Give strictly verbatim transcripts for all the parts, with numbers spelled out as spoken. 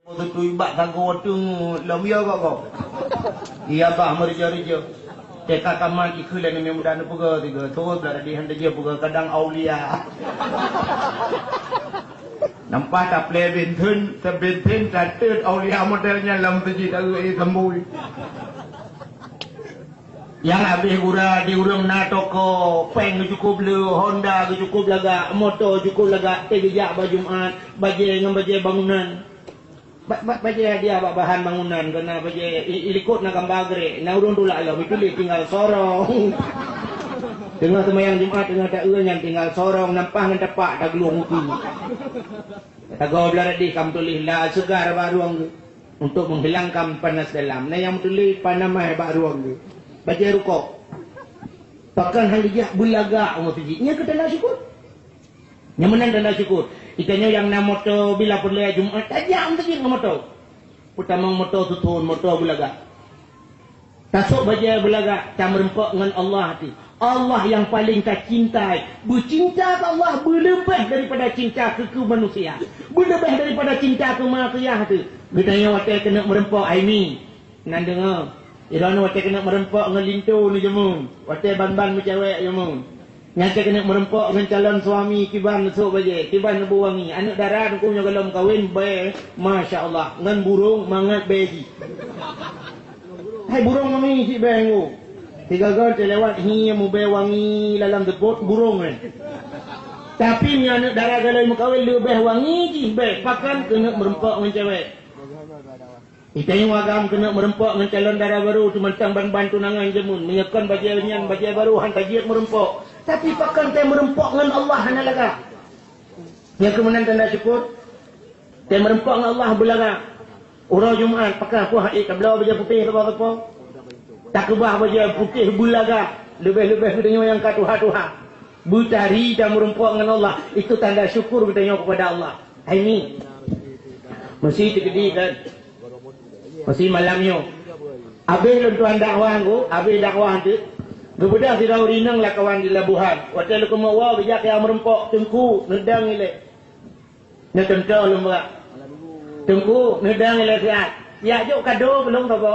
Beutôi bak sagoe teungoh lom ya kok kok. Iya bah meurija-rija. Teka kamat ikeu lé nami muda neupeugah tiga. Terus dah tadi hana dia peugah kadang aulia. Nampak tak play benten, sebenten catet aulia model nyan lam teuji tahu eh sambui. Nyang habéh gura di ureuëng na toko, péng geucukup le, Honda geucukup lagak, moto cukup lagak, teugeujak bak Jumat, bajée ngon bajée bangunan. Ba-, ba-, bajée hadiah bak bahan bangunan, keu na bajée i-, i likot na gamba grek, na ureuëng tulak lom, ituléh tinggal sorong. Teungoh seumayang Jumat, teungoh taeu nyan tinggal sorong, nampah ngon tapak tageulueng upi. Tagoe blah radih ka meutuléh la segar bak rueng geuh untuk menghilangkan panas dalam. Na nyang meutuléh panamah bak rueng geuh. Bajée rukok. Pakon hana jak beulagak ureuëng siji. Nyan keu tanda syukur. Nyan meunan tanda syukur. Geutanyoe nyang na moto bila peureulée Jumat tajak meuseujid ngon moto. Peutamong moto suthon, moto beulagak. Tasok bajée beulagak, tameureumpok ngon Allah teuh. Allah nyang paleng tacintai. Beucinta keu Allah beuleubeh daripada cinta keu, keu manusia. Beuleubeh daripada cinta keu manusia teuh. Geutanyoe watée keuneuk meureumpok, ai mi. Nan deungoe. Droeneuh watée keuneuk meureumpok ngon linto neujeumeu. Watée ban-ban meucewek jeumeu. Nyan cit keuneuk meureumpok ngon calon suami kiban neusok bajée, kiban neubeuwangi. Aneuëk dara teungku nyoe gohlom kawen bée, masya Allah, ngon burông mangat bée jih. Hai burông wangi cit bée ngô. Sigoe-goe teuh lewat hi mubée wangi lalam teupot burông nyan. Tapi meunyoe aneuëk dara gohlom meukawen leubeh wangi jih bée, pakon keuneuk meureumpok ngon cewek. Geutanyoe agam keuneuk meureumpok ngon calon dara barô teumantong ban-ban tunangan jameun. Meunyoe kon bajée nyan bajée barô han tajeuet meureumpok. Tapi pakon tée meureumpok ngon Allah hana lagak. Nyang keu meunan tanda syukur. Tée meureumpok ngon Allah beulagak. Uroe Jumat pakon puih ék tabloe bajée putéh sapo-sapo. Takeubah bajée putéh beulagak. Leubeh-leubeh geutanyoe nyang ka tuha-tuha. Beutari tameureumpok ngon Allah. Itu tanda syukur geutanyoe kepada Allah. Hai mi. Meusi teukeudi kan. Meusi malam nyoe. Abéh lôn tuan dakwah ngku, abéh dakwah teuk. Geubeudôh sidroe ureuëng inong lakawan di Labuhan. Watée leukeumeu woe geujak keu meureumpok teungku neudang ilée. Nyoe contoh lôn bak. Teungku neudang ilée siat. Siat jok kado keu lôn sapo?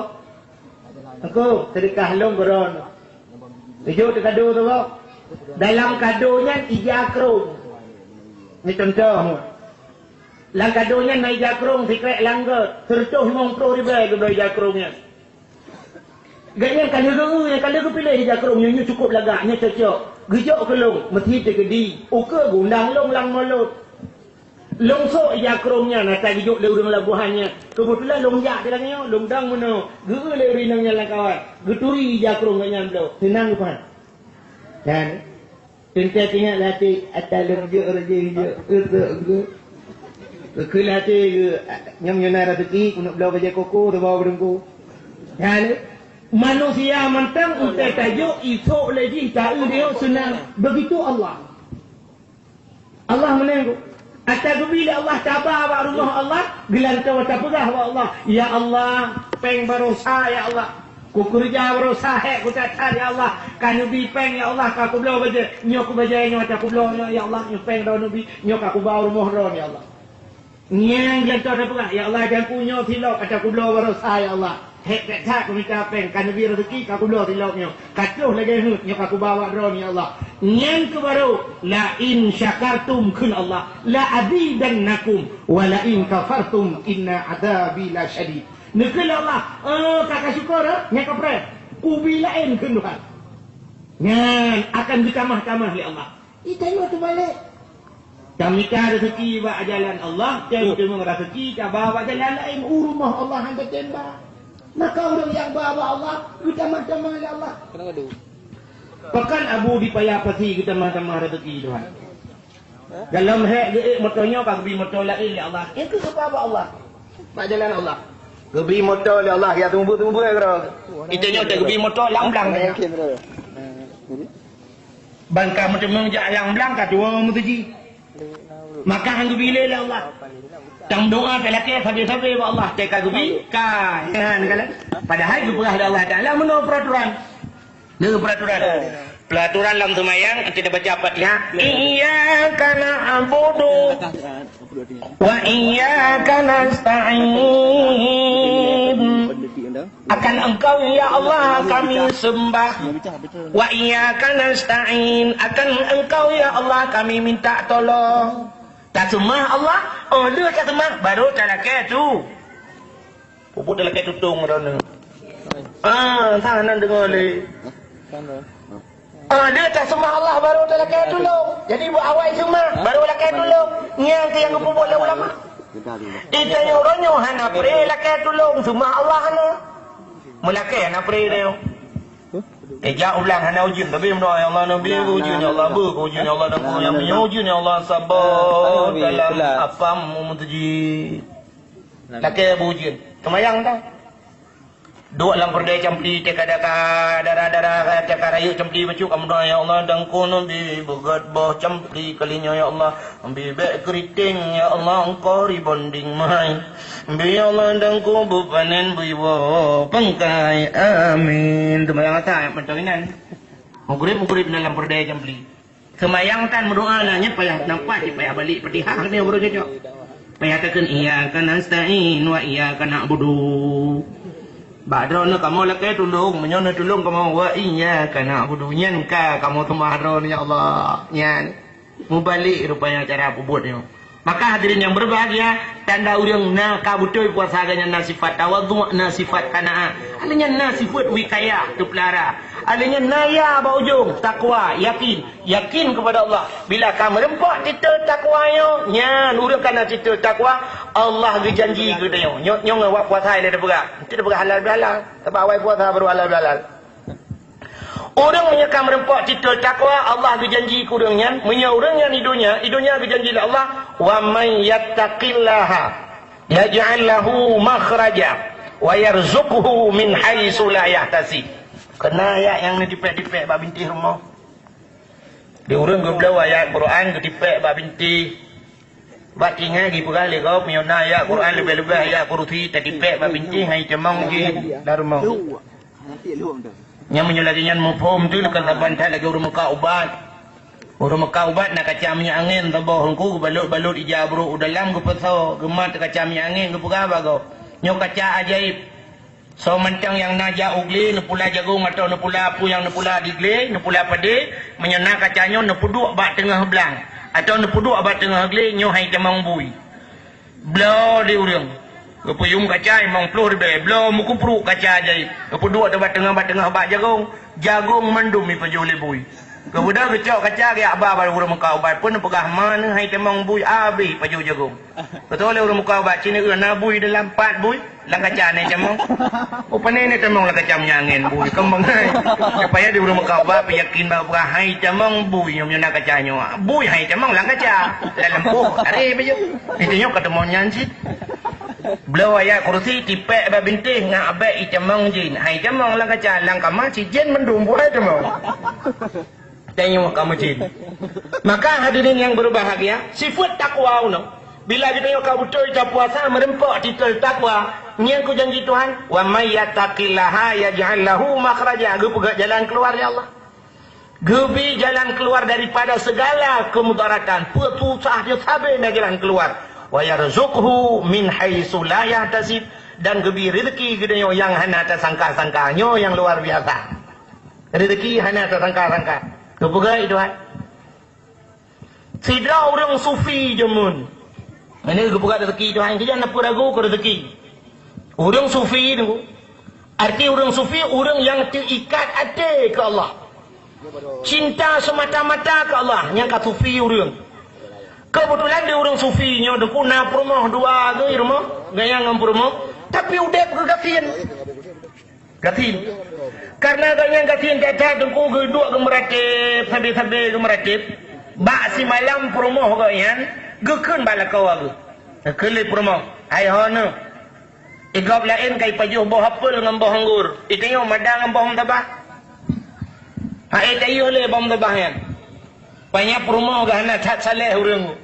Teungku, seudeukah lôn keu droeneuh. Geujok teuh kado sapo? Dalam kado nyan ija krông. Nyoe contoh. Lam kado nyan na ija krông sikrek langgot, seureutôh limong ploh ribée geubloe ija krông nyan. Gobnyan ka lheueh geu-, nyang ka lheueh geupiléh ija krông nyoe, nyoe cukôp lagak, nyoe cocok. Geujok keu lôn, meusi teukeudi, ukeue geundang lôn lam mulod. Lôn sôk ija krông nyan ata geujok lé ureuëng Labuhan nyan. Keubeutulan lôn jak di lagée nyoe, lôn dang meunoe, geu-eu lé ureuëng inong nyan lam kawan. Geuturi ija krông gobnyan bloe, seunang geupat. Dan Teuntée teuingat lé até, ata lôn jeuet rajin jeuet, euseuek geuh. Geukheun lé até geuh, nyang nyoe na raseuki, keuneuk bloe bajée koko, teubawa bak teungku. Nyan, manusia mantong utée tajok, isok lé jih, ta-eu lé seunang. Begitu Allah. Allah meunan. Ata geubi lé Allah taba bak rumoh Allah, geulantoe tapeugah bak Allah, "Ya Allah, péng barosa, ya Allah. Kukeureuja barosa hék kutata, ya Allah. Ka neubi péng, ya Allah, ka kubloe bajée. Nyoe keu bajée nyoe ata kubloe nyoe, ya Allah. Nyoe péng droeneuh neubi, nyoe ka kuba u rumoh droeneuh, ya Allah." Nyan geulantoe tapeugah, "Ya Allah, janku nyoe silop ata kubloe barosa, ya Allah." Hék that-that kumita péng, ka neubi raseuki, ka kubloe silop nyoe. Ka troh lagée heuet nyoe ka kuba bak droeneuh, ya Allah. Nyan keuh barô, "La in syakartum," kheun Allah, "la azidannakum, wa la in kafartum, inna adzabi lasyadid." Neukheun lé Allah, "Eh, ka kasyukur, eh? Nyan kapreh. Kubi laén," kheun Tuhan. Nyan akan geutamah-tamah lé Allah. Geutanyoe teubalek. Tamita raseuki bak jalan Allah, tém teumeung raseuki taba bak jalan laén, u rumoh Allah han tatem ba. Maka ureuëng nyang ba bak Allah, geutamah-tamah lé Allah. Pakon Abu di Paya Pasi geutamah-tamah raseuki Tuhan? Dalam hék geuék moto nyoe ka geubi moto laén lé Allah. Nyang keu geuba bak Allah. Bak jalan Allah. Geubi moto lé Allah, ya teumeubeuet-teumeubeuet keudroe. Geutanyoe teuh geubi moto lam blang. Ban ka meuteumeung jak lam blang ka tuwoe meuteuji. Maka han geubi lé lé Allah. Tang doa talakée sabe-sabe bak Allah, teuka geubi, ka, nyan, kan? Padahai geupeugah lé Allah Taala meunoe peraturan. Nyoe peraturan. Peraturan lam seumayang, kita baca Fatihah. Iyyaka na'budu wa iyyaka nasta'in. Akan Engkau, ya Allah, kami sembah. Wa iyyaka nasta'in. Akan Engkau, ya Allah, kami minta tolong. Taseumah Allah, oh lheueh taseumah, baru talakée tu. Pupuk talakée tutong droeneuh. Ah, entah nan deungoe lé. Ah, dia tak seumah Allah baru talakée tulông. Jadi buat awai seumah, baru lakée tulông. Nyan tu nyang geupeubuet lé ulama. Di tanyoe uroe nyoe hana pre lakée tulông, seumah Allah hana. Meulakée hana pre dia. Eh, jak ulang hana ujeuen, tapi meudoa, "Ya Allah, Nabi, ujeuen, ya Allah, beu, ujeuen, ya Allah, dan, ya Allah, ujeuen, ya Allah, sabar dalam apam umur tujuh." Lakée beu ujeuen. Seumayang dah. Duek lam peureudée campli, teuka daka dara-dara, teuka rayeuk campli bacut, kamoe doa, "Ya Allah, dangku neubi beugét boh campli kali nyoe, ya Allah. Neubi bék keuriteng, ya Allah, engkau ribonding mai. Neubi, ya Allah, dangku beupanen beuiwoe pangkai. Amin." Teumayang asai mantong inan. Mugrib-mugrib dalam peureudée campli. Seumayang tan meudoa na nyan payah nampak cit payah balek Fatihah ni baru cocok. Payah takheun, "Iyyaka nasta'in wa iyyaka na'budu." Bak droeneuh kamoe lakée tulông, meunyoe neutulông kamoe, "Wa iyyaka na'budu." Nyan ka kamoe seumah droeneuh, ya Allah. Nyan. Mubalek rupanya cara peubuet nyoe. Maka hadirin yang berbahagia, tanda ureuëng na ka beutôi puasa geuh nyan na sifat tawadhu, na sifat qanaah. Alèh nyan na sifat wikayah, teupeulara. Alèh nyan na ya bak ujong, takwa, yakin. Yakin kepada Allah. Bila ka meureumpok titel takwa nyoe, nyan ureuëng ka na titel takwa, Allah geujanji keu tanyoe. Nyoe, nyoe ngon wak puasa ilèe teupeugah. Meusti teupeugah halal bihalal. Sabab awai puasa baru halal bihalal. Ureuëng meunyoe ka meureumpok titel takwa, Allah geujanji keu ureuëng nyan, meunyoe ureuëng nyan di donya, di donya geujanji lé Allah, "Wa may yattaqillaha yaj'al lahu makhraja wa yarzuqhu min haitsu la yahtasib." Keunan ayat nyang neutipék-tipék bak bintéh rumoh. Di ureuëng geubloe ayat Quran geutipék bak bintéh. Bak tinggai jipeugah lé gob, meunyoe na ayat Quran leubeh-leubeh ayat kursi tatipék bak bintéh ngon itamong jih lam rumoh. Nyan meunyoe lagèe nyan muphom tu, kan saban that lagèe ureuëng meukat ubat. Ureuëng meukat ubat na kaca minyeuk angén saboh, Teungku, geubalot-balot ija brôk u dalam, geupasoe, geumat kaca minyeuk angén, geupeugah bak gob, "Nyoe kaca ajaéb." Soe mantong nyang na jak u glé, neupula jagong atawa neupula peue nyang neupula di glé, neupula padé, meunyoe na kaca nyoe neupeuduek bak teungoh blang, atawa neupeuduek bak teungoh glé, nyoe hai tamong bui. Bloe di ureuëng. Geupeuyum kaca limong ploh ribèe, bloe meukupruk kaca jai. Geupeuduek bak teungoh, bak teungoh bak jagong, jagong mandum jipajoh lé bui. Geubeudôh geucok kaca geujak ba bak ureuëng meukat ubat, peue neupeugah, "Ma neuh hai tamong bui, abéh pajoh jagong." Beutôi lé ureuëng meukat ubat, "Ci neueu na bui dalam, pat bui lam kaca nyan tamong." "Oh, pane nyan tamong lam kaca minyeuk angén bui, keumbang hai." Supaya di ureuëng meukat ubat peuyakin bahwa hai tamong bui nyoe na kaca nyoe. Bui hai tamong lam kaca. Dalam poh, aré baju. Itu nyoe ka tamong nyan cit. Bloe ayat kursi tipék bak bintéh ngon abék itamong jin. Hai tamong lam kaca, lam kama cit jin mandum buhai tamong. Tanyoe ka meucin. Maka hadirin yang berbahagia, sifat takwa unoe. Bila geutanyoe ka beutôi tapuasa meureumpok titel takwa, nyan keuh janji Tuhan, "Wa may yattaqillaha yaj'al lahu makhraja." Geupeugah jalan keuluar lé Allah. Geubri jalan keuluar daripada segala keumudaratan. Peue susah nyoe sabe na jalan keuluar. "Wa yarzuqhu min haitsu la yahtasib." Dan geubri rezeki geutanyoe nyang hana tasangka-sangka. Nyoe nyang luar biasa. Rezeki hana tasangka-sangka. Geupeugah lé Tuhan. Sidroe ureuëng sufi jameun. Ini geupeugah rezeki Tuhan, kijan na peue ragu keu rezeki. Ureuëng sufi tu, arti ureuëng sufi, ureuëng nyang teuikat até keu Allah. Cinta semata-mata keu Allah, nyang ka sufi ureuëng. Keubeutulan di ureuëng sufi nyoe Teungku na peurumoh dua geuh rumoh, gaya ngon peurumoh, tapi udép geuh gasien. Gasien. Karena gobnyan gasien that-that Teungku geuduek geumeuratéb, sabe-sabe geumeuratéb. Bak simalam peurumoh gobnyan geukheun bak lakoe geuh. Geukheun lé peurumoh, "Hai ho neuh, i gob laén ka ipajoh boh apel ngon boh anggor. I tanyoe mada ngon boh meutabah. Hai tayue lé boh meutabah nyan." Panya peurumoh geuh hana that saleh ureuëng.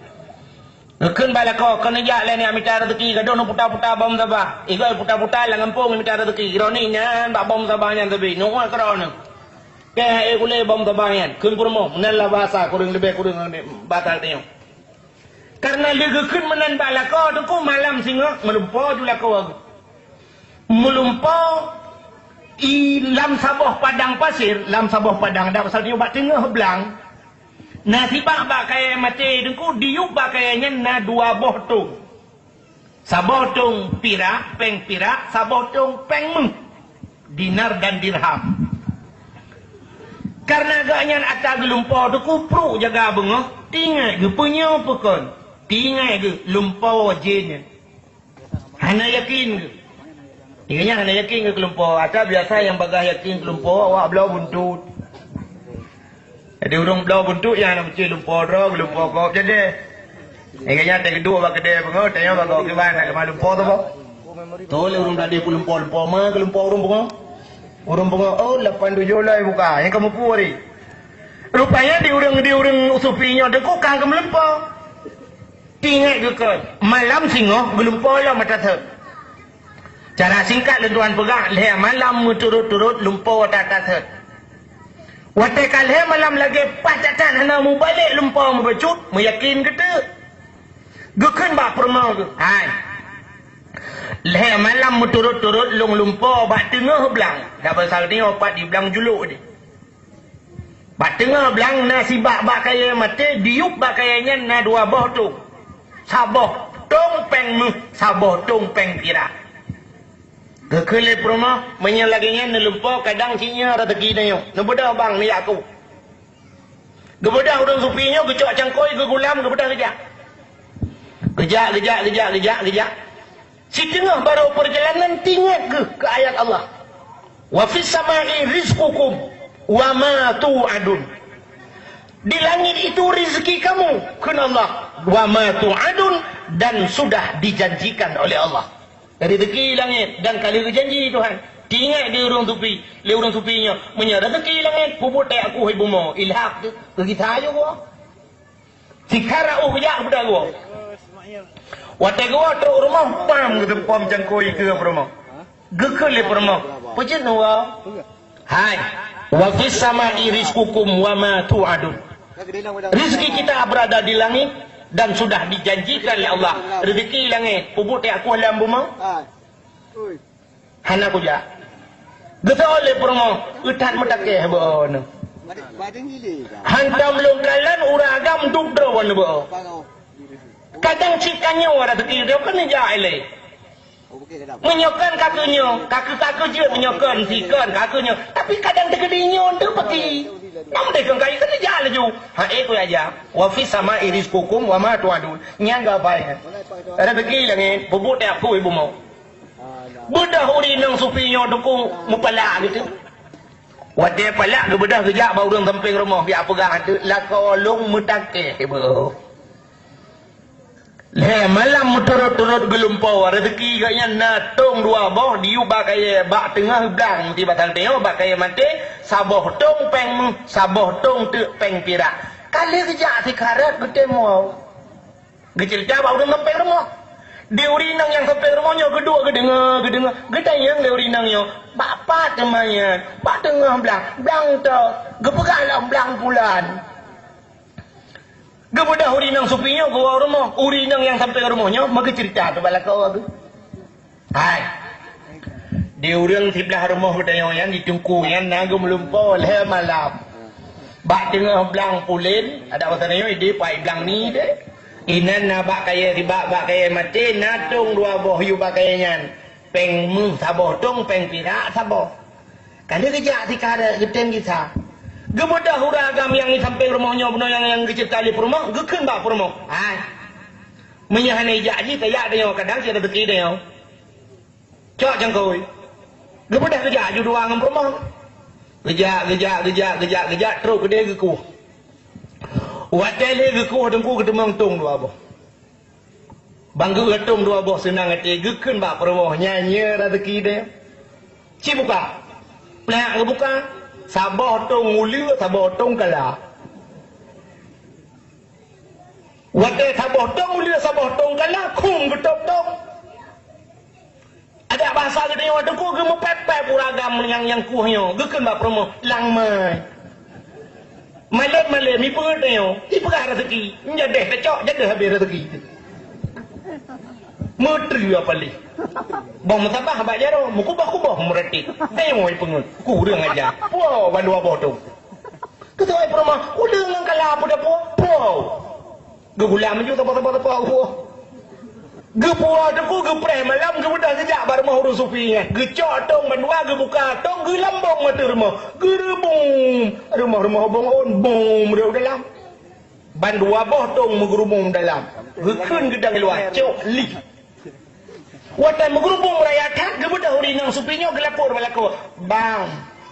Geukheun bak lakoe, "Keuneuk jak lé nyan mita rezeki, gadôh neuputa-puta boh meutabah." Igoe puta-puta lam gampông mita rezeki. Droeneuh nyan bak boh meutabah nyan sabe, neuwoe keudroe neuh. Eh, eh, ulée bom teubang nyan, kheun peurumoh, meunan lah bahasa kureueng leubeh kureueng bahasa tanyoe. Karena lé geukheun meunan bak lakoe, teungku malam singoh meulumpo ju lakoe geuh. Meulumpo i lam saboh padang pasir, lam saboh padang, dak pasal nyoe bak teungoh blang. Na sibak bak kayée maté teungku, diyueb bak kayée nyan na dua boh tong. Saboh tong pirak, péng pirak, saboh tong péng méuh, dinar dan dirham. Karena geuh nyan ata geulumpo teungku, pruek jaga beungoh, tingat geuh peunyoe peukon, tingat geuh lumpo jén nyan. Hana yakin geuh. Ingat nyan hana yakin geuh keu lumpo. Ata biasa nyang bagaih yakin keu lumpo, awak bloe buntut. Jadi ureuëng bloe buntut nyang hana meusti lumpo droe, lumpo kop jadi. Ingat nyan teugeuduk bak keudè beungoh, tanya bak gop kiban nak keumah lumpo tu boh. Toh lé ureuëng tadi pun lumpo-lumpo ma keu lumpo ureuëng beungoh. Ureuëng beungoh, oh, lapan tujoh loi buka. Nyang kamu puri. Rupanya di ureuëng, di ureuëng sufi nyoe teungku ka keumeulumpo. Tingat geuh kon, malam singoh geulumpo lom ata thot. Cara singkat lôn tuan peugah, lhée malam meuturot-turot lumpo ata thot. Watée ka lhée malam lagée pat that hana mubalek lumpo meubacut, meuyakin geuteuk. Geukheun bak peurumoh geuh, "Hai, lhée malam meuturot-turot lôn lumpo bak teungoh blang, dak pasal nyoe pat di blang julok di." Bak teungoh blang na sibak bak kayée maté, diyueb bak kayée nyan na dua boh tong. Saboh tong péng méuh, saboh tong péng pirak. Geukheun lé peurumoh, meunyoe lagée nyan neulumpo, kadang cit nyoe raseuki tanyoe. Neubeudoh bang neujak ku. Geubeudôh ureuëng sufi nyoe geucok cangkôi geugulam geubeudôh geujak. Geujak, geujak, geujak, geujak, geujak. Siteungoh barô peurjalanan teuingat geuh keu ayat Allah. "Wa fis sama'i rizqukum wa ma tu'adun." Di langit itu rezeki kamu, kheun Allah. "Wa ma tu'adun," dan sudah dijanjikan oleh Allah. Rezeki langét dan ka lheueh geujanji Tuhan. Teuingat di ureuëng sufi, lé ureuëng sufi nyoe, meunyoe rezeki langét, peubuet tajak kueh bumoe, ilhak teuh, keu gisa ayoe geuwoe. Sikara uh geujak keupada geuwoe. Watée geuwoe trok rumoh, pam geuteumpom cangkôi ikeue peurumoh. Geukheun lé peurumoh, "Peue jeuet neuwoe?" "Hai, wa fis sama'i rizqukum wa ma tu'adun." Rezeki kita berada di langit dan sudah dijanjikan oleh Allah. Rezeki langét, peubuet tajak kueh lam bumoe. Hana kujak. Geuteu'oh lé peurumoh, "Ih, that meutakeh beu'oh nyoe. Hantom lôn kalon ureuëng agam duek droe beu'oh." Kadang cit ka nyoe rezeki droe keuneuk jak ilée. Meunyoe kon ka keu nyoe, ka keu, ka keu jeuet meunyoe kon, si kon ka keu nyoe. Tapi kadang teukeudi nyoe teuh peuti. Nam deh kon kayu keuneuk jak laju. Ha, eh, kujak. "Wa fis sama'i rizqukum wa ma tu'adun." Nyang geuhafai. Rezeki langét, peubuet tajak kueh bumoe. Beudôh ureuëng inong sufi nyoe teungku meupalak gitu. Watée palak geubeudôh geujak bak ureuëng sampéng rumoh, geujak peugah, "Lakoe lôn meutakeh beuh. Lhée malam meuturot-turot geulumpo, rezeki geuh nyan na tong dua boh diyue bak kayée bak teungoh blang, tiba tang teungoh bak kayée maté, saboh tong péng méuh, saboh tong teuk péng pirak. Ka lheueh geujak sikarat geutem woe." Geuceurita bak ureuëng sampéng rumoh. Di ureuëng inong nyang sampéng rumoh nyoe geuduek geudeungoe, geudeungoe. Geutanyong lé ureuëng inong nyoe, "Bak pat teuma nyan?" "Bak teungoh blang." "Blang toh?" "Geupeugah lom blang pulan." Geubeudôh ureuëng inong sufi nyoe geuwoe rumoh. Ureuëng inong nyang sampéng rumoh nyoe meugeuceurita teuh bak lakoe geuh. Hai. Di ureuëng siblah rumoh geutanyoe nyan di teungku nyan na geumeulumpo lhée malam. Bak teungoh blang pulen, adak basa nyoe ideh pai blang ni deh. Inan na bak kayée sibak bak kayée maté na tong dua boh yue bak kayée nyan. Péng méuh saboh tong, péng pirak saboh. Ka lheueh geujak sikarat geutem gisa. Geubeudôh ureuëng agam nyang di sampéng rumoh nyoe bunoe nyang, nyang geuceurita lé peurumoh, geukheun bak peurumoh. Hai. Meunyoe hana ijak jih, tajak tanyoe kadang cit rezeki tanyoe. Cok cangkôi. Geubeudôh geujak aju dua ngon peurumoh. Geujak, geujak, geujak, geujak, geujak, trok keudeh geukueh. Watée lheueh geukueh teungku geuteumong tong dua boh. Ban geukueh tong dua boh seunang até geukheun bak peurumoh nyan, "Nyoe rezeki deh." Ci buka. Plak geubuka. Saboh tong uleue, saboh tong kala. Watée saboh tong uleue, saboh tong kala, khum geutôb tong. Adak bah Masa geutanyoe teungku geumeupép-pép ureueng agam nyang, nyang kueh nyoe, geukheun bak peurumoh, "Lang mai." Malém-malém, ipeugah tanyoe, ipeugah raseuki, jadeh tacok, jadeh habéh raseuki. Meutri apa lé? Boh meusaboh bak jaroe, meukuboh-kuboh meuratik. Tanyoe ipeungeut, kureueng aja. Puwoe bandua boh tông. Keutuai peurumoh, uleueng nyang kala peue dapu, puwoe. Geugulam ju teupeu-teupeu-teupeu, puwoe. Geupuwoe teungku, geupreh malam, geubeudôh geujak bak rumoh ureueng sufi nyan. Geucok tông bandua, geubuka tông, geulambong ateueh rumoh. Geureubum. Rumoh-rumoh ubông ôn, bum, di dalam. Bandua boh tông meugeurubum dalam. Geukheun geudang luwa, cok lih. Watèe meugeurubum raya that, geubeudôh ureueng inong sufi nyoe geulapor bak lakoe, "Bang,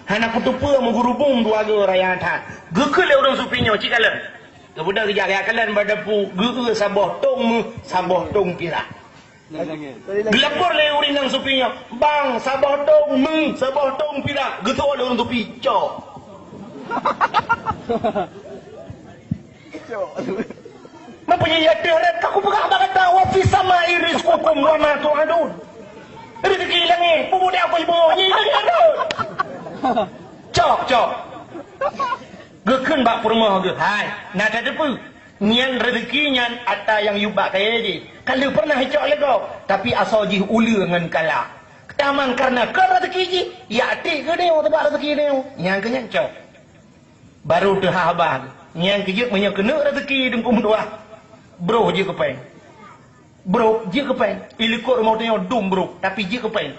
hana kuteupeu meugeurubum dua goe raya that." Geukheun lé ureueng sufi nyoe, "Ci kalon." Geubeudôh geujak gaya kalon bak dapu, geu-eu saboh tông méuh, saboh tông pirak. Geulapor lé ureueng inong sufi nyoe, "Bang, saboh tông méuh, saboh tông pirak." Geutuwoe lé ureueng sufi, cok. Mempunyai yatéh rot, ka kupeugah bak gata, "Wa fis samai rizqukum wa ma tu'adun." Rezeki langét, bubuet aku ibu, nyi langét rot. Cok, cok. Geukheun bak peurumoh geuh, "Hai, na tateupeue? Nyan rezeki nyan ata nyang yub bak kayèe jih. Ka lheueh pernah icok lé gob, tapi asoe jih uleue ngon kala. Tamang kareuna kon rezeki jih, jak tiek keu nyoe, teuba rezeki nyoe." Nyang keu nyan cok. Barô teuhah haba. Nyan keuh jeuet meunyoe keuneuk raseuki teungku meutuah. Broh jeuet keu péng. Broh jeuet keu péng. I likot rumoh tanyoe dum broh, tapi jeuet keu péng.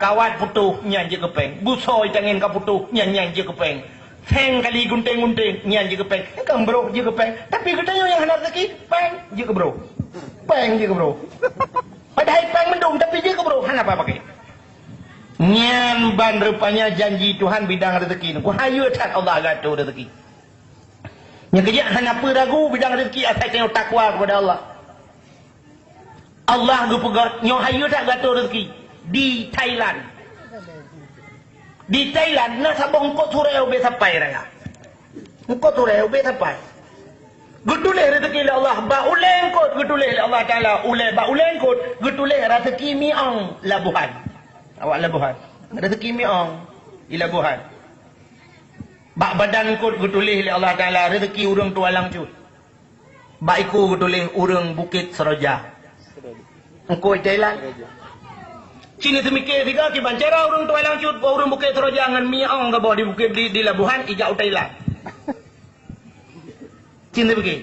Kawat putôh, nyan jeuet keu péng. Busoe tangen ka putôh, nyan, nyan jeuet keu péng. Seng kali gunténg-gunténg, nyan jeuet keu péng. Kan broh jeuet keu péng. Tapi geutanyoe nyang hana raseuki, péng jeuet keu broh. Péng jeuet keu broh. Padahai péng mandum, tapi jeuet keu broh, hana apa-apa keu. Nyan ban rupanya janji Tuhan bidang rezeki. Ku hayeue that Allah geuatô rezeki. Nyang keujeuet hana peue ragu bidang rezeki asai tanyoe takwa kepada Allah. Allah geupeugah nyoe hayeue that geuatô rezeki di Thailand. Di Thailand na saboh eungkôt surée ubé sapai raya. Eungkôt surée ubé sapai. Geutuléh rezeki lé Allah bak ulée eungkôt, geutuléh lé Allah Taala ulée bak ulée eungkôt, geutuléh rezeki miong labohan. Awak labohan. Rezeki miong di labohan. Bak badan eungkôt geutuléh lé Allah Taala rezeki ureuëng tualang cut. Bak iku geutuléh ureuëng Bukét Seroja. Eungkôt Thailand. Cina teumike siga kiban cara ureuëng tualang cut, ureuëng Bukét Seroja ngon miong gaboh di bukét di, di labohan ijak u Thailand. Cina teumike.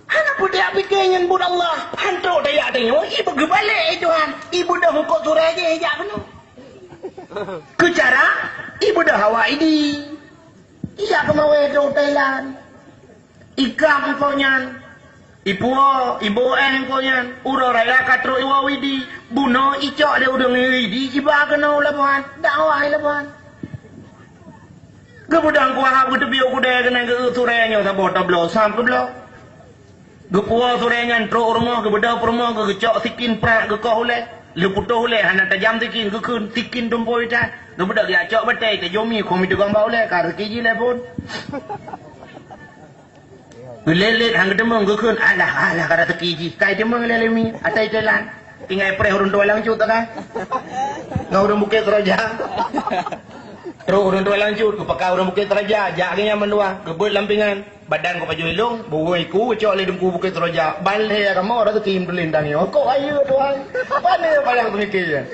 Hana peue tajak pike nyan buet Allah. Hantrok tajak tanyoe, ibu geubalek, eh Tuhan. Ibu dah eungkôt surée jih ijak keunoe. Keu cara, ibu dah hawa idi. Ijak keumawé trok Thailand. Ikam eungkôt nyan. Ipuwoe, iboh éh eungkôt nyan. Uroe raya ka trok iwoe idi. Bunoe icok lé ureuëng idi, iba keunoe u labohan. Dakwah i labohan. Geubeudôh kuahab geuteubiet u keudè keunan geu-eu surée nyoe saboh tabloe sam keubloe. Geupuwoe surée nyan trok u rumoh, geubeudôh peurumoh, geucok sikin prak geukoh ulée. Lheueh putôh ulée hana tajam sikin, geukheun sikin tumpôi that. Geubeudôh geujak cok batée, teujomi khom iteugang bak ulée, ka rezeki jih lé phon. Geulét-lét han geuteumeung geukheun, alah, alah ka raseuki jih. Kai teumeung lé lemi, asai Thailand. Tinggai preh ureuëng tualang cut ka. Ngon ureuëng Bukét Seroja. Trok ureuëng tualang cut, geupakai ureuëng Bukét Seroja, jak geuhnyan mandua, geubeuet lam pingan. Badan geupajoh ilong, buwöng iku geucok lé teungku Bukét Seroja. Ban lhée kamoe raseuki meutuléh tanyoe. Kok ayeue Tuhan. Pane payah peumiké nyan.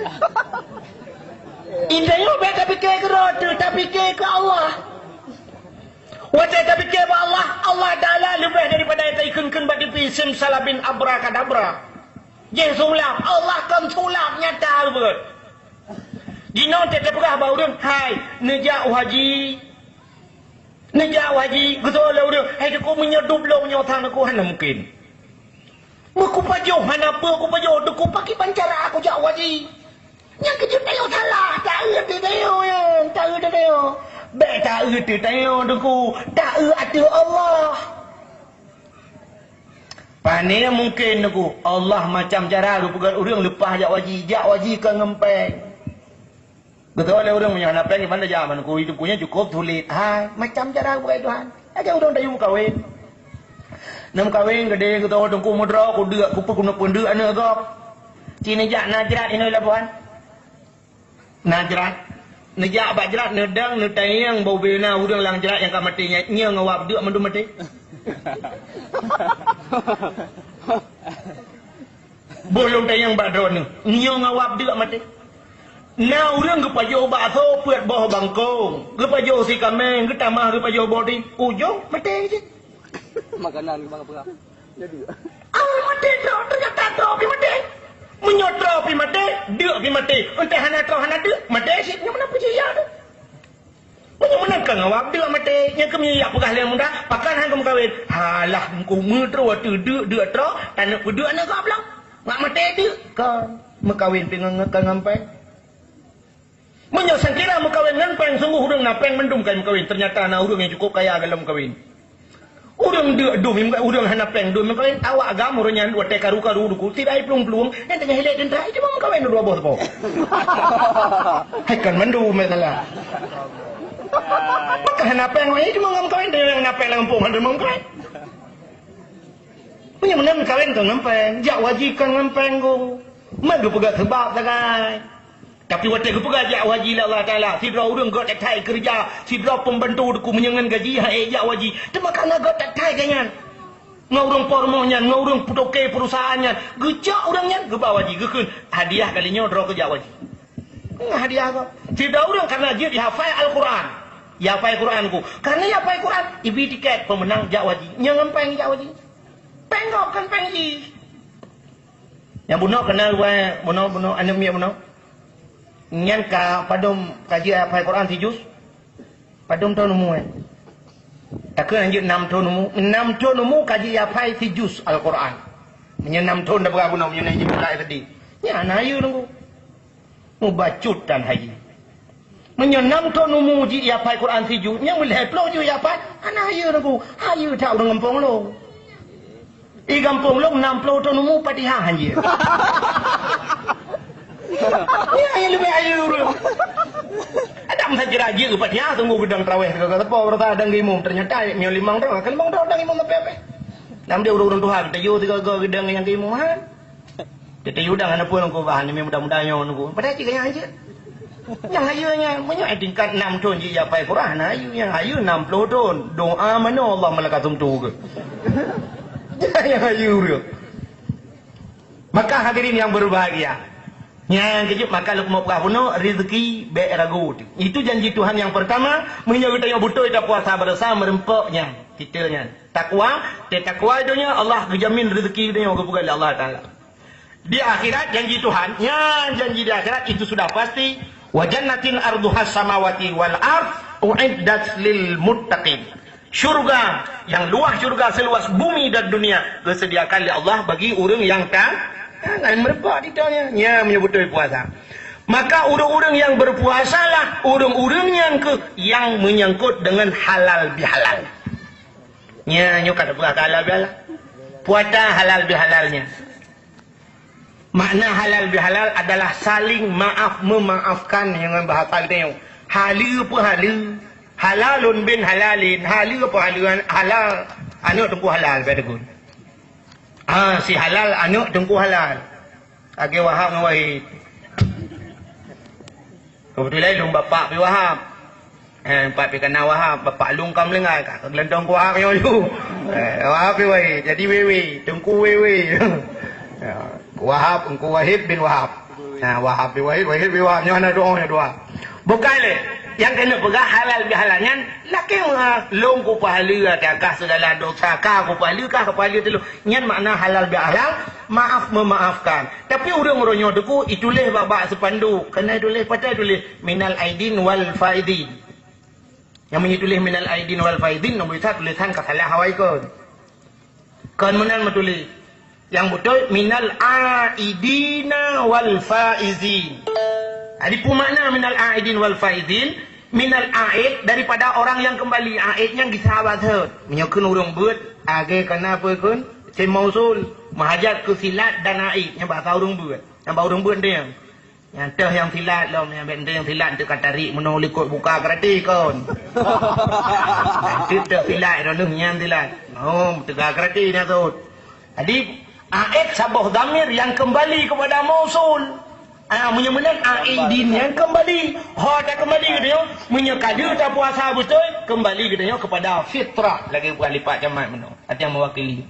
Intanyoe bék tapiké keudroe teuh, tapiké keu Allah. Watée tapiké bak Allah, Allah Taala leubeh daripada nyang taikheun-kheun bak tipi simsalabim abrakadabra. Jih sulap, Allah kon sulap nyata beuet. Jinoe teupeugah bak ureuëng, "Hai, neujak u haji." Neujak u haji, geutôi lé ureuëng, "Hai teungku, meunyoe dub lôn nyoe sang teungku hana mungken." Meukupajoh hana peue kupajoh, teungku pakriban cara kujak u haji. Nyang keujeuet tanyoe salah, taeu ateueh tanyoe nyan, taeu ateueh tanyoe. Bék taeu ateueh tanyoe teungku, taeu ateueh Allah. Pane mungken teungku, Allah macam cara geupeugah ureuëng leupah jak u haji, jak u haji kon ngon péng. Beutôi lé ureuëng meunyoe hana péng, kiban tajak, ban keu teungku nyan cukôp sulet. Hai, macam cara bukai Tuhan. Lagée ureuëng tayue meukawen. Neumeukawen geude geutôi teungku meudroe, kudeuk, kupeue keuneuk peundeuk aneuëk gob. Ci neujak na jrat inoe labohan. Na jrat. Neujak bak jrat, neudang, neutanyong bak ubé na ureuëng lam jrat nyang ka maté nyan, nyoe ngon wab deuk mandum maté. Boh lôn tanyong bak droeneuh, nyoe ngon wab deuk maté. Na ureuëng geupajoh bakso peuet boh bangkong, geupajoh sikameng, geutamah geupajoh bodi, ujong maté cit. Makanan keu bangga peurah. Awai maté droe, teunyata droe pih maté. Meunyoe droe pih maté, deuk pih maté. Entah hana droe hana deuk, maté cit. Nyoe meunan peue jih ya tu? Meunyoe meunan ka ngon wab deuk maté, nyang keumiyak peugah lé muda, pakon han geumeukawen? Halah, engku meudroe ateueh deuk, deuk troe, taneuk peudeuk aneuk goblok. Ngat maté deuk, kon meukawen pih ngon, ngon, ngon péng. Meunyoe sangkira meukawen ngon péng, sunggoh ureuëng na péng mandum ka meukawen, teunyata na ureuëng nyang cukôp kaya galom meukawen. Ureuëng deuk dum, ureuëng hana péng dum meukawen, awak agam ureuëng nyan watée karu-karu duku, sidai plueng-plueng, nyang teungoh hilet teuntara, cuma meukawen dua boh sapo. Hai kon mandum masalah. Maka hana péng, cuma ngon meukawen, nyang na péng lam gampông hana meukawen. Meunyoe meunan meukawen kon ngon péng, jak haji kon ngon péng gong. Man geupeugah seubab sagai. Tapi watée geupeugah jak haji lé Allah Taala, sidroe ureuëng gét that-that keureuja, sidroe peumbantu teungku meunyoe ngon gaji han ék jak haji, teuma ka na gét that-that geuh nyan. Ngon ureuëng po rumoh nyan, ngon ureuëng peutoke peurusahaan nyan, geucok ureuëng nyan geuba haji, geukheun hadiah kali nyoe droe keu jak haji. Ngon hadiah keu sidroe ureuëng kareuna jeuet jihafai Al-Quran. Jihafai Quran ku. Kareuna jihafai Quran, ibi tiket peumeunang jak haji. Nyoe ngon péng jak haji. Péng gob kon péng jih. Nyang bunoe keunan bunoe, bunoe, aneuk miet bunoe. Nyan ka padum ka jeuet hafai Quran sijus? Padum thon umu, eh? Takheun jeuet nam thon umu. Nam thon umu ka jeuet hafai sijus Al-Quran. Meunyoe nam thon dah beurah bunoe, meunyoe na jih bukai sedih. Nyan na hayeue nunggu. Mubacut dan hayeue. Meunyoe nam thon umu jih hafai Quran sijus, nyang lhée ploh jih hafai, hana hayeue nunggu. Hayeue that ureuëng gampông lôn. Di gampông lôn nam ploh thon umu Fatihah han jeuet. Nyan nyang leubeh hayeue ureuëng. Adam saja jeuet Fatihah, sunggoh geudong traweh sigoe-goe sapo, rasa dang imum, teunyata meunyoe limong droe, ka limong droe dang imum sabe-sabe. Nam dia ureuëng tuha, teuyo sigoe-goe geudong nyang imum han. Teuta yudang hana peue nunggu bahan ni mudah-mudahan nyoe nunggu. Padahai cit gaya cit. Nyang hayeue nyan, meunyoe tingkat nam thon jih hafai Quran, hayeue nyang hayeue nam ploh thon. Doa manoe Allah malaikat sumtu ke. Nyang hayeue ureuëng. Maka hadirin yang berbahagia, nyang keujeuet maka lukmuk peugah bunoe rezeki bék ragu. Itu janji Tuhan yang pertama, meunyoe geutanyoe beutôi tapuasa beurasa meureumpok nyan, kita nyan. Takwa, teutakwa donya Allah geujamin rezeki donya geupeugah lé Allah Taala. Di akhirat janji Tuhan, nyan janji di akhirat itu sudah pasti. Wa jannatin arduhas samawati wal ard uiddat lil muttaqin. Syurga yang luas syurga seluas bumi dan dunia geusediakan lé Allah bagi ureuëng nyang ta-, nyang meureumpok di donya. Nya meunyoe beutôi puasa. Maka ureuëng-ureuëng nyang berpuasalah, ureuëng-ureuëng nyang keuh nyang menyangkut dengan halal bihalal. Nya nyoe ka teupeugah halal bihalal. Puasa halal bihalalnya. Makna halal bihalal adalah saling maaf memaafkan, ngon bahasa geutanyoe. Haleue peuhaleue, halalun bin halalin, haleue peuhaleue, halal, aneuk teungku halal, bèk teugôn. Ah, si halal aneuk teungku halal. Lagèe Wahab ngon Wahid. Keubeutulan lôn bapak pi Wahab. Eh, empat pi kana Wahab, bapak lôn ka meulinggai, ka geulantong ku Wahab nyoe ju. Eh, Wahab pi Wahid, jadi Wewe, Teungku Wewe. Ya, Wahab, Teungku Wahid bin Wahab. Nah, Wahab pi Wahid, Wahid pi Wahab, nyoe hana doa, nyoe doa. Bukai lé, nyang keuneuk peugah halal bihalal nyan, lakèe meuah lôn kupeuhaleue ata kah segala dosa, kah kupeuhaleue, kah kupeuhaleue teulôh. Nyan makna halal bihalal, maaf memaafkan. Tapi ureueng-ureueng nyoe teungku ituléh bak-bak seupanduk. Keunan ituléh, patai ituléh, minal aidin wal faidin. Nyang meunyoe ituléh minal aidin wal faidin, nyoe bisa tulésan ka salah awai kon. Kon meunan meutuléh. Nyang beutôi, minal aidina wal faizin. Jadi, peue makna minal aidin wal faizin? Minal aid, daripada orang yang kembali. Aid nyan gisa bak sot. Meunyoe kheun ureueng beuet, lagèe kana peue kheun? Isim mausul. Meuhajat keu silat dan aid. Nyan bahasa ureueng beuet. Nyan bak ureueng beuet nyan. Nyang teuh nyang silat lom, nyang bèk teuh nyang silat, teuh ka tarék meunoe likot buka karate kon. Teuh, teuh silat, droeneuh nyan silat. Oh, teuga karate nyan sot. Jadi, aid saboh dhamir yang kembali kepada mausul. Ah, meunyoe meunan, aidin nyan keumbali. Ho takeumbali geutanyoe, meunyoe ka deuh tapuasa beutôi, keumbali geutanyoe keupada fitrah. Lagèe buah lipat camat meunoe, artinya meuwakili.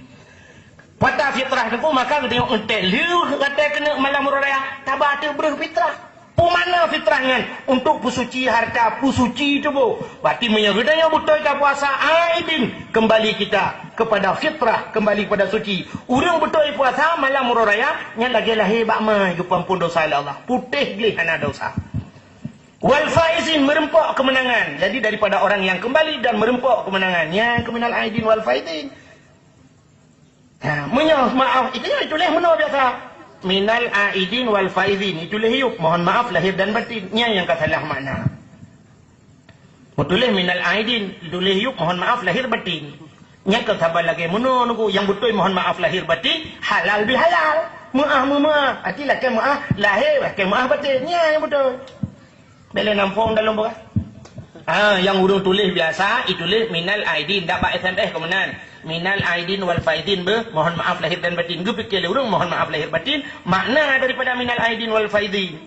Pada fitrah teungku, maka geutanyoe eunteuk lheueh gata keuneuk malam uroe raya, taba ateueh breuh fitrah. Peue makna fitrah nyan? Untuk peusuci harta, peusuci tuboh. Berarti meunyoe geutanyoe beutôi tapuasa, aidin, keumbali kita keupada fitrah, keumbali keupada suci. Ureueng beutôi puasa malam uroe raya, nyan lagèe lahé bak ma, geupeuampôn desya lé Allah. Putéh gleh hana desya. Wal faizin, meureumpok keumeunangan. Jadi daripada orang yang kembali dan meureumpok keumeunangan. Nyan keuh minal aidin wal faizin. Ha, meunyoe maaf, itu nyan dituléh meunoe biasa. Minal aidin wal faizin, dituléh yup, mohon maaf lahir dan batin. Nyan nyang ka salah makna. Meutuléh minal aidin, dituléh yup, mohon maaf lahir batin. Nyan keuh saban lagèe meunoe teungku, nyang beutôi mohon maaf lahir batin, halal bihalal. Meu'ah meumeu'ah, arti lakèe meu'ah, lahé lakèe meu'ah batin. Nyan nyang beutôi. Bèk lé nampong dalam beurah. Ha, nyang ureueng tuléh biasa, ituléh minal aidin, dak bak S M S keuh meunan. Minal aidin wal faizin beuh, mohon maaf lahir dan batin. Geupike lé ureueng mohon maaf lahir batin, makna daripada minal aidin wal faizin.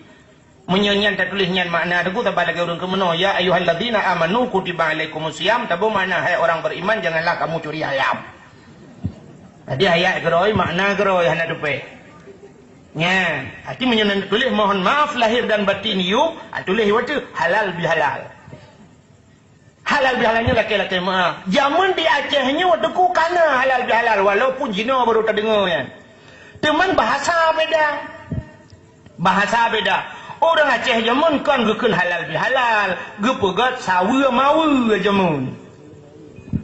Meunyoe nyan tatuléh nyan makna teungku, saban lagèe ureueng keuh meunoe, "Ya ayyuhalladzina amanu kutiba alaikumus siyam," saboh makna, "Hai orang beriman, janganlah kamu curi ayam." Jadi ayat keurôi, makna keurôi, hana teupèh. Nyan, arti meunyoe na tuléh mohon maaf lahir dan batin yub, ha, tuléh watèe halal bihalal. Halal bihalal nyoe lakèe-lakèe meu'ah. Jameun di Aceh nyoe teungku ka na halal bihalal, walaupun jinoe baru tadeungoe nyan. Teuma bahasa beda. Bahasa beda. Ureueng Aceh jameun kon geukheun halal bihalal, geupeugöt saweue maweue jameun.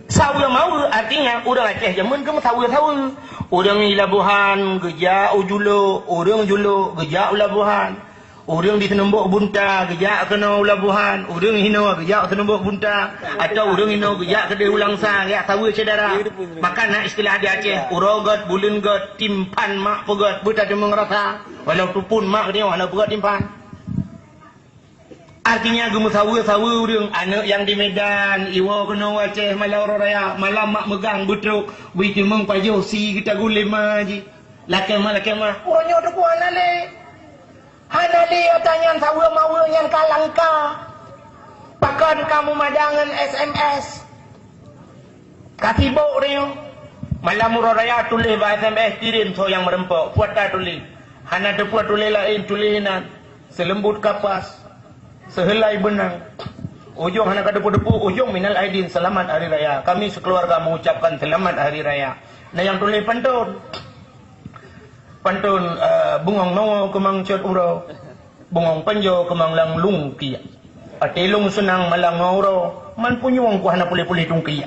Saweue maweue artinya ureueng Aceh jameun geumeusaweue-saweue. Ureueng di labuhan geujak u julok, ureueng julok geujak u labuhan. Ureueng di Seunumbok Bunta geujak keunoe u labuhan, ureueng hinoe geujak u Seunumbok Bunta, atau ureueng hinoe geujak keudeh u Langsa, geujak saweue syedara. Maka na istilah di Aceh, uroe göt, buleuen göt, timphan mak peugöt, beutadeungoe rasa. Walaupun mak geutanyoe hana peugöt timphan. Artinya geumeusaweue-saweue ureueng, aneuk nyang di Medan, iwoe keunoe u Aceh malam uroe raya, malam mak meugang beutrok, beuteumèe pajoh sie geutaguen lé ma jih. Lakèe ma, lakèe ma, uroe nyoe teungku hana lé. Hana lé ata nyan saweue maweue nyan ka langka. Pakon kamoe mada ngon S M S. Ka sibok tanyoe. Malam uroe raya tuléh bak S M S kirém soe nyang meureumpok. Peue ata tuléh. Hana teupeue tuléh laén, tuléh inan. Seuleumbot kapas. Seuheulai beunang. Ujong hana ka teupeue-teupeue, ujong minal aidin, selamat hari raya. Kami sekeluarga mengucapkan selamat hari raya. Na nyang tuléh pantôn. Pantôn, eh, bungong noe keumang cot uroe. Bungong panjoe keumang lam lungkiek. Até lôn seunang malam ngon uroe, man punyueng ku hana puléh-puléh tungkiek.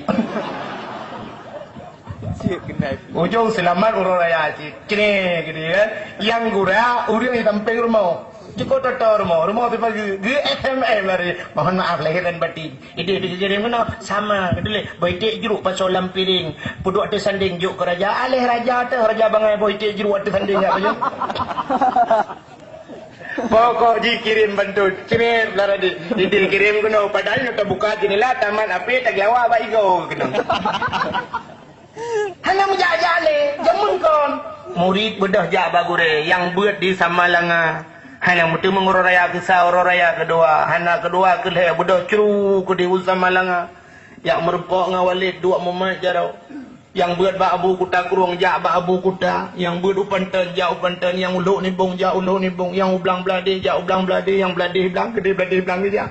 Ujong seulamat uroe raya cit. Cre gitu ya. Nyang gura ureueng di sampéng rumoh. Cukôp toto rumoh, rumoh sipa geu, geu S M S lari. Mohon maaf lahir dan batin. Idéh dikirém keunoe sama, keudeh boh iték jruk pasoe lam piréng. Peuduek teusandéng jok keu raja, aléh raja teuh raja bangai boh iték jruk teusandéng jak bajôh. Pokok jih kirém pantôn, kirém lah tadi. Idéh kirém keunoe, padahai nyoe tabuka jeundela tamat api tagiawa bak igoe keunoe. Hana meujak-jak lé, jameun kon. Murit beudôh jak bak gurée nyang beuet di Samalanga. Hana meuteumé uroe raya keusa, uroe raya keudua, hana keudua keulhée beudôh cru keudeh u Samalanga. Jak meurumpok ngon Walid duek mumat jaroe. Nyang beuet bak Abu Kuta Krueng jak bak Abu Kuta, nyang beuet u Panton jak u Panton, nyang u Lhok Nibong jak u Lhok Nibong, nyang u Blang Bladeh jak u Blang Bladeh, nyang Bladeh Blang keudeh Bladeh Blang jak.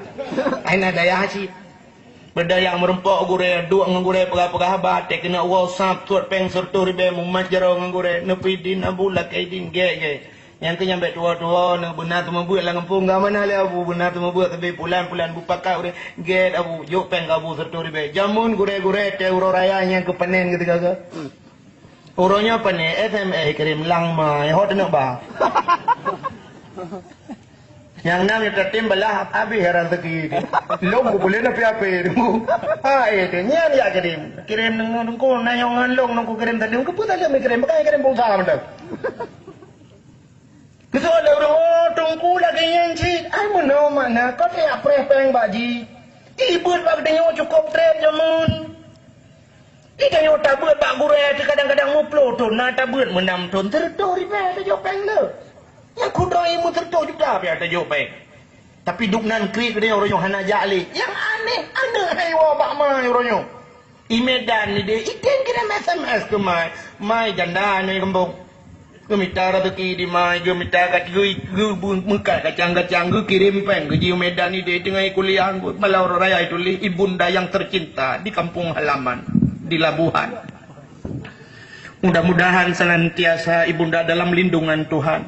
Hai na daya cit. Beudôh nyang meurumpok gurée, duek ngon gurée peugah-peugah haba, teuh keuneuk woe sab, suet péng sireutôh ribée, mumat jaroe ngon gurée, neupidin Abu lakée idin gét-gét. Nyang keu nyan bék tuwoe-tuwoe, neubeuna teumeubeuet lam gampông, ka mana lé Abu, beuna teumeubeuet sabe pulan-pulan beupakat ureuëng. Gét Abu, jok péng keu Abu sireutôh ribée. Jameun gurée-gurée teuh uroe raya nyang keu panen keudeh ka. Uroe nyoe panen, S M S kirém lang ma, ho teuneuk ba. Nyang nam nyang tatem balah habéh raseuki teuh. Lôn ku puléh na piape teuh. Ha, eh, teuh nyan jak kirém. Kirém deungon teungku, na nyang ngon lôn, lôn ku kirém tadi, keupeue saléng kirém, pakon kirém pulsa mantong. Keusoe lé ureuëng, "Oh, teungku lagée nyan cit." Ai meunoe makna, kon jak preh péng bak jih. Ibeuet bak geutanyoe cukôp treb jameun. Geutanyoe tabeuet bak gurée teuh kadang-kadang meuploh thon, na tabeuet meunam thon, sireutôh ribée tajok péng le. Takot droe ilmu seratus juta pih ata jok pai. Tapi dubnan kriet geutanyoe uroe nyoe hana jak lé. Nyang aneh, aneuk hai woe bak ma uroe nyoe. I Medan ideh, i tem kirém S M S keu mai. Mai janda nyoe gampông. Geumita raseuki di mai, geumita ka-, geu-, geu-, meukat kacang-kacang, geukirém péng, geuji u Medan ideh teungoh kuliah, malam uroe raya ituléh, ibunda yang tercinta di kampung halaman, di Labuhan. Mudah-mudahan senantiasa ibunda dalam lindungan Tuhan,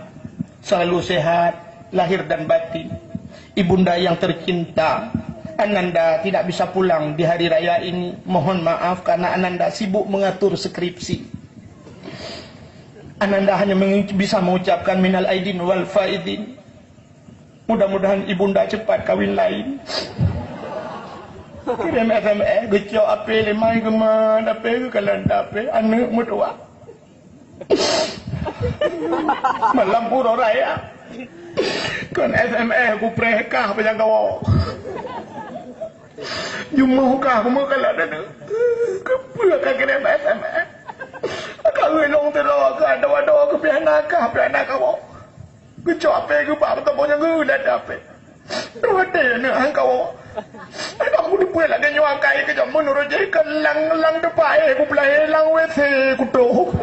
selalu sehat lahir dan batin. Ibunda yang tercinta, Ananda tidak bisa pulang di hari raya ini. Mohon maaf karena Ananda sibuk mengatur skripsi. Ananda hanya mengu-, bisa mengucapkan minal aidin wal faizin. Mudah-mudahan ibunda cepat kawin lain. Kirém S M S, geucok apé lé mai geumat apé geukalon apé aneuk meutuah. Malam uroe raya. Kon S M S kupreh kah panyang gawoe. Jumoh kah meukalon aneuk. Keupeue ka kirém S M S? Ka ulông teulo ka adoe-adoe keupiah na kah piah na gawoe. Geucok apé geubak meuteumé nyang geuh dak apé. Roh até aneuk han kawoe. Adak kuteupeu lagèe nyoe angkai keujok meunurot jih keu lang-lang depan eh kupeulahé lang W C kutoh.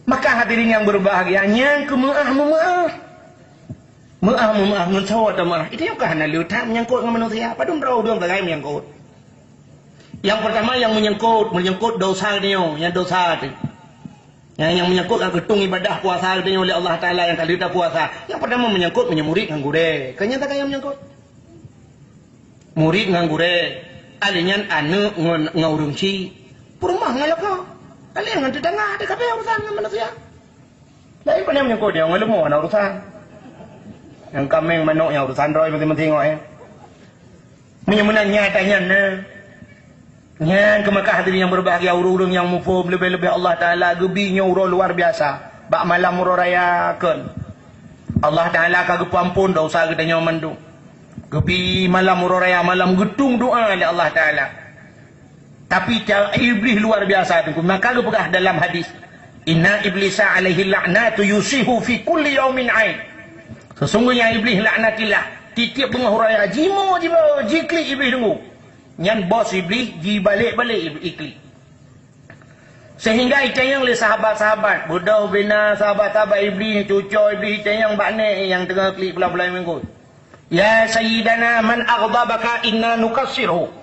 Maka hadirin yang berbahagia, nyang keu meu'ah meumeu'ah. Meu'ah meumeu'ah ngon saboh tameu'ah. Itu nyang ka hana le that menyangkut ngon manusia. Padum droe udeueng sagai menyangkut. Yang pertama yang menyangkut, menyangkut dosa geutanyoe, nyang dosa teuh. Nyang, nyang menyangkut ka geutung ibadah puasa geutanyoe lé Allah Taala nyang ka lheueh tapuasa. Yang pertama menyangkut meunyoe murit ngon gurèe. Ka nyan sagai nyang menyangkut. Murit ngon gurèe. Ahli nyan aneuk ngon, ngon ureueng chik. Peurumoh ngon lakoe. Ka lheueh ngon teutangga, teuh ka abéh urusan ngon manusia. Laén pane meunyoe ngon leumo hana urusan. Nyang kaméng manok nyang urusan droe maséng-maséng ngon eh. Meunyoe meunan nyan ata nyan na. Nyan keuh maka hadirin yang berbahagia ureueng-ureueng nyang muphom leubeh-leubeh Allah Taala geubi nyoe uroe luar biasa. Bak malam uroe raya kon. Allah Taala ka geupeuamphon dosa geutanyoe mandum. Geubi malam uroe raya malam geutung doa lé Allah Taala. Tapi cara Iblih luar biasa teungku. Maka geupeugah dalam hadis, "Inna iblisa alaihi la'natu yusihu fi kulli yaumin ain." Sesungguhnya Iblih laknatillah, tiep-tiep beungoh raya jimoe jiba jiklik Iblih deungoe. Nyan bos Iblih jibalek-balek Ib-, iklik. Sehingga itanyong lé sahabat-sahabat, beudôh bina sahabat-sahabat Iblih, cuco Iblih itanyong bak nèk nyang teungoh klik bulan-bulan minggu. "Ya Sayyidana, man aghdabaka inna nukassirhu."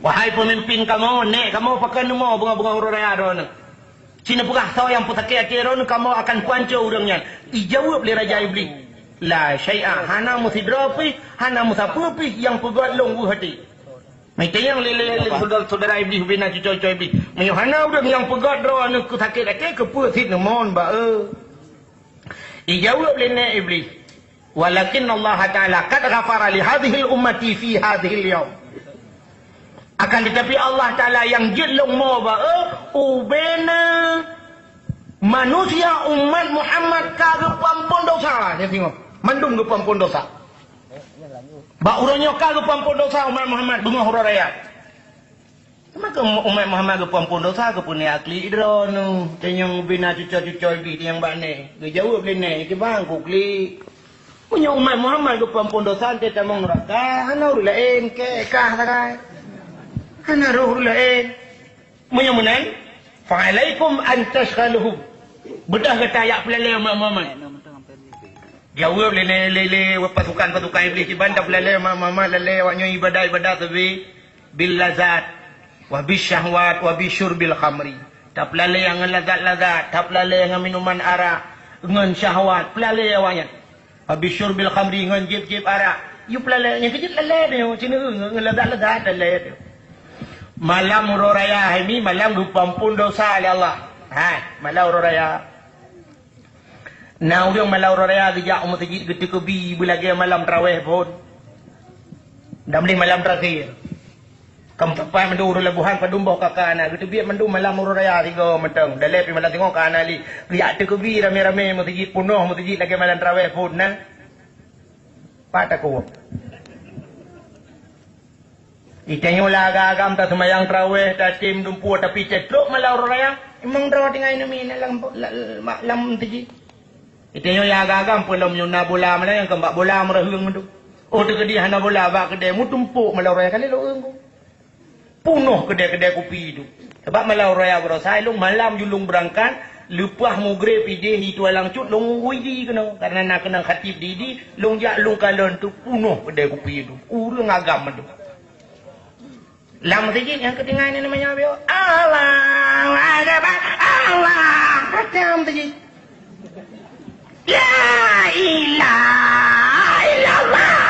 Wahai peumimpin kamoe, nèk kamoe pakon neumoe beungoh-beungoh uroe raya droeneuh. Ci neupeugah soe nyang peusakét até droeneuh, kamoe akan peuhanco ureueng nyan. Ijaweueb lé Raja Iblih, "La syai'a, hana meusidroe pih, hana meusapeue pih nyang peugöt lôn weueh até." Meutanyong lé, lé, lé syedara, syedara Iblih bina cuco-cuco Iblih, "Meunyoe hana ureueng nyang peugöt droeneuh keu sakét até, keupeue cit neumon ba eu?" Ijaweueb lé nèk Iblih, "Walakin Allah Taala qad ghafara li hadhil ummati fi hadhil yaum." Akan tetapi Allah Taala nyang jeuet lôn mo ba eu ubena manusia umat Muhammad ka geupeuamphon dosa. Nyan singoh, mandum geupeuamphon dosa. Bak uroe nyoe ka geupeuamphon dosa umat Muhammad beungoh uroe raya. Maka umat Muhammad geupeuamphon dosa, keupeue nèk klik droeneuh? Tanyong bina cuco-cuco Iblih tanyong bak nèk. Geujaweueb lé nèk, "Kiban kuklik. Meunyoe umat Muhammad geupeuamphon dosa, até tamong neuraka, hana ureueng laén, kèk kah sagai. Hana roh ureueng laén." Meunyoe meunan, "Fa alaikum an tasyghaluhum." Beudôh gata jak peulalè umat Muhammad. Jaweueb lé, lé, lé, lé pasukan-pasukan Iblih, "Kiban tapeulalè umat Muhammad, lalè awak nyoe ibadat-ibadat sabe bil lazat, wa bisyahwat, wa bisyurbil khamri." Tapeulalè ngon lazat-lazat, tapeulalè ngon minuman arak, ngon syahwat, peulalè awak nyan. "Wa bisyurbil khamri," ngon jieb-jieb arak. Yue peulalè, nyang keu jeuet lalè teuh, sineuk ngon lazat-lazat lalè teuh. Malam uroe raya hai mi, malam geupeuamphon dosa lé Allah. Hai, malam uroe raya. Na ureueng malam uroe raya geujak u meuseujid geuteukeubi beulagèe malam traweh phon. Dam lé malam terakhir. Ka meutupat mandum ureueng Labuhan padum boh ka ka na, geuteubiet mandum malam uroe raya sigoe mantong. Dalè pih malam singoh ka hana lé. Geujak teukeubi ramé-ramé meuseujid, peunoh meuseujid lagèe malam traweh phon na. Pat takot. Itanyoe la agam-agam taseumayang taraweh, tatem dumpeue, tapi tetrok malam uroe raya, memang droe tinggai neumi na lam, la-, la-, lam teujih. Itanyoe la agam-agam peulom nyoe na bola malam nyang keu bak bola meureuheung tu. Oh, teukeudi hana bola bak keudè meutumpok malam uroe raya ka lheueh lôn eueng. Punoh keudè-keudè kupi tu. Sabab malam uroe raya baroesa ilong malam julong beurangkat, leupah mugreb ideh itu alang cut lôn widi keunoe. Karena na keunong khatib di idi, lôn jak lôn kalon tu punoh keudè kupi tu. Ureueng agam tu. Lam meuseujid nyang keutinggai ni namanya Abio. Allahu Akbar. Allah. Macam meuseujid. La ilaha illallah.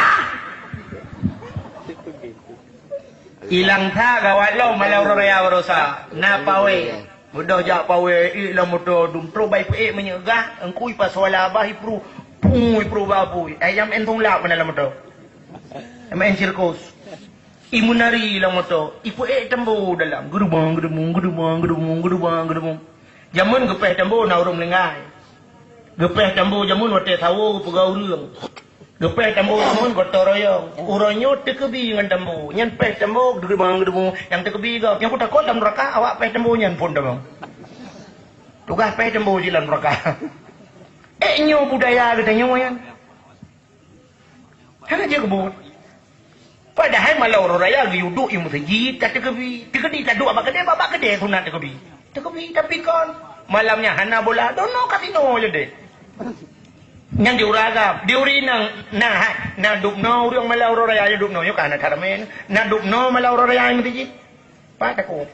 Ilang that gawat lom malam uroe raya baroesa. Na pawé. Beudôh jak pawé, ék lam moto, dum trok bai peuék meunyeugah, engkui pasoe labah ipru, pui ipru babui. Ayam entong lap keunan lam moto. Main sirkus. Imeunari lam moto, ipeuék tambo dalam. Geudubang, geudubung, geudubang, geudubung, geudubang, geudubung. Jameun geupéh tambo na ureueng meuninggai. Geupéh tambo jameun watée sawo geupeugah ureueng. Geupéh tambo jameun gotong royong. Uroe nyoe teukeubi ngon tambo. Nyan péh tambo geudubang, geudubung. Nyang teukeubi gob. Nyang kutakot lam neuraka awak péh tambo nyan phon tambo. Tugaih péh tambo jih lam neuraka. Ék nyoe budaya geutanyoe nyan. Hana jeuet keubuet. Padahai malam uroe raya geuyue duek i meuseujid ka teukeubi. Teukeubi taduek bak keudè, bak, bak keudè sunat teukeubi. Teukeubi tapi kon malam nyan hana bola, dono kasino je deh. Nyan di ureueng agam, di ureueng inong na hai, na dubnoe ureueng malam uroe raya nyoe dubnoe nyoe ka hana that ramé. Na dubnoe malam uroe raya i meuseujid. Pat takot.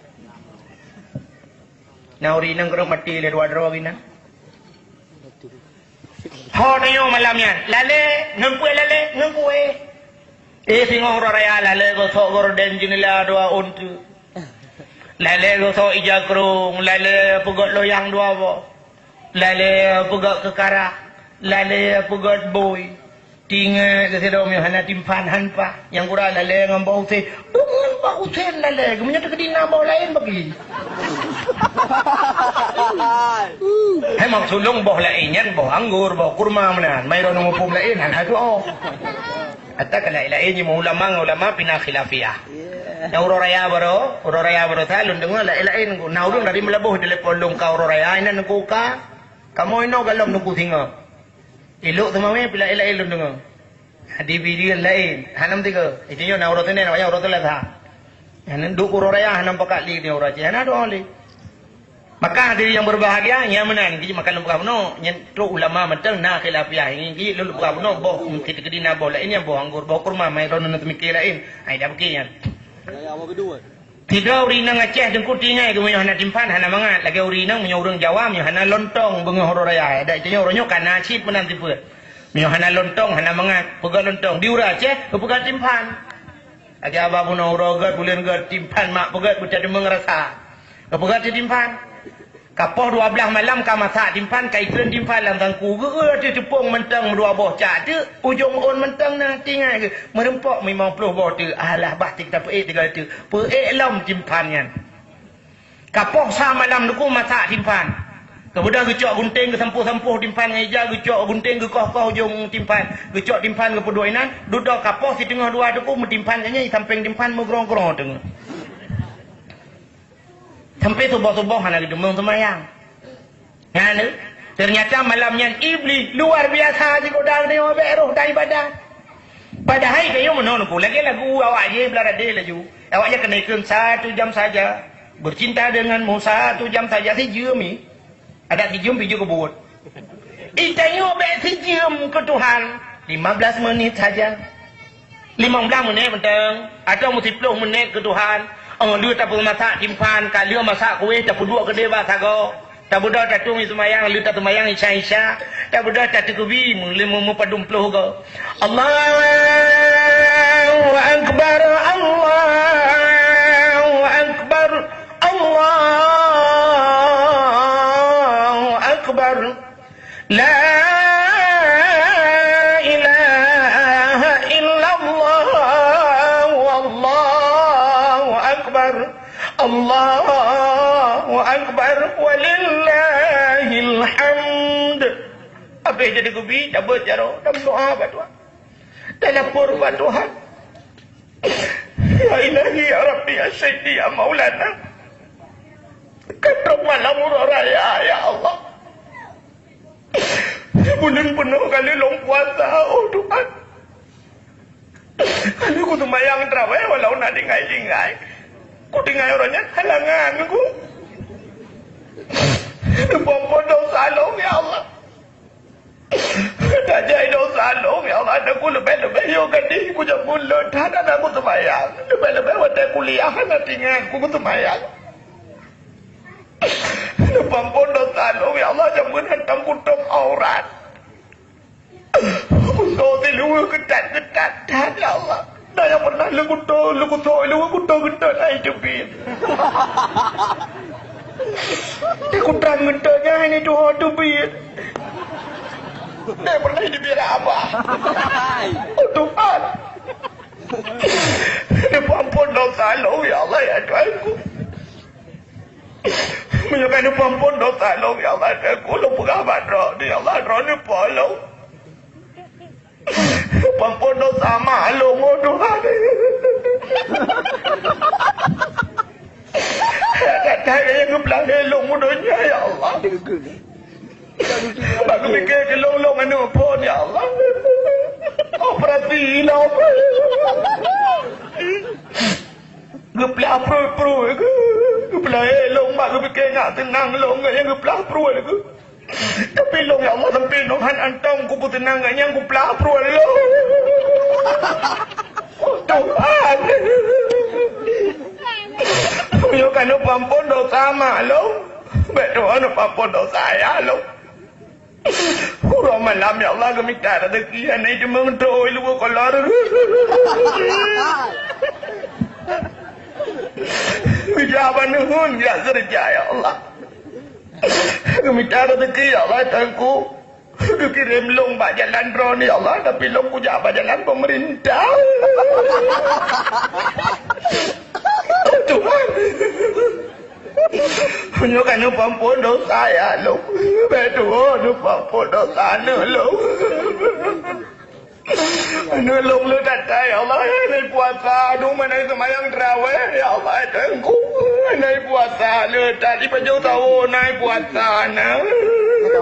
Na ureueng inong keureuh maté lé dua droe inong. Ho tanyoe malam nyan, lalé ngon kueh, lalé ngon kueh. Eh, singoh uroe raya lalé gosok gorden jeunela dua ôn teuk. Lalé gosok ija krong, lalé peugöt loyang dua boh. Lalé peugöt keukarah, lalé peugöt bôi. Tinggai keu sidroe meunyoe hana timphan han pah. Nyang gura lalé ngon boh usén. Deungon boh usén lalé, geumeunyoe teukeudi na boh laén bagi. Hai maksud lôn boh laén nyan boh anggor, boh kurma meunan. Mai droeneuh muphom laén hana tuoh. Ata ka laén-laén nyoe ulama ngon ulama pina khilafiah. Nyang uroe raya baroe, uroe raya baroe sa lôn deungoe laén-laén. Na ureueng dari Meulaboh telepon lôn ka uroe raya, inan Teungku ka. Kamoe inoe galom Teungku singoh. Ilok teumawé pih laén-laén lôn deungoe. Di video laén, hana meusigoe. Itu nyoe na uroe Senin, awaknyan uroe Selasa. Hana duek uroe raya, hana pakat lé di uroe Aceh, hana doa lé. Maka hadirin yang berbahagia, nyang meunan, geuji makan lôn peugah bunoe, nyan trok ulama mantong na khilafiah. Nyan geuji lôn peugah bunoe, boh mungkin keudina boh laén, nyan boh anggor, boh kurma, mai droeneuh na teumikir laén. Hai dah bukit nyan. Sidroe ureueng inong Aceh teungku tinggai geuh meunyoe hana timphan hana mangat. Lagèe ureueng inong meunyoe ureueng Jawa meunyoe hana lontong beungoh uroe raya. Adak tanyoe uroe nyoe ka na cit meunan sifeuet. Meunyoe hana lontong hana mangat. Peugöt lontong. Di ureueng Aceh geupeugöt timphan. Lagèe aba bunoe uroe göt buleuen göt timphan mak peugöt beutateumeung rasa. Geupeugöt timphan. Ka poh dua blaih malam ka masak timphan, ka itreun timphan lam sangku. Geu-eu ateueh teupông mantong meudua boh cak teuk, ujong ôn mantong na tinggai geuh. Meureumpok limong ploh boh teuk, alah bah tik tapeuék tinggai teuk. Peuék lom timphan nyan. Ka poh sa malam teungku masak timphan. Keubeudôh geucok gunténg geusampôh-sampôh timphan ngon ija, geucok gunténg geukoh-koh ujong timphan. Geucok timphan geupeuduek inan, dudoe ka poh siteungoh dua teungku meutimphan nyan, sampéng timphan meugrong-grong teungoh. Sampai suboh-suboh hana geuteumeung seumayang. Nyan, ternyata malam nyan Iblih luar biasa jigoda geutanyoe bèk roh dan ibadah. Padahai geutanyoe meunoe neupeu lagèe lagu awak jih blah radé laju. Awak nyan keuneukheun satu jam saja. Bercinta denganmu satu jam saja sijeuem. Adak sijeuem pih jeuet keu buet. Itanyoe bèk sijeuem keu Tuhan, lima belas menit saja. Limong blaih menit mantong, atawa meusiploh menit keu Tuhan. Oh, lheueh tapeumasak timphan, ka lheueh masak kueh, tapeuduek keudeh bak sagoe. Tabeudôh tatueng seumayang, lheueh taseumayang Isya-Isya. Tabeudôh tateukeubi, meuleumu meupadum ploh goe. Allahu Akbar, Allahu Akbar, Allahu Akbar. La ilaha illallah, wallahu akbar, Allahu akbar, walillahil hamd. Habéh jadi geubi, tabeuet jaroe, dan doa bak Tuhan. Talapor bak Tuhan. Ya Ilahi, ya Rabbi, ya Sayyidi, ya Maulana. Ka trok malam uroe raya, ya Allah. Buleuen peunoh ka lheueh lôn puasa, oh Tuhan. Ka lheueh kuseumayang teurawéh walau na tinggai-tinggai. Kutinggai uroe nyan halangan ku. Neupeuampôn desya lôn, ya Allah. Tajak i desya lôn, ya Allah, dan ku leubeh-leubeh yoh gadih ku jameun lôn that hana kuseumayang. Leubeh-leubeh watée kuliah hana teuingat ku kuseumayang. Neupeuampôn desya lôn, ya Allah, jameun hantom kutôp aurat. Kusoe siluweue keutat-keutat that, ya Allah. Na nyang pernah lôn kuto, lôn kusoe siluweue kuto geuntot hai teubiet. Di kutrang geuntot nyan hai tuho teubiet. Dai pernah dibiet abah. Oh Tuhan. Neupeuampôn desya lôn, ya Allah, ya Tuhanku. Meunyoe ka neupeuampôn desya lôn, ya Allah, Tuhanku, lôn peugah bak Droeneuh, ya Allah, Droeneuh po lôn. Peuampôn desya mak lôn, oh Tuhan. That-that nyang geupeulahé lôn u donya, ya Allah. Bak geupike keu lôn, lôn aneuk phon, ya Allah. Operasi lom. Geuplah pruet-pruet geuh. Geuplah lôn bak geupike nyak seunang lôn ngon nyang geuplah pruet geuh. Tapi lôn, ya Allah, sampoe nyoe han antong kupeuseunang ngon nyang geuplah pruet lôn. Oh, Tuhan. Meunyoe ka neupeuampôn desya mak lôn, bék tuho neupeuampôn desya ayah lôn. Uroe malam, ya Allah, geumita raseuki hana jiteumeung trok i luwa kolor. Geujak bak neuheun jak keureuja, ya Allah. Geumita raseuki, ya Allah, Tuhanku. Geukirém lôn bak jalan Droeneuh, ya Allah, tapi lôn kujak bak jalan peumeurintah. Tuhan. Meunyoe ka neupeuampôn desya ayah lôn, bék tuho neupeuampôn desya aneuk lôn. Aneuk lôn le that-that, ya Allah, hana puasa, aduh, hana seumayang teurawéh, ya Allah, Tuhanku, hana puasa le that, di pajoh sawo hana puasa na.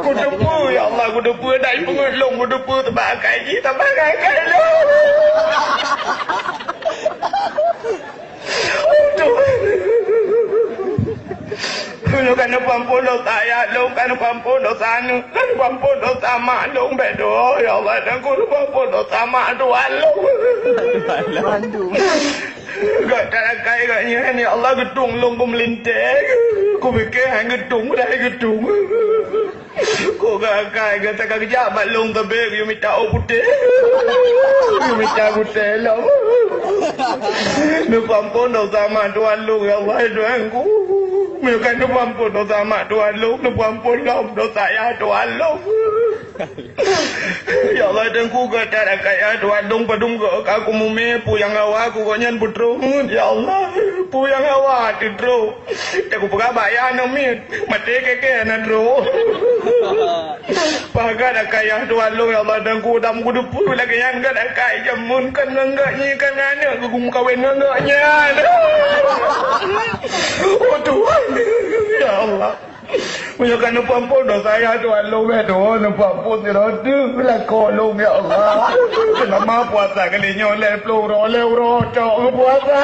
Kuteupeue, ya Allah, kuteupeue, dai peungeut lôn, kuteupeue, teubak akai jih, teubak akai lôn. Aduh. Meunyoe ka neupeuampôn desya ayah lôn, ka neupeuampôn desya aneuk, ka neupeuampôn desya mak lôn, bék tuho, ya Allah, dan ku neupeuampôn desya mak tuan lôn. Bandum. Gata akai gata nyan, ya Allah, geutung lôn keu meulintée. Kupike han geutung, padahai geutung. Kok gata akai gata ka geujak bak lôn sabe geumita ôk putéh. Geumita putéh lom. Neupeuampôn desya mak tuan lôn, ya Allah, Tuhanku. Meunyoe ka neupeuampôn desya mak tuan lôn, neupeuampôn lom desya ayah tuan lôn. Ya Allah, Tuhanku, gata akai ayah tuan lôn padum goe ka kumumé, peue nyang hawa keu gobnyan peutrok. Ya Allah, peue nyang hawa teutrok. Teuk kupeugah bak ayah aneuk miet, maté kèe-kèe hana trok. Pakat akai ayah tuan lôn, ya Allah, dan ku dam kuteupeue lagèe nyan gata akai jameun kan ngon gata nyan kan aneuk geumeukawen ngon gata nyan. Oh Tuhan, ya Allah. Meunyoe ka neupeuampôn desya ayah tuan lôn, bék tuho neupeuampôn sidroe teuk lakoe lôn, ya Allah. Seulama puasa kali nyoe lhèe plôh uroe, lhèe uroe cok geupuasa.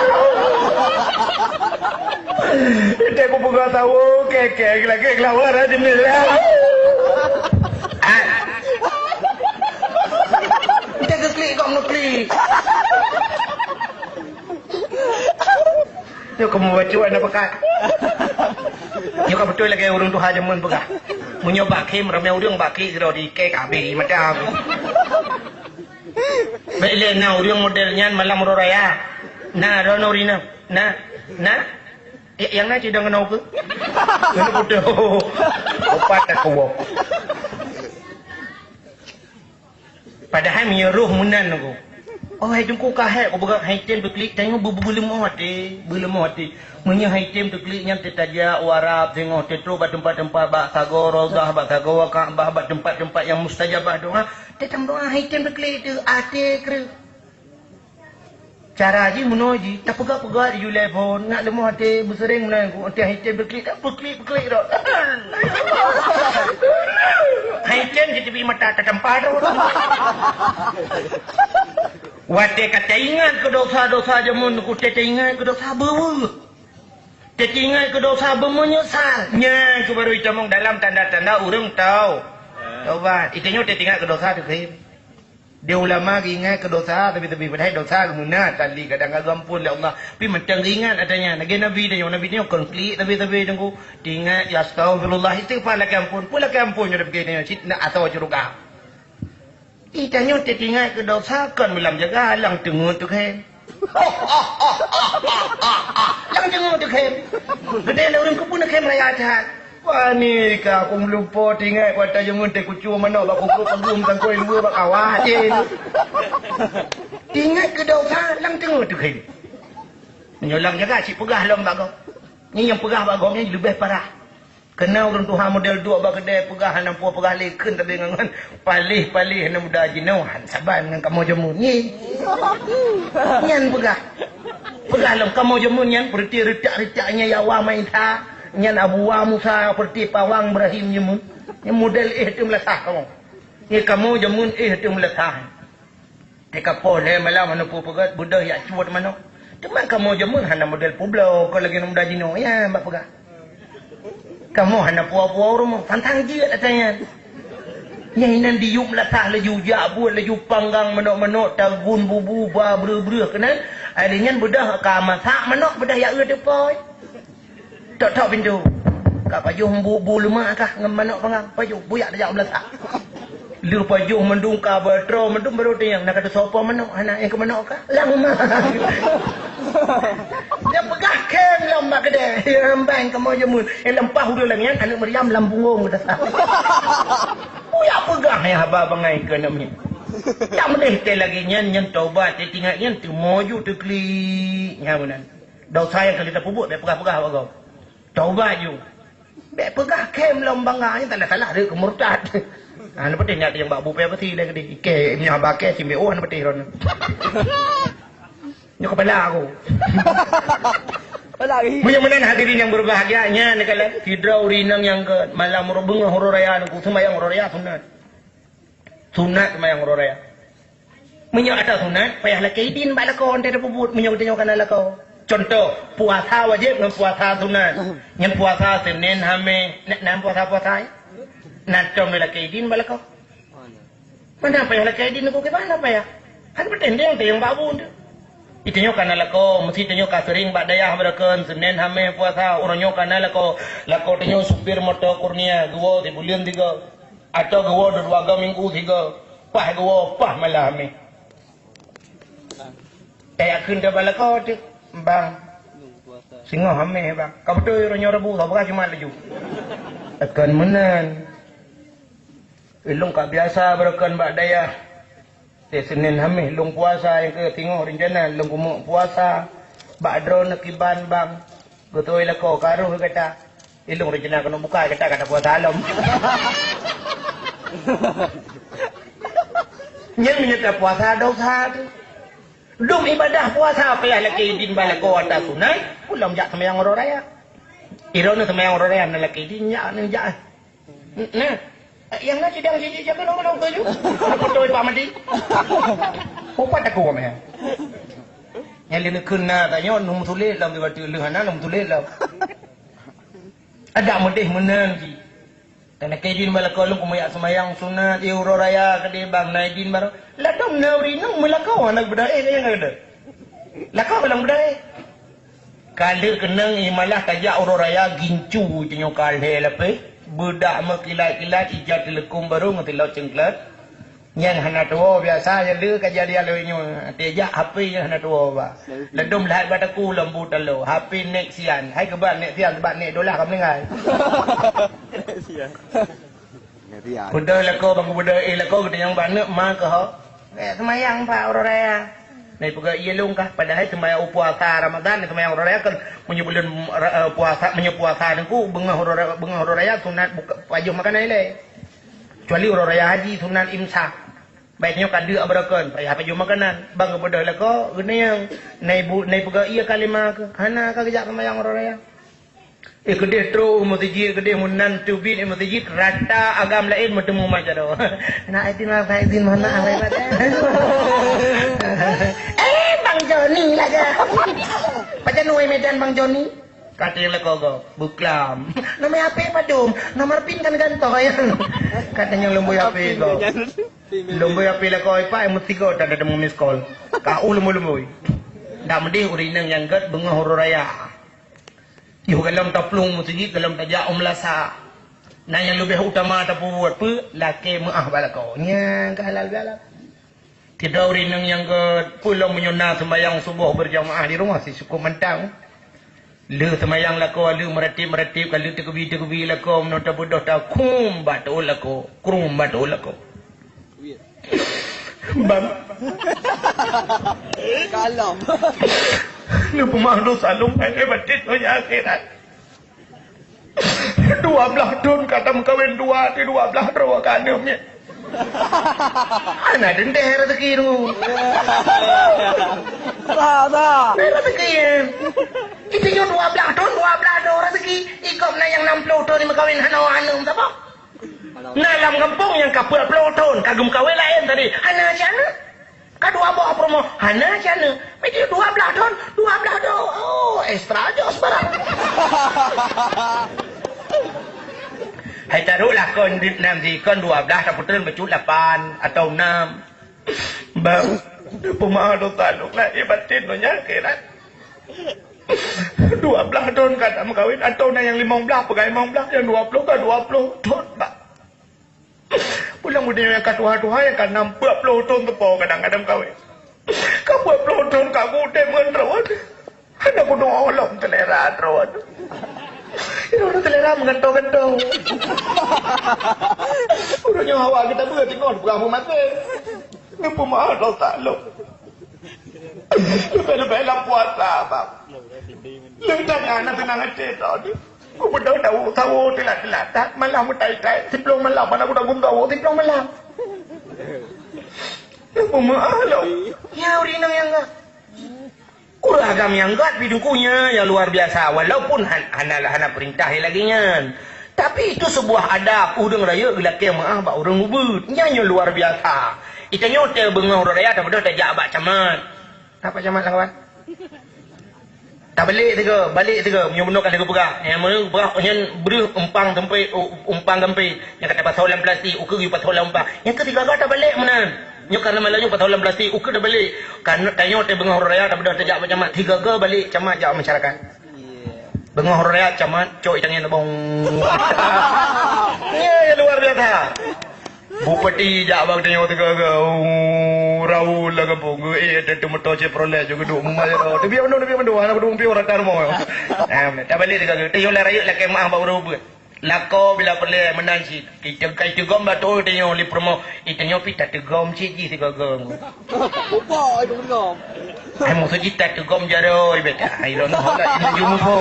Teuh kupeugah sawo, kèe-kèe lagèe geulawa rajin nilai. Ah. Teuh geuklik kok meuklik. Nyoe kamoe bacut hana peukat. Nyoe ka beutôi lagèe ureueng tuha jameun peugah. Meunyoe bak khém ramè ureueng, bak khém sidroe di kèe ka habéh mata. Bèk lé na ureueng model nyan malam uroe raya. Na, droeneuh rineuh. Na, na. Eh, nyang na cit dong keunoe keuh. Keunoe putôh. Opat tak keuwoe. Padahai meunyoe roh meunan nanggroe. Oh, hai Teungku ka hék, kupeugah hai tem teuklik, tanyoe beu-, beu-, beuleumoh até, beuleumoh até. Meunyoe hai tem teuklik nyan teutajak u Arab, singoh teutrok bak teumpat-teumpat, bak sagoe Raudhah, bak sagoe Ka'bah, bak teumpat-teumpat nyang mustajabah doa, teutam doa hai tem teuklik teuh até kreueh. Cara jih meunoe jih, tapeugah-peugah di julai phon, ngat leumoh até, beuseuréng meunan ku, até hai tem beuklik, beuklik-beuklik dak. Hai tem jiteubiet mata tatampa dak. Watée ka taingat keu dosa-dosa jameun ku, taingat keu dosa beuweuh. Taingat keu dosa beumeunyeusal. Nyan keuh baru itamong dalam tanda-tanda ureuëng tau. Taubat. Itanyoe taingat keu dosa teukhém. Di ulama geuingat keu dosa, tapi-tapi padahai dosa geumeuna tali kadang ka geuampôn lé Allah. Tapi mantong geuingat ata nyan. Lagée Nabi tanyoe, Nabi tanyoe kon klik tapi-tapi teungku. Taingat, ya astaghfirullah, istighfar lakée ampôn. Peue lakée ampôn nyoe dipike tanyoe cit nak asoe syeuruga. Itanyoe taingat keu dosa kon meulam jaga, lam teungeut teukhém. Lam teungeut teukhém. Geudeh lé ureuëng keupeue neukhém raya that. Wah, ni ka aku meulupo taingat kuat tajeungeut teukucue manok bak kuku pagum tangkoi luwe bak kawah je. Taingat keu dosa lam teungeut teukhém. Meunyoe lam jaga cit peugah lom bak gob. Nyan nyang peugah bak gob nyan leubeh parah. Keunan ureuëng tuha model duek bak keudè peugah hana peue peugah lé kheun tapi ngon paléh-paléh hana muda jinoe han saban ngon kamoe jameun nyan. Nyan peugah. Peugah lom kamoe jameun nyan peureuti reutak-reutak nyan yawa maisa. Nyan Abu Wa Musa peureuti pawang Ibrahim jameun. Nyan model éh teuh meulasah kamoe. Nyan kamoe jameun éh teuh meulasah. Teuka poh lhée malam hana peue peugét, beudôh jak cuet manok. Teuma kamoe jameun hana model peubloe, kon lagée aneuk muda jinoe, nyan bak peugah. Kamoe hana puwoe-puwoe u rumoh, santang jeuet ata nyan. Nyan inan diyueb lasah laju, jak buet laju panggang manok-manok, tagun bubu, ba breueh-breueh keunan. Ai lheueh nyan beudôh ka masak manok, beudôh jak eu teupôi. Tok-tok pintoe. Ka pajoh bu, bu leumah kah ngon manok pangang? Pajoh, buyak tajak meulasak. Lheueh pajoh mandum ka beutroe mandum baru tanyong, na ka teusoe po manok, hana nyang keu manok kah? Lam ma. Nyan peugah khém lom bak keudè. Rambai kamoe jameun. Eh, leumpah uroe lagée nyan, aneuk Maryam lam punggong geutasah. Buyak peugah nyang haba bangai keu aneuk miet. Tak meudeh teuh lagée nyan, nyan taubat, teuingat nyan teumoju teuklik. Nyan meunan. Dosa nyang ka lheueh tapeubuet, bék peugah-peugah bak gob. Taubat ju. Bék peugah khém lom bangga, nyan tanda salah deuh keu murtad. Ha, na peudeh nyan nyang bak bupée pasti lé keudeh. Ikée meunyoe haba kée simbéh oh na peudeh ron. Nyoe kepala aku. Kepala lagi. Meunyoe meunan hadirin yang berbahagia, nyan kala sidroe ureuëng inong nyang ke malam beungoh uroe raya nungku seumayang uroe raya sunat. Sunat seumayang uroe raya. Meunyoe ata sunat, payah lakée idin bak lakoe, 'oh teuh tapeubuet meunyoe geutanyoe kana lakoe. Cuntoh, puasa wajéb ngon puasa sunat. Nyan puasa Senin, Hamis, na, na puasa-puasa, eh? Na tom lakée idin bak lakoe. Meunan payah lakée idin nungku kiban na payah. Kan peutendeng teuh nyang bak bu teuh. Itanyoe kana lakoe, meusti tanyoe ka seuring bak dayah beureukeun, Senin, Hamis puasa, uroe nyoe kana lakoe. Lakoe tanyoe supir moto Kurnia, geuwoe sibuleuen sigoe. Atau geuwoe dua goe minggu sigoe, paih geuwoe, paih malam Hamis. Tayakheun teuh bak lakoe teuh, "Bang, singoh Hamis, Bang." Ka beutôi uroe nyoe Rabu, saboh Jumat laju. Kon meunan. Ilong ka biasa beureukeun bak dayah. Teuh Senin Hamis lôn puasa, nyang keu singoh rencana lôn keumeuk puasa. Bak droeneuh kiban bang, geutôi lakoe ka rôh gata. Ilong rencana keuneuk buka, gata ka tapuasa lom. Nyan meunyoe tapuasa dosa teuh. Dum ibadah puasa payah lakée idin bak lakoe ata sunat, ulôn jak seumayang uroe raya. Droeneuh seumayang uroe raya na lakée idin, jak, neujak. Nah, nyang na sidang jijak jaga nong-nong tu ju. Beutôi Pak Madi. Upat aku meh. Nyang lé neukheun na tanyoe nong meutuléh lam di batu leuh hana nong meutuléh lam. Adak meudeh meunan ji. Kana keudin bak lakoe lôn keumeujak seumayang sunat, eh, uroe raya keudeh bang na idin baroe. Ladom na urinong meulakoe hana beudaya nyang ada. Lakoe ka lôn beudaya. Ka lheueh keunong, eh, malah tajak uroe raya gincu tanyoe ka lhée lapéh, beudak meukilat-kilat, ija teuleukum barô ngon silop cengklat. Nyang hana tuwoe biasa nyang lheueh ka jadi aloi nyoe, teuh jak H P nyang hana tuwoe ba. Ladom lhait bak takue lam bu taloe, H P nék sian, hai keuban nék sian, sabab nék dolah ka meuninggai. Nék sian. Beudôh lakoe bang, beudôh, eh, lakoe geutanyoe bak aneuk ma keuh ho. Eh, seumayang bak uroe raya. Nah, peugah iya lôn kah, padahai seumayang puasa Ramadan, seumayang uroe raya kan meunyoe buleuen, eh, puasa, meunyoe puasa nungku beungoh uroe raya, beungoh uroe raya sunat buka, pajoh makanan ilée. Kecuali uroe raya haji sunat imsak. Baik nyoe ka deuk abrakon, payah pajoh makanan. Bang geubeudôh lakoe, geuneung. Nai bu-, nai peugah iya kalimah keuh. Hana ka geujak seumayang uroe raya. Eh, keudeh trok u meuseujid, keudeh meunan teubiet u meuseujid, rata agam laén meuteumé meucadô. Na izin, na izin, mohon maaf, hebat, eh. Eh, Bang Joni lagèe. Pajan wai Medan Bang Joni? Kata nyang lakoe gob, beuklam. Nomor H P padum? Nomor pin kan gantoe, ya. Kata nyang lumbôi H P gob. Lumbôi H P lakoe, Pak, meusigoe tan teumé miss call. Ka u lumbôi-lumbôi. Dak meudeh ureueng inong nyang gèt beungoh uroe raya. Yoh gohlom taplueng meuseujid, gohlom tajak u meulasa. Na nyang leubeh utama tapeubuet peue? Lakèe meu'ah bak lakoe. Nyan ka halal bihalal. Sidroe ureueng inong nyang gèt, peue lom meunyoe na seumbahyang suboh beurjamaah di rumoh sicukop mantong. Le seumayang lakoe, le meuratéb-meuratéb, ka le teukeubie-teukeubie lakoe, meunoe tabeudôh takhum bak teuôt lakoe, krum bak teuôt lakoe. Bang. Kalon. Neupeumeu'ah dosa lôn lahé batén donya akhirat. Dua blaih thôn ka tameukawen dua, di dua blaih droe ka aneuk miet. Hana teuntèe rezeki tu. Sa, sa. Rezeki, eh. Itu nyoe dua blaih thôn, dua blaih droe rezeki. Ikôt na nyang nam ploh thôn meukawen hana aneuk saboh. Na lam gampông nyang ka peuet ploh thôn ka geumeukawen laén tadi. Hana cit aneuk. Ka dua boh peurumoh, hana cit aneuk. Meunyoe dua blaih thôn, dua blaih droe. Oh, ekstra jos barang. Hai taruhlah kon di-, nam di kon dua blaih, tapeutrön bacut lapan atau nam. Bang, peumeu'ah dosa lôn lahé batén donya akhirat. Dua blaih thôn ka tameukawen, atau na nyang limong blaih, peugah limong blaih, nyang dua ploh ka dua ploh thôn, Bang. Pulang udah nyang ka tuha-tuha, nyang ka nam peuet ploh thôn teupo kadang-kadang kawin. Ka peuet ploh thôn ka gudeb ngon droe. Hana gunong olom teulera droe. Droe teulera meugantoe-gantoe. Uroe nyoe hawa geutabeuet teungoh peugah meumaté. Neupeumeu'ah dosa lôn. Leubeh-leubeh lam puasa, Bang. Leuh tangan na teunang até droe. Kubeudôh dawa sawo teulat-teulat that, malam meutai-tai, siploh malam, mana kuda gum dawa siploh malam. Peumeu'ah lom. Ya, ureueng inong nyang gèt. Ureueng agam nyang gèt, pih teungku nyan nyang luar biasa. Walaupun han-, hana, hana peurintah lagèe nyan. Tapi itu sebuah adab, ureueng rayeuk geulakèe meu'ah bak ureueng ubit. Nyan nyang luar biasa. Itanyoe teuh beungoh uroe raya, tabeudôh tajak bak camat. Apa camat lawan? Tabalek sigoe, balek sigoe, meunyoe bunoe ka lheueh geupeugah. Nyang meupeugah nyan breuh umpang sempit, u-, umpang gampé. Nyang ka tapasoe lam plastik, ukeue geupasoe lam umpang. Nyang keu sigoe-goe tabalek meunan. Nyoe ka lama laju pasoe lam plastik, ukeue tabalek. Ka tanyoe teuh beungoh uroe raya, tabeudôh tajak bak camat. Sigoe-goe balek camat jak masyarakat. Beungoh uroe raya camat, cok itangieng bong. Ye, luar biasa. Bupati jak bak tanyoe teuga-ga, oh, raul lam gampông, eh, ada tu motor Chevrolet juga duk mumai ro. Tapi apa tu, tapi apa tu, anak tu mungkin orang tar mau. Em, tak balik teuga-ga. Tanyoe lah rayeuk lakèe meu'ah bak ureueng ubit. Lakoe bila peureulèe meunan cit. Kita kai teugom bak tu tanyoe li promo. Eh, tanyoe pih tateugom cit jih teuga-ga. Upo itu teugom. Ai maksud jih tateugom jaroe beta. Ai lôn hola ini jumpo.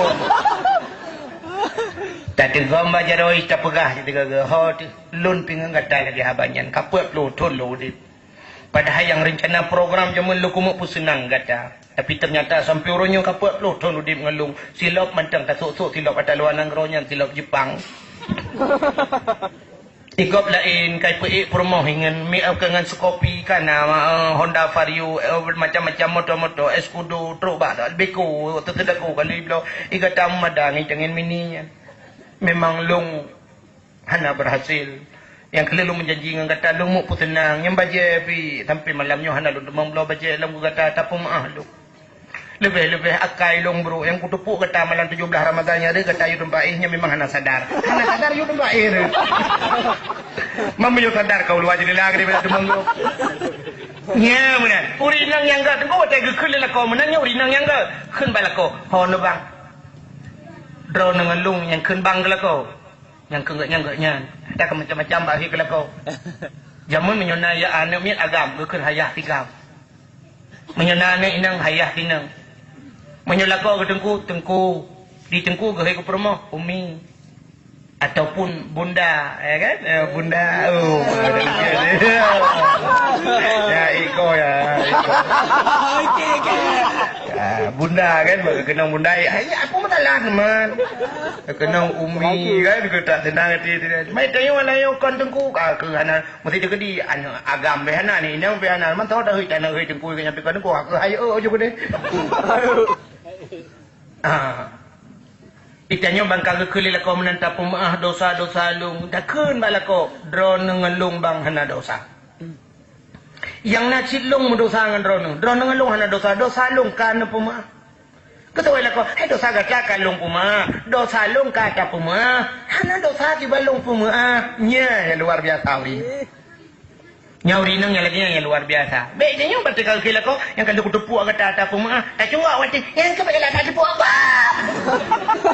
Tateugom bak jaroe tapeugah cit teuga-ga. Ho tu. Lôn pih ngon gata lagèe haba nyan, ka peuet ploh thôn lôn udép. Padahai nyang reuncana program jameun lôn keumeuk peuseunang gata. Tapi teunyata sampoe uroe nyoe ka peuet ploh thôn udép ngon lôn. Silop mantong tasok-sok silop ata luwa nanggroe nyan silop Jepang. Di gob laén, kai peuék peurumoh ngon mi-, ngon seukopi ka na, eh, Honda Vario, eh, macam-macam moto-moto, Escudo, trok bak Beko, teuteudako kali bloe. Di gata meumada ngon tangieng mini nyan. Memang lôn hana berhasil. Nyang keu lheueh lôn meujanji ngon gata, lôn meupeue seunang. Nyang bajèe pih, sampoe malam nyoe hana lôn teumong bloe bajèe lom keu gata, tapeumeu'ah lôn. Leubeh-leubeh akai lôn brôk nyang kuteupok gata malam tujoh blaih Ramadhan nyan, gata yue teumpat éh nyan memang hana sadar. Hana sadar yue teumpat éh. Meunyoe sadar ka u luwa jeundela geude bak teumong lôn. Nya meunan. Ureueng inong nyang gèt teungku watèe geukheun lé lakoe meunan nyoe ureueng inong nyang gèt. Kheun bak lakoe, "Ho neuh bang. Droeneuh ngon lôn nyang kheun bang keu lakoe." Nyang keu geuh nyan geuh nyan. Ada keu macam-macam bak hai keu lakoe. Jameun meunyoe na ya aneuk miet agam, geukheun hayah sigam. Meunyoe na aneuk inong, hayah sinong. Meunyoe lakoe keu teungku, teungku. Di teungku geuhôi keu peurumoh, umi. Ataupun bunda, ya kan? Eh, bunda. Oh, ya, iko ya. Iko. Okey, okey. Ah, bunda kan, bagi kenang bunda. Ai, apa masalah, teman? Kenang umi kan, kita tenang hati. Mai tanya mana yang kon tengku, ah, ke hana mesti dia kedi, anu, agam be hana ni, inang be hana. Man tahu dah, hui, tanah hui tengku, nyampe kon tengku, aku hayo, oh, juga deh. Ah. Itanyoe ban ka geukheun lé lakoe meunan tapeumeu'ah dosa-dosa lôn, takheun bak lakoe, droeneuh ngon lôn ban hana dosa. Nyang na cit lôn meudosa ngon droeneuh, droeneuh ngon lôn hana dosa, dosa lôn ka neupeumeu'ah. Geutawai lakoe, "Hai dosa gata ka lôn peumeu'ah, dosa lôn ka tapeumeu'ah, hana dosa kiban lôn peumeu'ah." Nyan nyang luar biasa uri. Nyan uri inong nyang lagèe nyan nyang luar biasa. Bèk tanyoe batèe ka geukheun lakoe, nyang ka lheueh kuteupuk gata tapeumeu'ah, tacungok watèe, nyang keuh bèk lagak teupuk apa?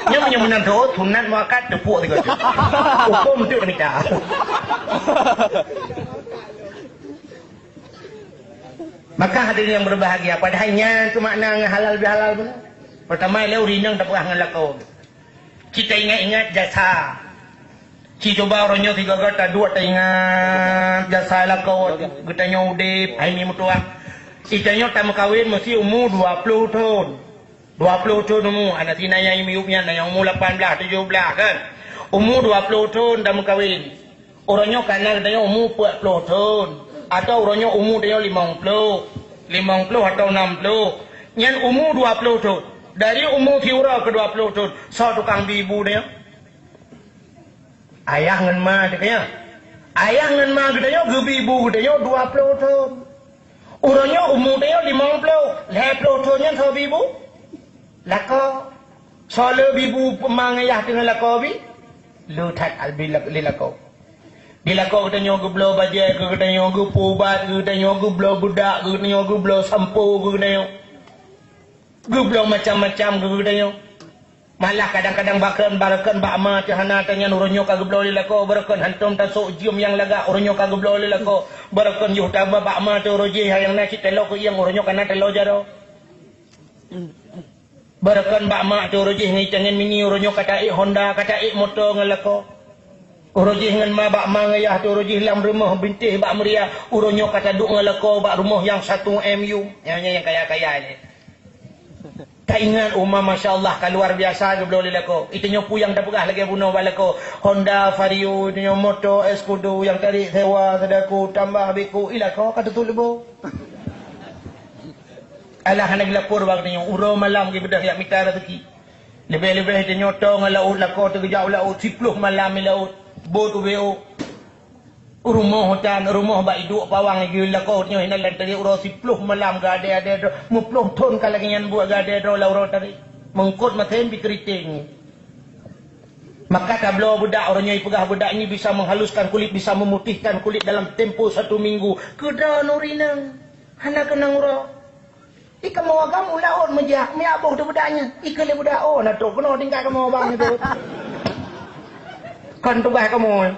Nyan meunyoe meunan tho, sunat muakkad teupuk sigoe teuk. Hukôm teuk mita. Maka hadirin yang berbahagia, padahai nyan keuh makna ngon halal bihalal beuna. Peurtama lé uri inong tapeugah ngon lakoe. Ci taingat-ingat jasa. Ci cuba uroe nyoe sigoe-goe taduek taingat jasa lakoe geutanyoe udép, hai mi meutuah. Itanyoe tameukawen meusi umu dua ploh thon. Dua ploh thon umu, hana sina nyang miyueb nyan, nyang umu lapan blaih, tujoh blaih kan. Umu dua ploh thon tameukawen. Uroe nyoe kana geutanyoe umu peuet ploh thon, atawa uroe nyoe umu tanyoe limong ploh, limong ploh atawa nam ploh. Nyan umu dua ploh thon. Dari umu siuroe keu dua ploh thon, soe tukang bi bu tanyoe? Ayah ngon ma teuh nyan. Ayah ngon ma geutanyoe geubi bu geutanyoe dua ploh thon. Uroe nyoe umu tanyoe limong ploh, lhèe ploh thon nyan soe bi bu? Lakoe. Soe le bi bu ma ngon yah teungoh lakoe bi? Le that albi lak-, lé lakoe. Di lakoe geutanyoe geubloe bajèe keu geutanyoe, geupeuubat keu geutanyoe, geubloe beudak keu geutanyoe, geubloe sampo keu geutanyoe. Geubloe macam-macam keu geutanyoe. Malah kadang-kadang bakon, barokon bak ma teuh hana tanyan uroe nyoe ka geubloe lé lakoe, barokon hantom tasok jeuem nyang lagak uroe nyoe ka geubloe lé lakoe, barokon yoh taba bak ma teuh uroe jih nyang na cit taloe keuieng uroe nyoe ka na taloe jaroe. Barokon bak ma teuh uroe jih ngon itangen mini uroe nyoe ka taék Honda, ka taék moto ngon lakoe. Uroe jih ngon ma bak ma ngon yah teuh uroe jih lam rumoh bintéh bak meuria, uroe nyoe ka taduek ngon lakoe bak rumoh nyang satu M U. Nyang, nyang, nyang kaya-kaya nyan. Taingat uma, masya Allah, ka luar biasa geubloe lé lakoe. Itanyoe peue nyang tapeugah lagèe bunoe bak lakoe. Honda Vario, itanyoe moto Escudo nyang tarek sewa, seudaku, tambah beuku, i lakoe ka tutut leubo. Alah hana geulapor bak geutanyoe, uroe malam geubeudôh jak mita raseuki. Leubeh-leubeh itanyoe toe ngon laôt, lakoe teugeujak u laôt, siploh malam i laôt, bot ubé ôk. Rumoh tan, rumoh bak iduek pawang i geue lakoe nyoe hinan lam teurie uroe siploh malam geuadée-adée droe, meuploh thon ka lagée nyan buet geuadée droe lam uroe tadi. Meungkot maté bikriting. Maka tabloe beudak, uroe nyoe ipeugah beudak nyoe bisa menghaluskan kulit, bisa memutihkan kulit dalam tempo satu minggu. Keudroe nuri nang, hana keunong uroe. Ikamoe agam u laôt meujak, meuyak boh teuh beudak nyan. Ikeu lé beudak, "Oh, na trok keunoe tingkat kamoe bang nyoe." Kon tugaih kamoe.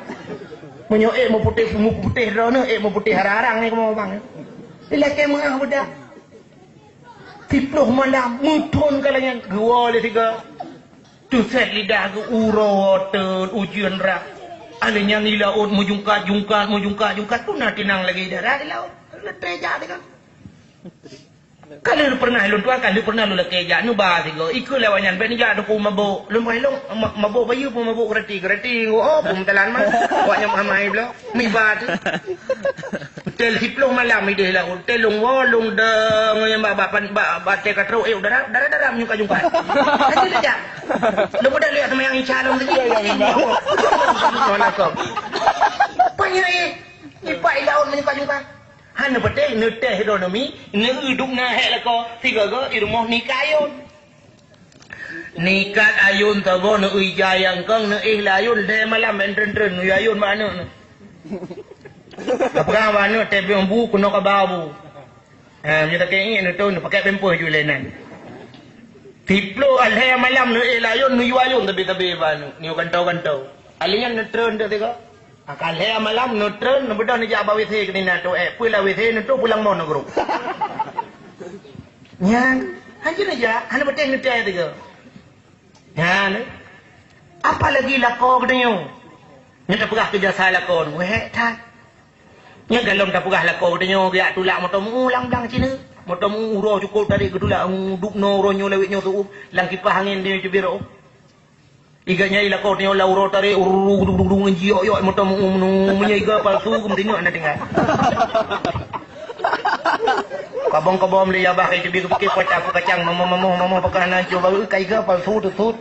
Meunyoe ék meuputéh, meuputéh droeneuh, ék meuputéh arang-arang nyoe kamoe bang. Ilakée meuah beudak. Siploh malam, meuthon ka lagée nyan, geuwoe lé sigoe. Teusét lidah geuh uroe teun ujeuen rab. Alé nyan i laôt meujungkat-jungkat, meujungkat-jungkat, peue na teunang lagée darat i laôt. Leuté jak sigoe. Ka lheueh pernah lôn tuan, ka lheueh pernah lôn lakée jak neuba sigoe. Ikeu lewat nyan, bèk neujak teupeu mabök. Lôn peugah lôn, ma-, mabök bayeue peue mabök gratis, gratis. Oh, peue meutelan mah. Awak nyan meuhamai bloe. Miba teuh. Tel siploh malam ideh laôt. Tel lôn woe, lôn dong nyang bak, bak, bak, bak, bak teuka trok, eh, dara, dara, dara, menyungka-nyungka. Hati teujak. Lôn peugah lihat sama nyang Isya lôn tadi. Ya, ya, ya. Mana kau? Banyak, eh. Ipak i laôt menyungka-nyungka. Han neupeuteh, neutéh droe neumi, neueu dum na hék lakoe, sigoe-goe i rumoh nikat ayôn. Nikat ayôn saboh neueu ija nyang kong, neuéh lé ayôn lhèe malam, bèk treun-treun, neueu ayôn bak aneuk nyoe. Tapeugah bak aneuk, teubieng bu, keunoe kaba bu. Ha, meunyoe takeuh ingat neutoh, neupakèk pampers ju lé nan. Siploh lhèe malam neuéh lé ayôn, neuyue ayôn tabe-tabe bak aneuk, neuyue kantô-kantô. Alèh nyan neutreun teuh sigoe. Ka lhèe malam neutreun, neubeudôh neujak bak WC keunan na toh, eh, peue lam WC neutoh pulang mon neugrôp. Nyan, hanjeuet neujak, hana patéh neutéh teuga. Nyan, eh. Apalagi lakoe geutanyoe. Nyoe tapeugah keu jasa lakoe nyoe, hék that. Nyoe golom tapeugah lakoe geutanyoe geujak tulak moto meu-ueng lam blang sinan. Moto meu-ueng uroe cukôp tarék geutulak, dubnoe uroe nyoe lawét nyoe seuuem, lam kipah angén nyoe teubiet rôh. Iga nyai lakoe tanyoe lam uroe tarék, ururu, gudung, gudung, gudung, ngon jiyok-yok moto meu-ueng meunyoe. Meunyoe iga palsu, geumeutinok na tinggai. Kabong-kabong lé yah bah, kai teubiet geupike, pacah kacang, mamoh-mamoh, mamoh pakah na cuba, ka iga palsu teusut.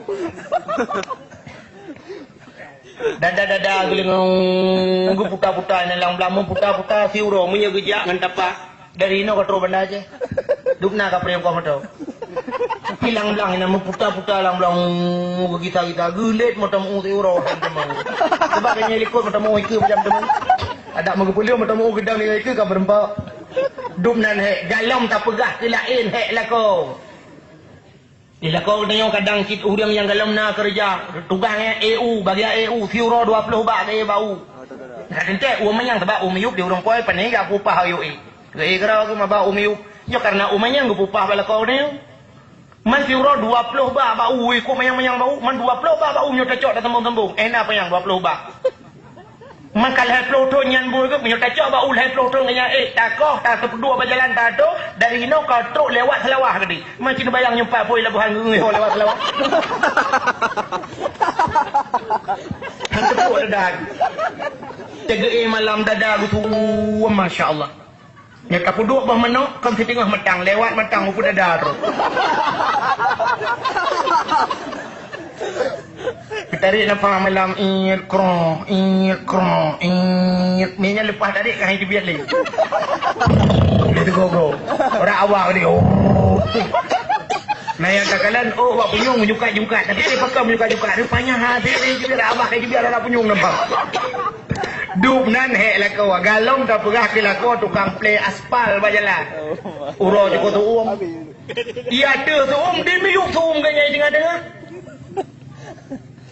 Dada-dada geuleungeung, geuputa-puta nyan lam blang, meuputa-puta siuroe meunyoe geujak ngon tapa. Dari inoe ka trok Banda Aceh. Dubna ka peureueng koh moto. Ilang blang inan meuputa-puta lam blang, geugita-gita, geulet moto meu-ueng siuroe han teuma. Sebab ka nyang likot moto meu-ueng ikeue macam teuma. Adak meugeupeulieu moto meu-ueng geudang nibak ikeue ka meureumpok. Dubnan hék, golom tapeugah keu laén hék lakoe. Di lakoe geutanyoe kadang cit ureueng nyang golom na keureuja, tugaih nyan éh u, bagian éh u, siuroe dua ploh bak geuéh bak u. Ka teuntèe u manyang, sabab u miyueb di ureueng po pane geupupah u éh. Geuéh keudroe geuh maba u miyueb. Nyoe kareuna u manyang geupupah bak lakoe geutanyoe. Man siuroe dua ploh bak bak u, ikot manyang-manyang bak u, man dua ploh bak bak u meunyoe tacok tasambong-sambong. Éh na panyang dua ploh bak. Maka lhèe ploh thon nyan bui geuh, meunyoe tacok bak u lhèe ploh thon nyan, éh, takoh, taseupeudua bak jalan, tato, dari inoe ka trok lewat Seulawah keudéh. Macam neubayang nyoe pat phôi labohan geungeue lewat Seulawah. Han teupeue dada. Teugeuéh malam dada geutuwom, masya Allah. Nyoe tapeuduek boh manok, kon siteungoh matang, lewat matang u peue dada troh. Tarék nafah malam, iet, kroh, iet, kroh, iet. Mie nyan leupah tarék, ka hai teubiet lé. Dia teugogro. Orang awak dia, oh. Nah, nyang takalon, oh, awak punyueng meujungkat-jungkat. Tapi dia pakon meujungkat-jungkat. Rupanya hati dia, dia abah, dia orang punyueng nampak. Dubnan hék lakoe, golom tapeugah keu lakoe tukang plé aspal bak jalan. Uroe cukôp seuuem. Iya teuh seuuem, di miyueb seuuem geuh nyang teungoh-teungoh.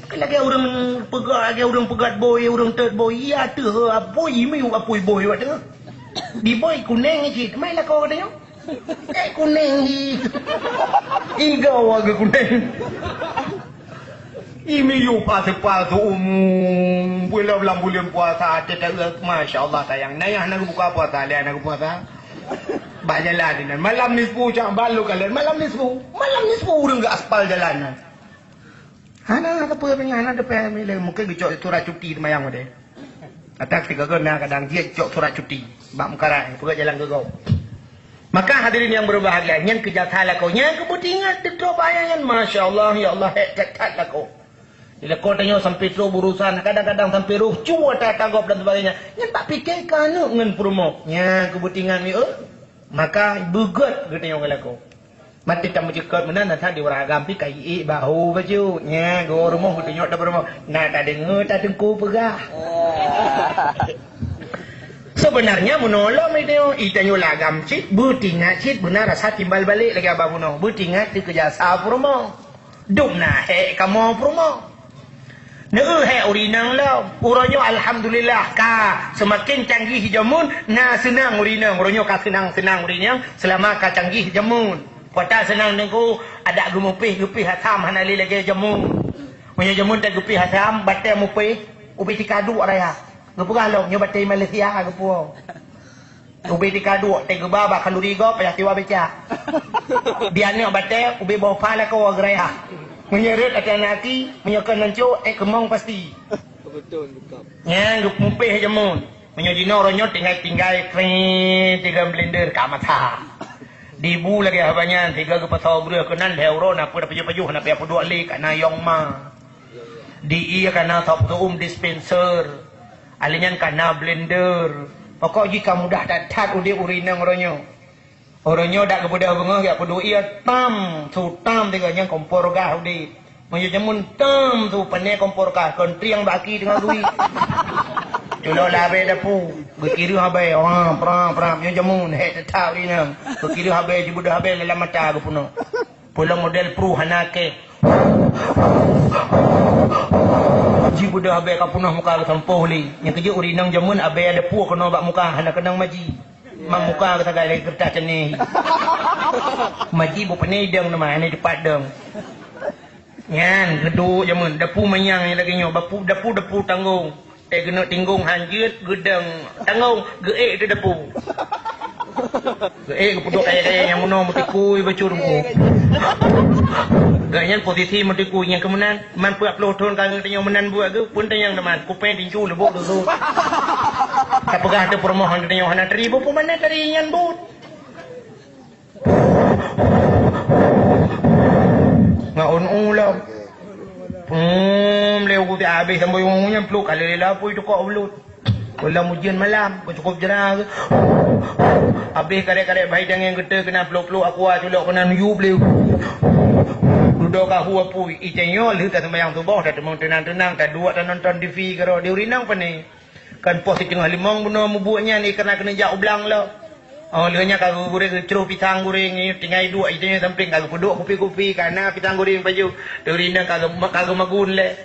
Lagèe ureueng peugah, lagèe ureueng peugah bôi, ureueng teuet bôi. Iya teuh, apui miyueb apui bôi watèe. Di bôi kunéng cit, mai lakoe geutanyoe. Eh, kunéng hi. Iga wa geuh kunéng. Imiyueb aseupal seuuem buleuen lam buleuen puasa, até ta-, masya Allah sayang. Nayah na geubuka puasa, lé na geupuasa. Bak jalan inan. Malam nisfu Sya'ban lôn kalon. Malam nisfu. Malam nisfu ureueng geuaspal jalan nyan. Hana sapeue pih, hana teupeu milée. Mungken geucok surat cuti teumayang wadée. Adak sigoe na kadang jeuet cok surat cuti bak mukarai, peugét jalan keu gob. Maka hadirin nyang berbahagia, nyan keu jasa lakoe, nyan keu beutingat teutroe bahya nyan, masya Allah, ya Allah, hék that-that lakoe. Di lakoe tanyoe sampai troh berurusan, kadang-kadang sampai roh cue ata-ata gob dan sebagainya. Nyan tak pike keu aneuk ngon peurumoh. Nyan keu beutingat mi, eh. Maka beugét geutanyoe ngon lakoe. Maté tameuceukeut meunan, na that di ureueng agam pih ka iék bahu bacut. Nya, geuwoe rumoh geutunyok tabeurumoh. Na tadeungoe tateungku peugah. Seubeunarnya meunoe lom itanyoe, itanyoe lagam cit, beutingat cit beuna rasa timbal balek lagée abah bunoe. Beutingat teuh keu jasa peurumoh. Dum na hék kamoe peurumoh. Neueu hék ureueng inong lom. Uroe nyoe alhamdulillah ka seumaken canggih jameun, na seunang ureueng inong. Uroe nyoe ka seunang-seunang ureueng inong seulama ka canggih jameun. Kuata seunang teungku, adak geumupéh, geupéh asam hana lé lagée jameun. Meunyoe jameun ta geupéh asam, batée mupéh, ubé tika duek raya. Geupeugah lom nyoe batée Malaysia geupuwoe. Ubé tika duek, teuh geuba bak khanduri gob, payah siwa beca. Di aneuk batée, ubé boh pha lakoe geuraya. Meunyoe rhot ateueh aneuk gaki, meunyoe kon nancok, ék keumong pasti. Nyan geupeumpéh jameun. Meunyoe jinoe uroe nyoe tinggai-tinggai, pring, tinggai blender ka masa. Dibu lagée haba nyan, sigoe geupasoe breueh keunan lhée uroe na peue pajoh-pajoh na payah peuduek lé, ka na yong ma. Di ié ka na sop tuem dispenser. Alé nyan ka na blender. Pokok jih ka mudah that-that udeb ureueng inong uroe nyoe. Uroe nyoe dak geubeudôh beungoh jak peuduek ié tam, su tam tiga nyang kompor gas udeb. Meunyoe jameun tam su pané kompor gas, kon trieng bak aki teungoh geuwi. Culok lam abée dapu, geukireuh abée, wah, pram, pram. Nyoe jameun, hék that-that ureueng inong. Geukireuh abée, jibeudôh abée lam mata geupeunoh. Peulom model pruh hana keh. Jibeudôh abée ka peunoh muka geusampoh lé. Nyang keujeuet ureueng inong jameun abée ada pue keunoe bak muka hana keunong maji. Mak muka geusagai lagée keureutah ceuneh. Maji beu pané idong teuma hana dipat dong. Nyan, geuduek jameun, dapu manyang nyang lagèe nyoe, bapu, dapu-dapu tanggong. Teuh keuneuk tinggong han jeuet, geudong tanggong, geuék teuh dapu. Geuék geupeudok kayèe-kayèe nyang meunoe meutikui bacut ruku. Geuh nyan posisi meutikui nyang keumeunan, man peuet ploh thon ka geutanyoe meunan buet geuh, pun tanyong teuma, kupèe tincu leubok geuh. Tapeugah teuh peurumoh geutanyoe hana tari, bukon mana tari nyan buet. Ngon ulam. Pum, lé uku ti abéh sampoe umu nyan pluk kali lé lapui tukok ulut. Ulam ujeuen malam, keu cukop jera geuh. Abéh karek-karek bahai dangeng geuteu keunan pluk-pluk aqua culok keunan yub lé. Dudoe kahu apui, itanyoe lheueh taseumayang suboh, tateumeung teunang-teunang, taduek tanonton T V keudroe di urinang pane. Kan poh siteungoh limong bunoe mubuet nyan, ié kana keuneuk jak u blang lom. Oh, lheueh nyan ka geugureng, geucroh pisang goreng, tinggai duek i teungoh sampéng, ka geupeuduek kupi-kupi, kana pisang goreng pajoh. Teuri nyan ka geu-, ka geumagun lé.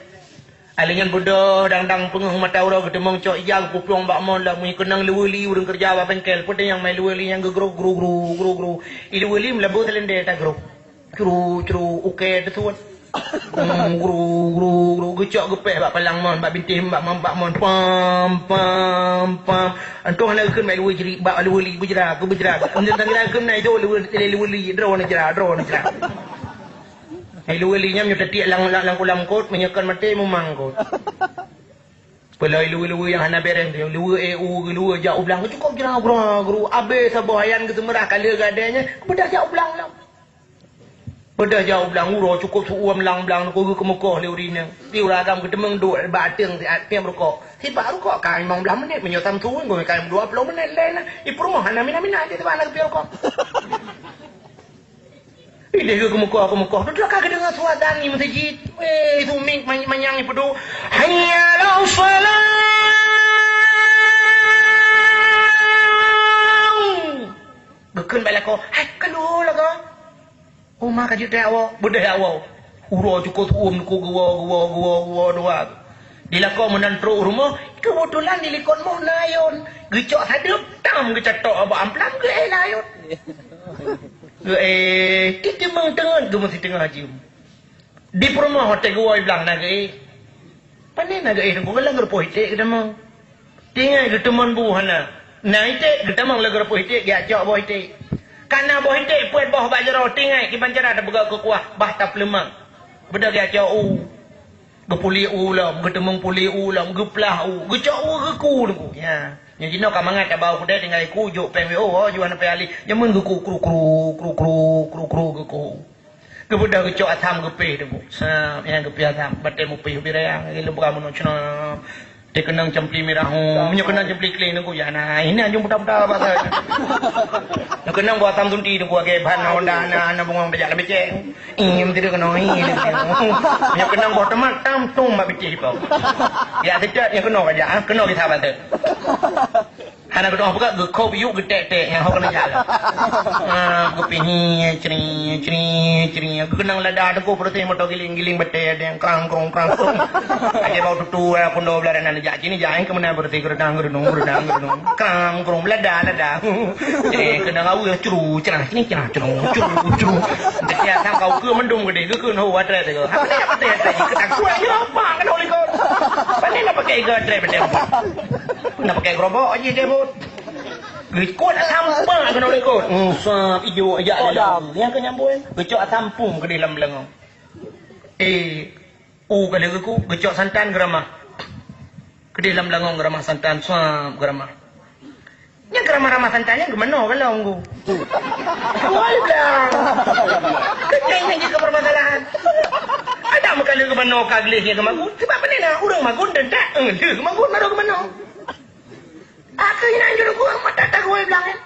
Alèh nyan beudôh dang-dang peungeuh mata uroe, geuteumeung cok ija geuplueng bak mon lom, meunyo keunong luweue li ureueng keureuja bak bengkel, peue nyang mai luweue li nyan geugrok gru gru gru gru. I luweue li meulaboh seulendé tagrok. Cru, cru, ukèe teusuet. Hmm, gru, gru, gru, geucok geupéh bak palang mon, bak bintéh, bak mon, bak mon. Pam, pam, pam. Entong hana geukheun bak luweue jri-, bak luweue li beujra, geubeujra. Entong hana geukheun na itu luweue, luweue li, droeneuh jra, droeneuh jra. Hai luweue li nyan meunyoe tatiek lam, lam, lam kulam kot, meunyoe kon maté mumang kot. Peulai luweue-luweue nyang hana bèrèh, luweue éue, luweue jak u blang, cukop jra, gru, gru. Abéh saboh ayan geuseumeurah ka lheueh gadée nyan, beudôh jak u blang lom. Beudôh jak u blang uroe cukôp seu-uem lam blang nyan, keu geukeumeukoh lé ureueng inong. Di ureueng agam geuteumeung duek bak ateueng siat piem rukok. Sibak rukok ka limong blaih menit, meunyoe Samsu ngon ka dua ploh menit lé na. Di peurumoh hana mina-mina, di sibak hana geupiem rukok. Idéh geukeumeukoh-keumeukoh, dudoe ka geudeungoe suara adan di meuseujid. Wéh, sumik manyang ipeuduek. Hayya 'alas shalah. Geukheun bak lakoe, "Hai, ka lheueh lakoe." Uma ka jeuet teuak woe, beudôh jak woe. Uroe cukôp seu-uem nukô geuwoe, geuwoe, geuwoe, geuwoe dua. Di lakoe meunan trok u rumoh, keubeutulan di likot moh na ayôn. Geucok sadeup, tam geucatok bak amplam, geuéh lam ayôn. Geuéh, di teumeung teungeut geumeusiteungoh jeuem. Di peurumoh watée geuwoe blang na geuéh. Pane na geuéh teungku, lam geurupoh iték geutamong. Tinggai geuteumon bu hana. Na iték geutamong lam geurupoh iték, geujak cok boh iték. Ka na boh iték peuet boh bak jaroe, tinggai kiban cara tapeugah keu kuah, bah tapeuleumang. Beudôh geujak cok u. Geupuléh u lom, geuteumong puléh u lom, geuplah u, geucok u geuku teungku. Ya. Nyoe jinoe ka mangat tabau keudée tinggai ku jok péng W O, oh, juah na péng alih. Jameun geuku kru kru, kru kru, kru kru geuku. Geubeudôh geucok asam geupéh teungku. Sa, nyang geupéh asam, batée mupéh ubit rayang, lôn buka meunoe ceunoe. Teukeunong cempli mirah, hu. Meunyoe keunong cempli kling teungku, ya na, ini anjung buta-buta basa. Nyoe keunong boh asam sunti teungku, agée ban Honda na, na bungong tajak lam beceng. Ih, meusidroe keunoe, ih, meusidroe. Nyoe keunong boh teumat, tam, tum, bak bitéh ipong. Ya, setiap nyoe keunoe ka jak, ah, keunoe kisah basa. Hana keunoe peugah, geukhôb yuk geutek-tek, nyang ho keuneuk jak lom. Ah, geupihi, cri, cri, cri. Geukeunong lada teungku, peureuteh moto giling-giling batée, deng, krang, krong, krang, krong. Aja bau tutu, ya, pun dua belas dan jak sini, jak, eh, kemana peureuteh, geudang, geudung, geudang, geudung. Krang, krong, lada, lada. Eh, keunong aweue, cru, cerah, sini, cerah, cru, cru, cru. Dekat sang kau ke mendung gede, ke, ke, ho, atré, ke. Apa dia, apa dia, apa dia? Ketakuan, ya, apa, kan, oleh kau. Pandai nak pakai ke, atré, macam apa? Nak pakai gerobok aja dia, Bud. Likot asam pang keunoe likot. Hmm, sap ijo ajak. Kodam. Nyang keu nyamboi. Geucok asam pum keudeh lam beulangong. Eh, u ka lheueh geuku, geucok santan geuramah. Keudeh lam beulangong geuramah santan, sap geuramah. Nyang geuramah-ramah santan nyan geumanoe ka lom, Gu. Woi, blang. Keudeh nyan jeuet keu permasalahan. Ada meukaleuh geumanoe ka gleh nyan geumagun. Sebab pane na ureueng magun dan tak, eh, lheueh geumagun baru geumanoe. Akhé nyan jeuet geuh mata tagôi blang nyan.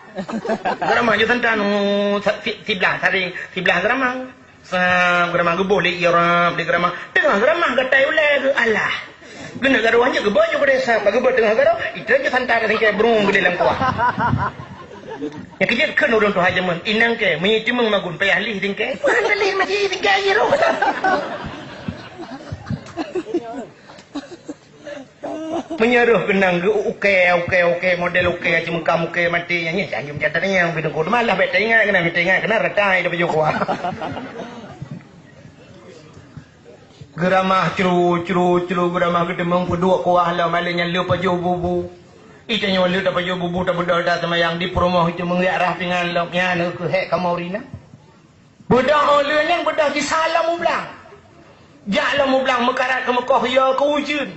Geuramah jeuet santan, oh, sa-, si-, siblah saring, siblah geuramah. Sam, geuramah geuboh lé irab di geuramah. Teungoh geuramah geutai ulée geuh, alah. Geuneuk garoh nyan geuboh jeuet geude sam, bak geuboh teungoh garoh, itreun jeuet santan ka singkée brung geude lam kuah. Nyang keujeuet kheun ureueng tuha jameun, inong kée, meunyoe teumeung magun payah lih singkée. Peue hana lih maji singkée jih roh. Meunyoe roh keunong geu-, ukée, ukée, ukée, model ukée, ceumeuka mukée maté nyan, nyan, janjum jatan nyang bideueng ku. Malah bék teuingat keunan, bék teuingat keunan, rata ai da pajoh kuah. Geuramah cru, cru, cru, geuramah geuteumeung peuduek kuah lom, malée nyan le pajoh bubu. Itanyoe le tapajoh bubu, tabeudôh taseumayang di peurumoh, iteumeung jak rhah pingan lom. Nyan keuh hék kamoe ureueng inong. Beudôh óh lheueh nyan, beudôh jisalom u blang. Jak lom u blang, meukarat keu meukoh, yo keu ujeuen.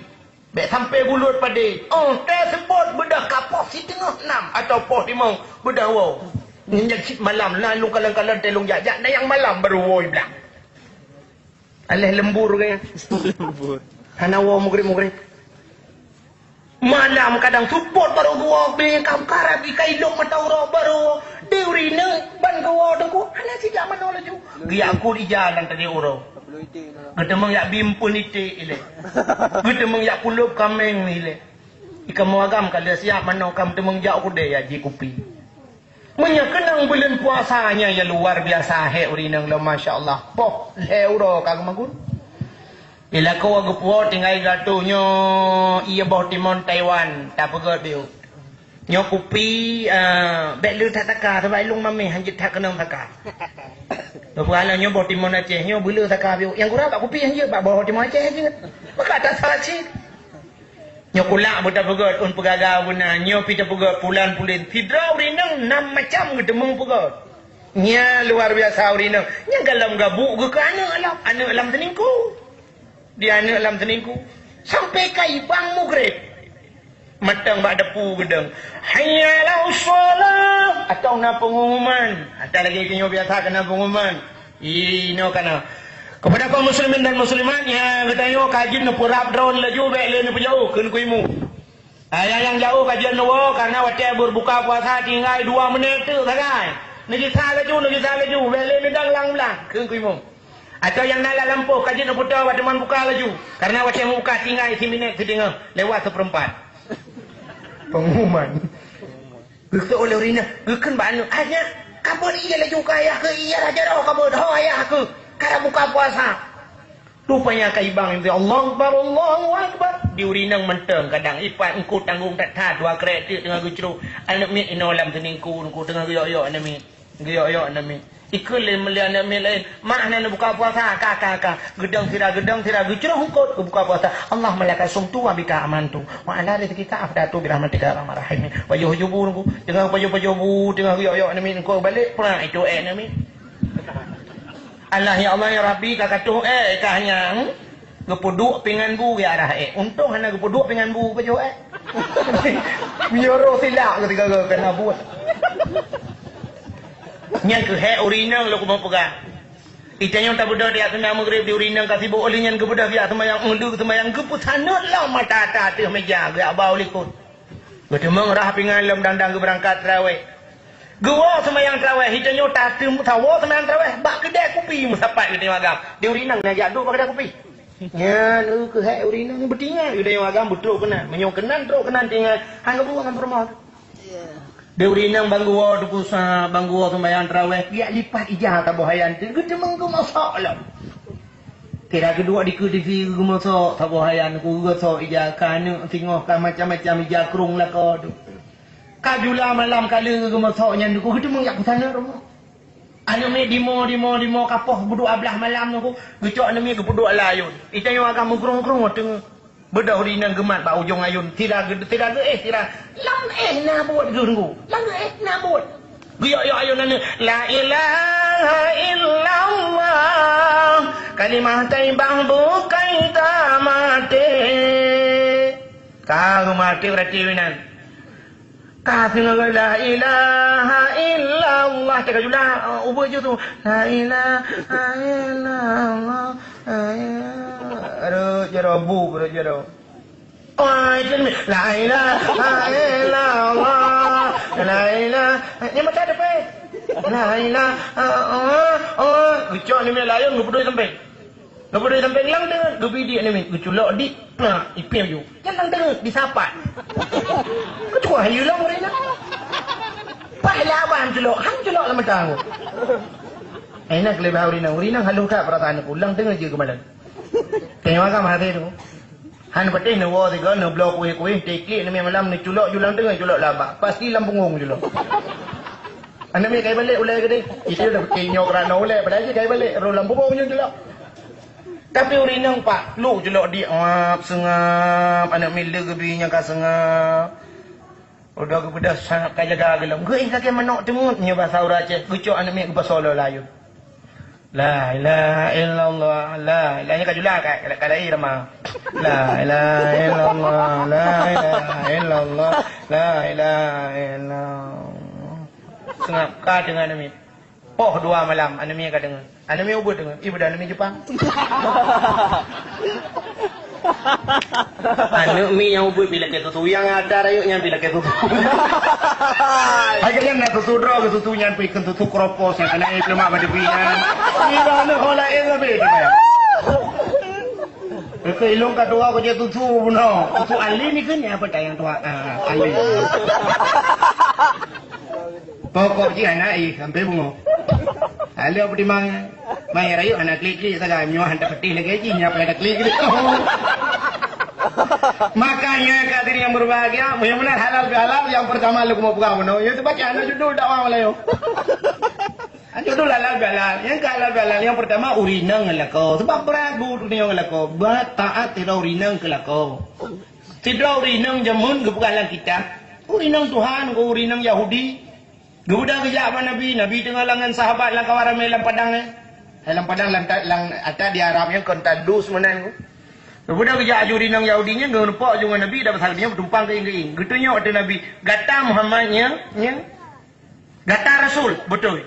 Bék sampoe buleuen padé. Oh, teuseubot beudôh ka poh siteungoh nam atawa poh limong beudôh woe. Nyan cit malam, na lôn kalon-kalon teuh lôn jak, jak na nyang malam barô woe i blang. Aléh lembur gaya. Lembur. Hana woe mugreb-mugreb. Malam kadang seubot barô geuwoe, bèe ka meukarat, ikai lôn mata uroe barô. Di ureueng inong ban geuwoe teungku, hana sijak manoe laju. Geujak kut ija lam tadi uroe. Geuteumeung jak bimpeuen iték ilée. Geuteumeung jak kulôb kaméng ilée. Ikamoe agam ka lheueh siap manoe, ka meuteumeung jak u keudè jak jieb kupi. Meunyoe keunong buleuen puasa nyan, ya luar biasa hék ureueng inong lom, masya Allah. Poh lhèe uroe ka geumagun. Di lakoe geupuwoe tinggai geuatoe nyoe, ié boh timon Taiwan, tapeugöt biôh. Nyoe kupi, eh, bék le that taka, sabab ilôn mamèh, hanjeuet that keunong taka. Lôn peugah lom nyoe boh timon Aceh, nyoe beuleu taka biôh. Nyang gura bak kupi hanjeuet, bak boh timon Aceh hanjeuet. Maka that salah cit. Nyoe kulak beutapeugöt, ôn peugah-gah beuna, nyoe pih tapeugöt, pulan-pulen. Sidroe ureueng inong nam macam geuteumeung peugöt. Nyan luar biasa ureueng inong. Nyan gohlom gabuk geuh keu aneuk lom, aneuk lam teuningku. Di aneuk lam teuningku. Sampoe ka ibang mugreb. Mantong bak depu geudong. Hayya 'alas shalah. Atau na pengumuman. Atau lagèe nyoe biasa keu na pengumuman. Inoe kana. Kepada kaum muslimin dan muslimat nyang geutanyoe ka jeuet neupeurab droe laju, bék lé neupeujauh, kheun ku imeum. Ayah nyang jauh ka jeuet neuwoe, karena watèe berbuka puasa tinggai dua menit teuk sagai. Neugisa laju, neugisa laju, bék lé neudong lang-lang, kheun ku imeum. Atau nyang na lam lampôh ka jeuet neupeutoe bak teumpat buka laju, karena watèe meubuka tinggai siminét siteungoh lewat seupeurempat. Pengumuman. Geukheun oleh ureueng inong, geukheun bak aneuk, "Hai nyak, ka beuet ié laju keu ayah keuh, ié rhah jaroe ka beuet, ho ayah keuh, ka rhah buka puasa." Rupanya ka ibang, Allahu Akbar, Allahu Akbar. Di ureueng inong mantong kadang ipat eungkôt tanggong that-that, dua krek teuk teungoh geucrok. Aneuk miet inoe lam teuningku, eungkôt teungoh geuyok-yok aneuk miet. Geuyok-yok aneuk miet. Ikheun lé, lé aneuk miet laén, "Mak hana neubuka puasa, ka, ka, ka." Geudong sira, geudong sira, geucrok eungkôt, geubuka puasa. "Allahumma laka sumtu wa bika amantu. Wa ala rizqika aftartu bi rahmatika ya arhamar rahimin." Pajoh-pajoh bu, teungoh pajoh-pajoh bu, teungoh geuyok-yok aneuk miet, eungkôt balek, prak, itu ék aneuk miet. Allah, ya Allah, ya Rabbi, ka katoh ék, ka hanya, hmm? Geupeuduek pingan bu, ya arah ék. Untông hana geupeuduek pingan bu, pajoh ék. Meunyoe roh silak keu sigoe-goe kana buet. Nyan keuh hék ureueng inong lôn keumeung peugah. Itanyoe tabeudôh di ateueh meugreb di ureueng inong ka sibôk, lheueh nyan geubeudôh di ateueh seumayang, eungkôt seumayang geupeusaneut lom mata-mata ateueh meuja, geujak ba u likot. Geuteumeung rhah pingan lom dang-dang geubeurangkat teurawéh. Geuwoe seumayang teurawéh, itanyoe tateum sawoe seumayang teurawéh, bak keudè kupi meusapat geutanyoe agam. Di ureueng inong na jak duek bak keudè kupi. Nyan, eh, keuh hék ureueng inong beutinggai, geutanyoe agam beutrok keunan. Meunyoe keunan trok keunan tinggai, han geubuang ngon peurumoh. Di ureueng inong ban geuwoe teupeu sa, ban geuwoe seumayang teurawéh, jak lipat ija saboh hayan teuh, geuteumeung geumosok lom. Sira geuduek dikeue TV geumosok saboh hayan, ku geugosok ija, ka aneuk singoh, ka macam-macam ija krông lakoe teuh. Ka jula malam ka lheueh geumosok nyan, ku geuteumeung jak peusaneut rumoh. Aneuk miet dimoe, dimoe, dimoe, ka poh peuduek blah malam nyoe ku, geucok aneuk miet geupeuduek lam ayôn. Itanyoe agam meukrông-krông teungoh. Beudôh ureueng inong geumat bak ujông ayôn, sira geu-, sira geuéh, sira lam éh na buet geuh teungku. Lam geuéh na buet. Geuyok-yok ayôn aneuk, "La ilaha illallah, kalimah thayyibah bukai tamaté." Ka geumaté berarti inan. Ka singoh la ilaha illallah, teuka jula, uh, ubé ju tu. La ilaha illallah, la ilaha, aduh, jaroe bu, aduh, jaroe. Oh, itu ni. La ilaha illallah, la ilaha, ni macam ada, Pak. La ilaha, oh, oh, geucok ni lam ayôn, geupeudoi sampéng. Geupeudoi sampéng lam teungoh, geubi di aneuk miet, geuculok di, plak, ipéh ju. Nyan lam teungoh, disapat. Keucuali hayeue lom ureueng inong. Paih lé abah han culok, han culok lam mata aku. Eh, nyan keuleubah ureueng inong. Ureueng inong halôh that peurasaan aku, lam teungoh jeuet keumalon. Tengok agam hati tu. Han patéh neuwoe sigoe, neubloe kuéh-kuéh, tiklik, neumi malam, neuculok ju lam teungoh, culok lam abah. Pasti lam punggong culok. Aneuk miet kai balek ulèe keudéh. Itu dah patéh nyoe keurana ulèe, padahai jih kai balek, roh lam punggong ju culok. Tapi ureueng inong pak, lhok jeulok diek, ngap seungab, aneuk miet le geubi nyang ka seungab. Udah geubeudôh sangab ka jaga geulom. Geuéh lagèe manok teungeut, nyoe basa ureueng Aceh, geucok aneuk miet geupasoe lam layôn. La ilaha illallah, la ilaha, nyoe ka jula ka, ka, ka lahé teuma. La ilaha illallah, la ilaha illallah, la ilaha illallah. Seungab ka teungoh aneuk miet. Poh dua malam, aneuk miet ka deungoe. Aneuk miet ubeuet deungoe. Ih, beudah aneuk miet Jepang. Aneuk miet nyang ubeuet pih lakèe susu. Nyang ata rayeuk nyan pih lakèe susu. Hai, kalian na susu droe keu susu nyan pih keu susu kropos nyang keuneuk peulemak bak tepi nyan. Ih, dah aneuk ho laén leubeh tu, bayang. Keu ilong ka tuha keu jeuet susu bunoe. Susu Ali ni kan apa dah nyang tuha? Ah, Ali. Pokok jih hana éh sampoe beungoh. Lalu peutimang, mai rayeuk hana klik-klik sagai, meunyoe hana peutih lagèe jih, nyan payah taklik gitu. Makanya hadirin yang berbahagia, meunyoe meunan halal bihalal, yang pertama lôn keuneuk peugah bunoe, nyoe teubaca hana judul dakwah Melayu. Judul halal bihalal, nyang ka halal bihalal, yang pertama ureueng inong ngon lakoe. Sebab brat bu ureueng inong ngon lakoe, brat taat sidroe ureueng inong keu lakoe. Sidroe ureueng inong jameun geupeugah lam kitab, ureueng inong Tuhan, ureueng inong Yahudi. Geubeudôh geujak bak Nabi, Nabi teungoh lam ngon sahabat lam kawan ramé lam padang, eh. Eh, lam padang, lam ta-, lam ata di Arab nyan kon Tandus meunan. Geubeudôh geujak aju ureueng inong Yahudi nyan, geuneupok aju ngon Nabi, dan pasal nyan beutumpang keuieng-keuieng. Geutunyok ateueh Nabi, "Gata Muhammad nyan, nyan. Gata Rasul, beutôi.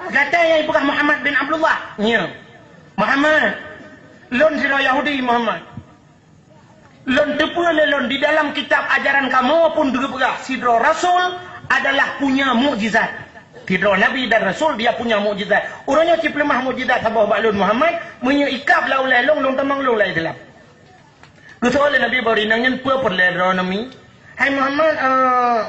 Gata nyang jipeugah Muhammad bin Abdullah, nyan. Muhammad, lôn sidroe Yahudi, Muhammad." Lôn teupeue lé lôn di dalam kitab ajaran kamoe pun geupeugah, sidroe rasul adalah punya mukjizat. Sidroe nabi dan rasul dia punya mukjizat. Uroe nyoe cipeuleumah mukjizat saboh bak lôn Muhammad, meunyoe ikab lam ulèe lôn, lôn tamong lôn lam Islam. Geusoe lé Nabi bak ureueng inong nyan, "Peue peureulèe droeneuh mi?" "Hai Muhammad, eh,"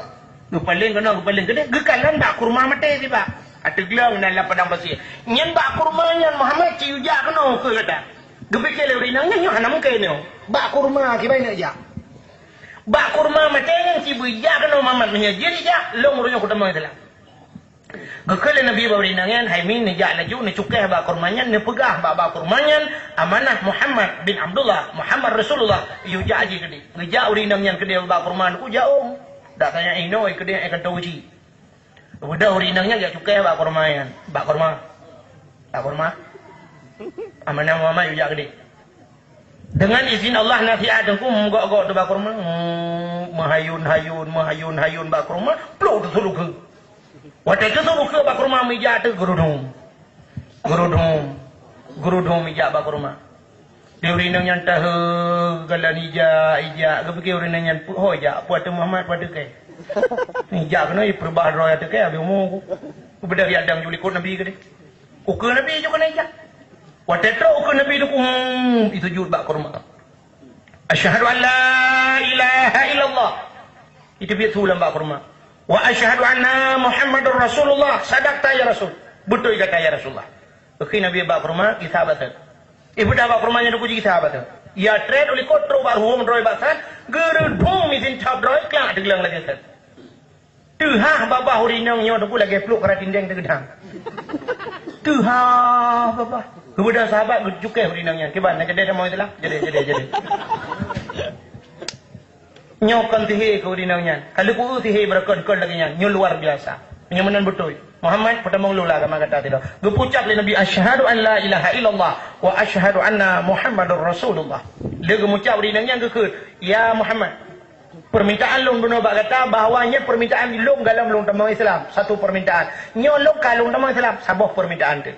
geupaleng keunoe, geupaleng keudéh, geukalon bak kurma maté sibak. Ateugleng na lam padang pasé. "Nyan bak kurma nyan Muhammad, ci ujak keunoe keu gata." Geupike lé ureueng inong nyan, nyoe hana mungken nyoe. Bak kurma kiban neuk jak. Bak kurma maté nyan ci beujak keunoe Muhammad, meunyoe jeuet jijak, lôn uroe nyoe kutamong Islam. Geukheun lé Nabi bak ureueng inong nyan, hai mi, neujak laju, neucukéh bak kurma nyan, neupeugah bak, bak kurma nyan, amanah Muhammad bin Abdullah, Muhammad Rasulullah, yue jak jih keudéh. Geujak ureueng inong nyan keudéh bak kurma, neuk jak ôn. Dak tanyong inoe keudéh, eh, kantô cit. Udah ureueng inong nyan jak cukéh bak kurma nyan. Bak kurma. Bak kurma. Amanah Muhammad yue jak keudéh. Deungon izin Allah, nasihat teungku meugok-gok teuh bak kurma. Hmm, meuhayun-hayun, meuhayun-hayun bak kurma, plôk teuh sulukeue. Watèe teuh sulukeue bak kurma meuija teuh geurudum. Geurudum. Geurudum ija bak kurma. Di ureueng inong nyan tahe, galak ija, ija. Geupike ureueng inong nyan, "Peue ho ija, peue ateueh Muhammad, peue ateueh kèe?" Ija keunoe, ipeurubah droe ateueh kèe, habéh umu ku. Geubeudôh riadang ju likot Nabi keudéh. Ukeue Nabi ju keuneuk ija. Watèe trôk ukeue Nabi teuh, hmm, isujut bak kurma. "Asyhadu an la ilaha illallah." Iteubiet su lam bak kurma. "Wa asyhadu anna Muhammadar Rasulullah." "Sadaqta ya Rasul." "Beutôi gata ya Rasulullah." Oke, Nabi bak kurma, gisa bak sèt. Ibeudôh bak kurma nyan teungku gisa bak sèt. Ya trép u likot trôk bak ruweueng droe bak sèt, geurudum izin cap droe, klak teugleng lagèe sèt. Teuhah babah ureueng inong nyoe teungku lagèe pluek kara tindeng teugeudang. Teuhah babah. Geubeudôh sahabat geucukéh ureueng inong nyan. Kiban, na jadi ada mau itulah. Jadi, jadi, jadi. Nyoe kon sihé keu ureueng inong nyan. Ka lheueh peue sihé beureukon-kon lagèe nyan. Nyoe luar biasa. Nyoe meunan beutôi. Muhammad, peutamong lôn lah kama gata sidroe. Geupucap lé Nabi, "Asyhadu an la ilaha illallah wa asyhadu anna Muhammadar Rasulullah." Lé geumucap ureueng inong nyan geukheun, "Ya Muhammad, permintaan lôn bunoe bak gata bahwa nyoe permintaan lôn galom lôn tamong Islam. Satu permintaan. Nyoe lôn ka lôn tamong Islam, saboh permintaan teuh."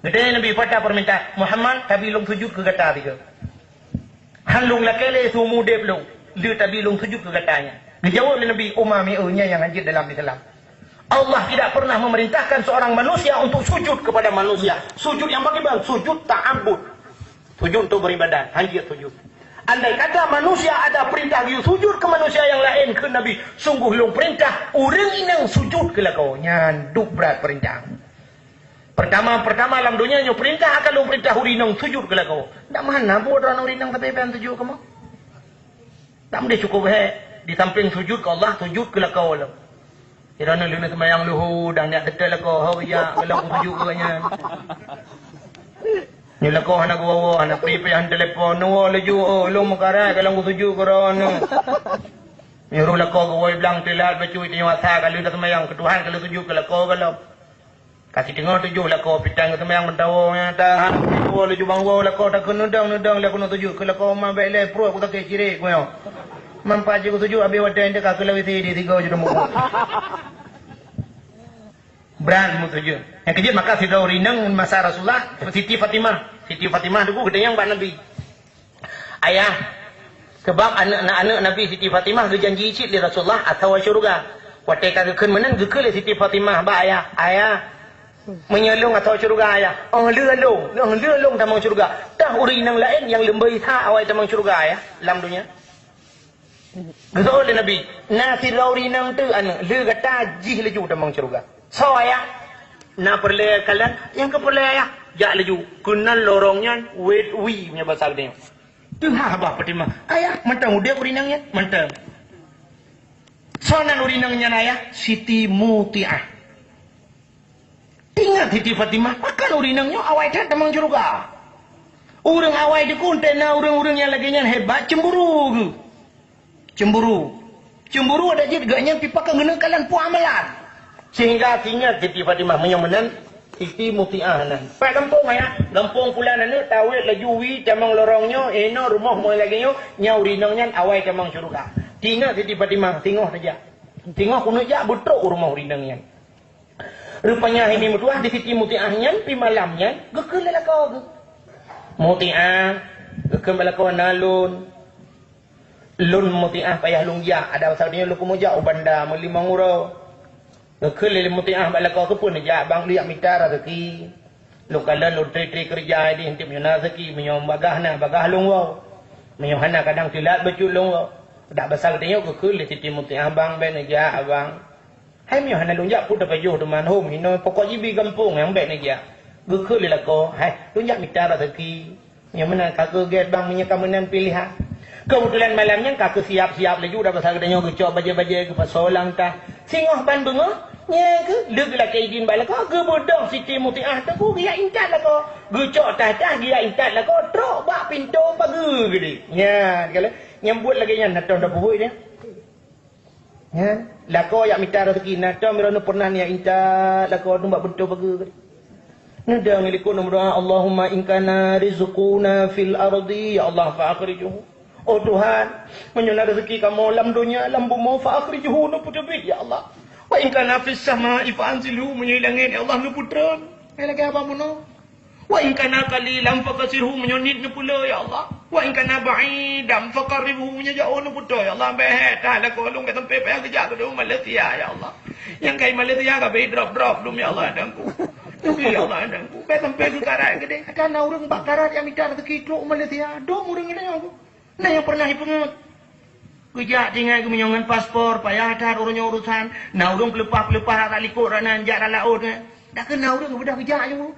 Geutanyong Nabi, "Peue ata permintaan?" "Muhammad, tabi lôn sujut keu gata tiga. Han lôn lakèe lé seumeu udép lôn, le tabi lôn sujut keu gata nyan." Geujaweueb lé Nabi, "Umami, oh, nyan nyang hanjeuet dalam Islam. Allah tidak pernah memerintahkan seorang manusia untuk sujud kepada manusia. Sujud nyang bagaimana? Sujud ta'abbud. Sujud untuk beribadat, hanjeuet sujud. Andai kata manusia ada perintah geuyue sujud keu manusia nyang laén," kheun Nabi, "sungguh lôn peurintah ureueng inong sujud keu lakoe." Nyan duek brat peurintah. Pertama-pertama lam donya nyoe peurintah akan lôn peurintah ureueng inong sujud keu lakoe. Ndak meuhana buet droeneuh ureueng inong sabe ban sujud keu kamoe. Ndak meudeh cukup hék, di sampéng sujud keu Allah, sujud keu lakoe lom. Droeneuh lôn seumayang luhô dan nyak teutek lakoe, ho ya, keu lôn sujud keu nyan. Nyoe lakoe hana geuwoe-woe, hana pri payah telepon, neuwoe laju, oh, lôn meukarat ka lôn geusujut keu droeneuh. Nyoe roh lakoe geuwoe blang teulat bacut, tanyoe asa ka lheueh taseumayang keu Tuhan, ka lheueh sujut keu lakoe gohlom. Ka siteungoh tujoh lakoe, pih tan geuseumayang meudawoe, nyan tahan, woe laju bang woe lakoe, takheun neudong-neudong lé keuneuk sujut keu lakoe, ma bèk lé pruet ku sakét cirek ku nyoe. Manfaat jih ku sujut habéh watèe nyan ka keu lawét di tiga juta muka. Brat meutuju. Nyang keujeuet maka sidroe ureueng inong masa Rasulullah, Siti Fatimah. Siti Fatimah teungku geutanyong bak Nabi, "Ayah, sabab aneuk-aneuk Nabi Siti Fatimah geujanji cit lé Rasulullah atawa syeuruga." Watèe ka geukheun meunan, geukheun lé Siti Fatimah bak ayah, "Ayah, meunyoe lôn atawa syeuruga, ayah?" "Oh, lheueh lôn, oh, lheueh lôn tamong syeuruga. Toh ureueng inong laén nyang leubeh that awai tamong syeuruga, ayah, lam donya?" Geuseuôt lé Nabi, "Na sidroe ureueng inong teuk aneuk, lheueh gata jih laju tamong syeuruga." "Soe, ayah?" "Na peureulèe kalon?" "Nyang ka peureulèe, ayah." "Jak laju, keunan lorong nyan wèt wie meunyoe basa geutanyoe." Teuhah babah Fatimah, "Ayah, mantong udép ureueng inong nyan?" "Mantong." "Soe nan ureueng inong nyan, ayah?" "Siti Mutiah." Teuingat Siti Fatimah, pakon ureueng inong nyoe awai that tamong syeuruga. Ureueng awai teungku, teuma ureueng-ureueng nyang lagèe nyan hebat, cemburu geuh. Cemburu. Cemburu adak jeuet geuh nyan pih pakon geuneuk kalon peue amalan. Sehingga teuingat Siti Fatimah meunyoe meunan, Siti Mutiah nan. "Pat gampông, ayah?" "Gampông pulan aneuk, tawét laju wie tamong lorong nyoe, inoe rumoh model lagèe nyoe, nyan ureueng inong nyan awai tamong syeuruga." Teuingat Siti Fatimah, singoh tajak. Singoh keuneuk jak beutrok u rumoh ureueng inong nyan. Rupanya hai mi meutuah di Siti Mutiah nyan, pih malam nyan geukheun lé lakoe geuh. "Mutiah," geukheun bak lakoe, "na lôn. Lôn Mutiah payah lôn jak, adak masa nyoe lôn keumeujak u banda meulimong uroe." Geukheun lé Mutiah bak lakoe, "Keupeue neujak, bang?" "Lôn jak mita raseuki. Lôn kalon lôn tri-tri keureuja di, eunteuk meunyoe na raseuki, meunyoe bagah na, bagah lôn woe. Meunyoe hana, kadang teulat bacut lôn woe." Adak basa geutanyoe geukheun lé Siti Mutiah, "Bang, bèk neujak, abang." "Hai meunyoe hana lôn jak, peue tapajoh teuma, hom hinoe, pokok jih bi gampông nyang bèk neujak." Geukheun lé lakoe, "Hai, lôn jak mita raseuki. Nyang meunan ka keu gèt bang, meunyoe ka meunan piléhan." Keubeutulan malam nyan ka keu siap-siap laju, adak basa geutanyoe geucok bajèe-bajèe, geupasoe lam tah. Singoh ban beungoh, nyan keuh lheueh geulakèe idin bak lakoe, geubeudôh Siti Mutiah teungku geujak intat lakoe. Geucok tah-tah geujak intat lakoe, trok bak pintoe pageue geude. Nyan, kalau nyang buet lagèe nyan, na tom tapeubuet nyan. Nyan, lakoe jak mita raseuki, na tom droeneuh peureunah neujak intat lakoe nibak pintoe pageue. Neudong lé likot neumeudoa, "Allahumma in kana rizquna fil ardi, ya Allah, fa akhrijhu." "Oh Tuhan, meunyoe na raseuki kamoe lam donya, lam bumoe, fa akhrijhu, neupeuteubiet, ya Allah. Wa in kana fis sama'i fa anzilhu, meunyoe langèt, ya Allah, neupeutreun." Hai lagèe haba bunoe. "Wa in kana qalilan fakasirhu, meunyoe nit neupeuleueh, ya Allah. Wa in kana ba'idan faqarribhu, meunyoe jiôh neupeutreun, ya Allah." Bèk that lakoe lôn ka sampoe payah geujak keu Malaysia, ya Allah. Nyang ka i Malaysia ka bèk drop-drop lom, ya Allah, Tuhanku. Tapi, ya Allah, Tuhanku, bèk sampoe keu karat keudéh. Ka na ureueng bak karat nyang mita raseuki trok Malaysia, dum ureueng inong. Na nyang peureunah ipeungeut. Geujak tinggai geumeunyoe ngon paspor, payah that uroe nyoe urosan. Na ureueng peuleupah-peuleupah rot likot rot nan, jak rot laôt nyan. Dak keuh na ureueng geubeudôh geujak nyoe.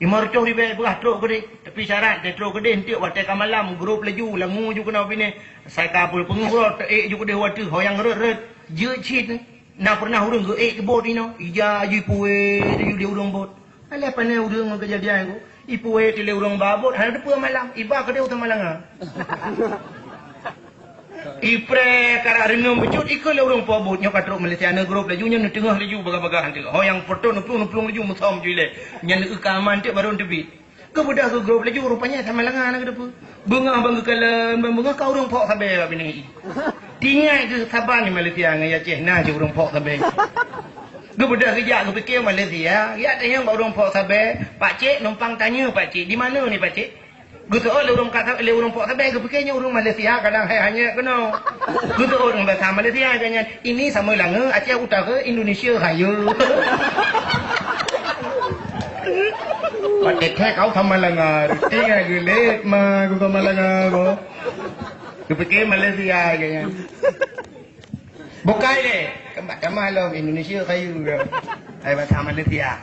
Limong reutôh ribèe peugah trok keudéh. Tapi syarat teutrok keudéh eunteuk watèe ka malam, grob laju, langue ju keunoe binéh. Asai ka peue peungeuh uroe, teuék ju keudéh u ateueh, ho nyang rhot-rhot. Jeuet cit, na peureunah ureueng geuék keu bot inoe. Ija ju ipuwet ju di ureueng bot. Alah pané ureueng ngon keujadian nyoe. Ipuwet lé ureueng ba bot, hana teupeue malam. Iba keudéh u Samalanga. Ipreh karat reungeum bacut, ikheun lé ureueng po bot, "Nyoe ka trok Malaysia, neugrob laju, nyoe neuteungoh laju bagah-bagah eunteuk." Ho nyang peureutôh neuplueng-neuplueng laju, meusom ju ilèe. Nyan neueu keu aman eunteuk barô neuteubiet. Geubeudôh geugrob laju, rupanya Samalanga na geuteupeue. Beungoh ban geukalon, ban beungoh ka ureueng phok sabé bak binéh i. Tinggai keu saban di Malaysia ngon Aceh na cit ureueng phok sabé. Geubeudôh geujak geupike Malaysia, geujak tanyong bak ureueng phok sabé, "Pakcik, numpang tanyoe, Pakcik, di mana ni, Pakcik?" Geuseuôt lé ureueng ka, lé ureueng phok sabé, geupike nyoe ureueng Malaysia, kadang hai hanyut keunoe. Geuseuôt ngon bahasa Malaysia geuh nyan, "Ini Samalanga, Aceh Utara, Indonesia Raya." Patéh-téh kau Samalanga, tinggai geulet ma ku Samalanga ku. Geupike Malaysia geuh nyan. Bukai lé, keumat tamah lom Indonesia kayu lom. Hai bahasa Malaysia.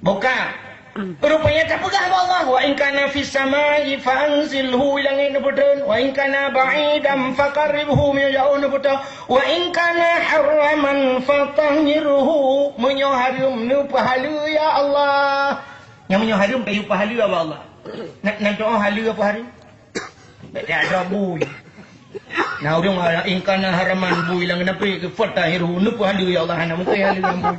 Buka. Rupanya tapeugah bak Allah, "Wa in kana fis samai fa anzilhu," i langét neupeutreun, "wa in kana ba'idan faqarribhu," meunyoe jiôh neupeutreun, "wa in kana haraman fatahhirhu," meunyoe hareuem neupeuhaleue ya Allah. Nyang meunyoe hareuem ka geupeuhaleue bak Allah. Nan, nan tu'oh haleue apa hari? Bèk tiadroe bui. Nah, ureueng, "In kana haraman," bui lam geunapék, "Fatahiruhu." Neupeuhaleue, "Ya Allah, hana mungken haleue lam bui."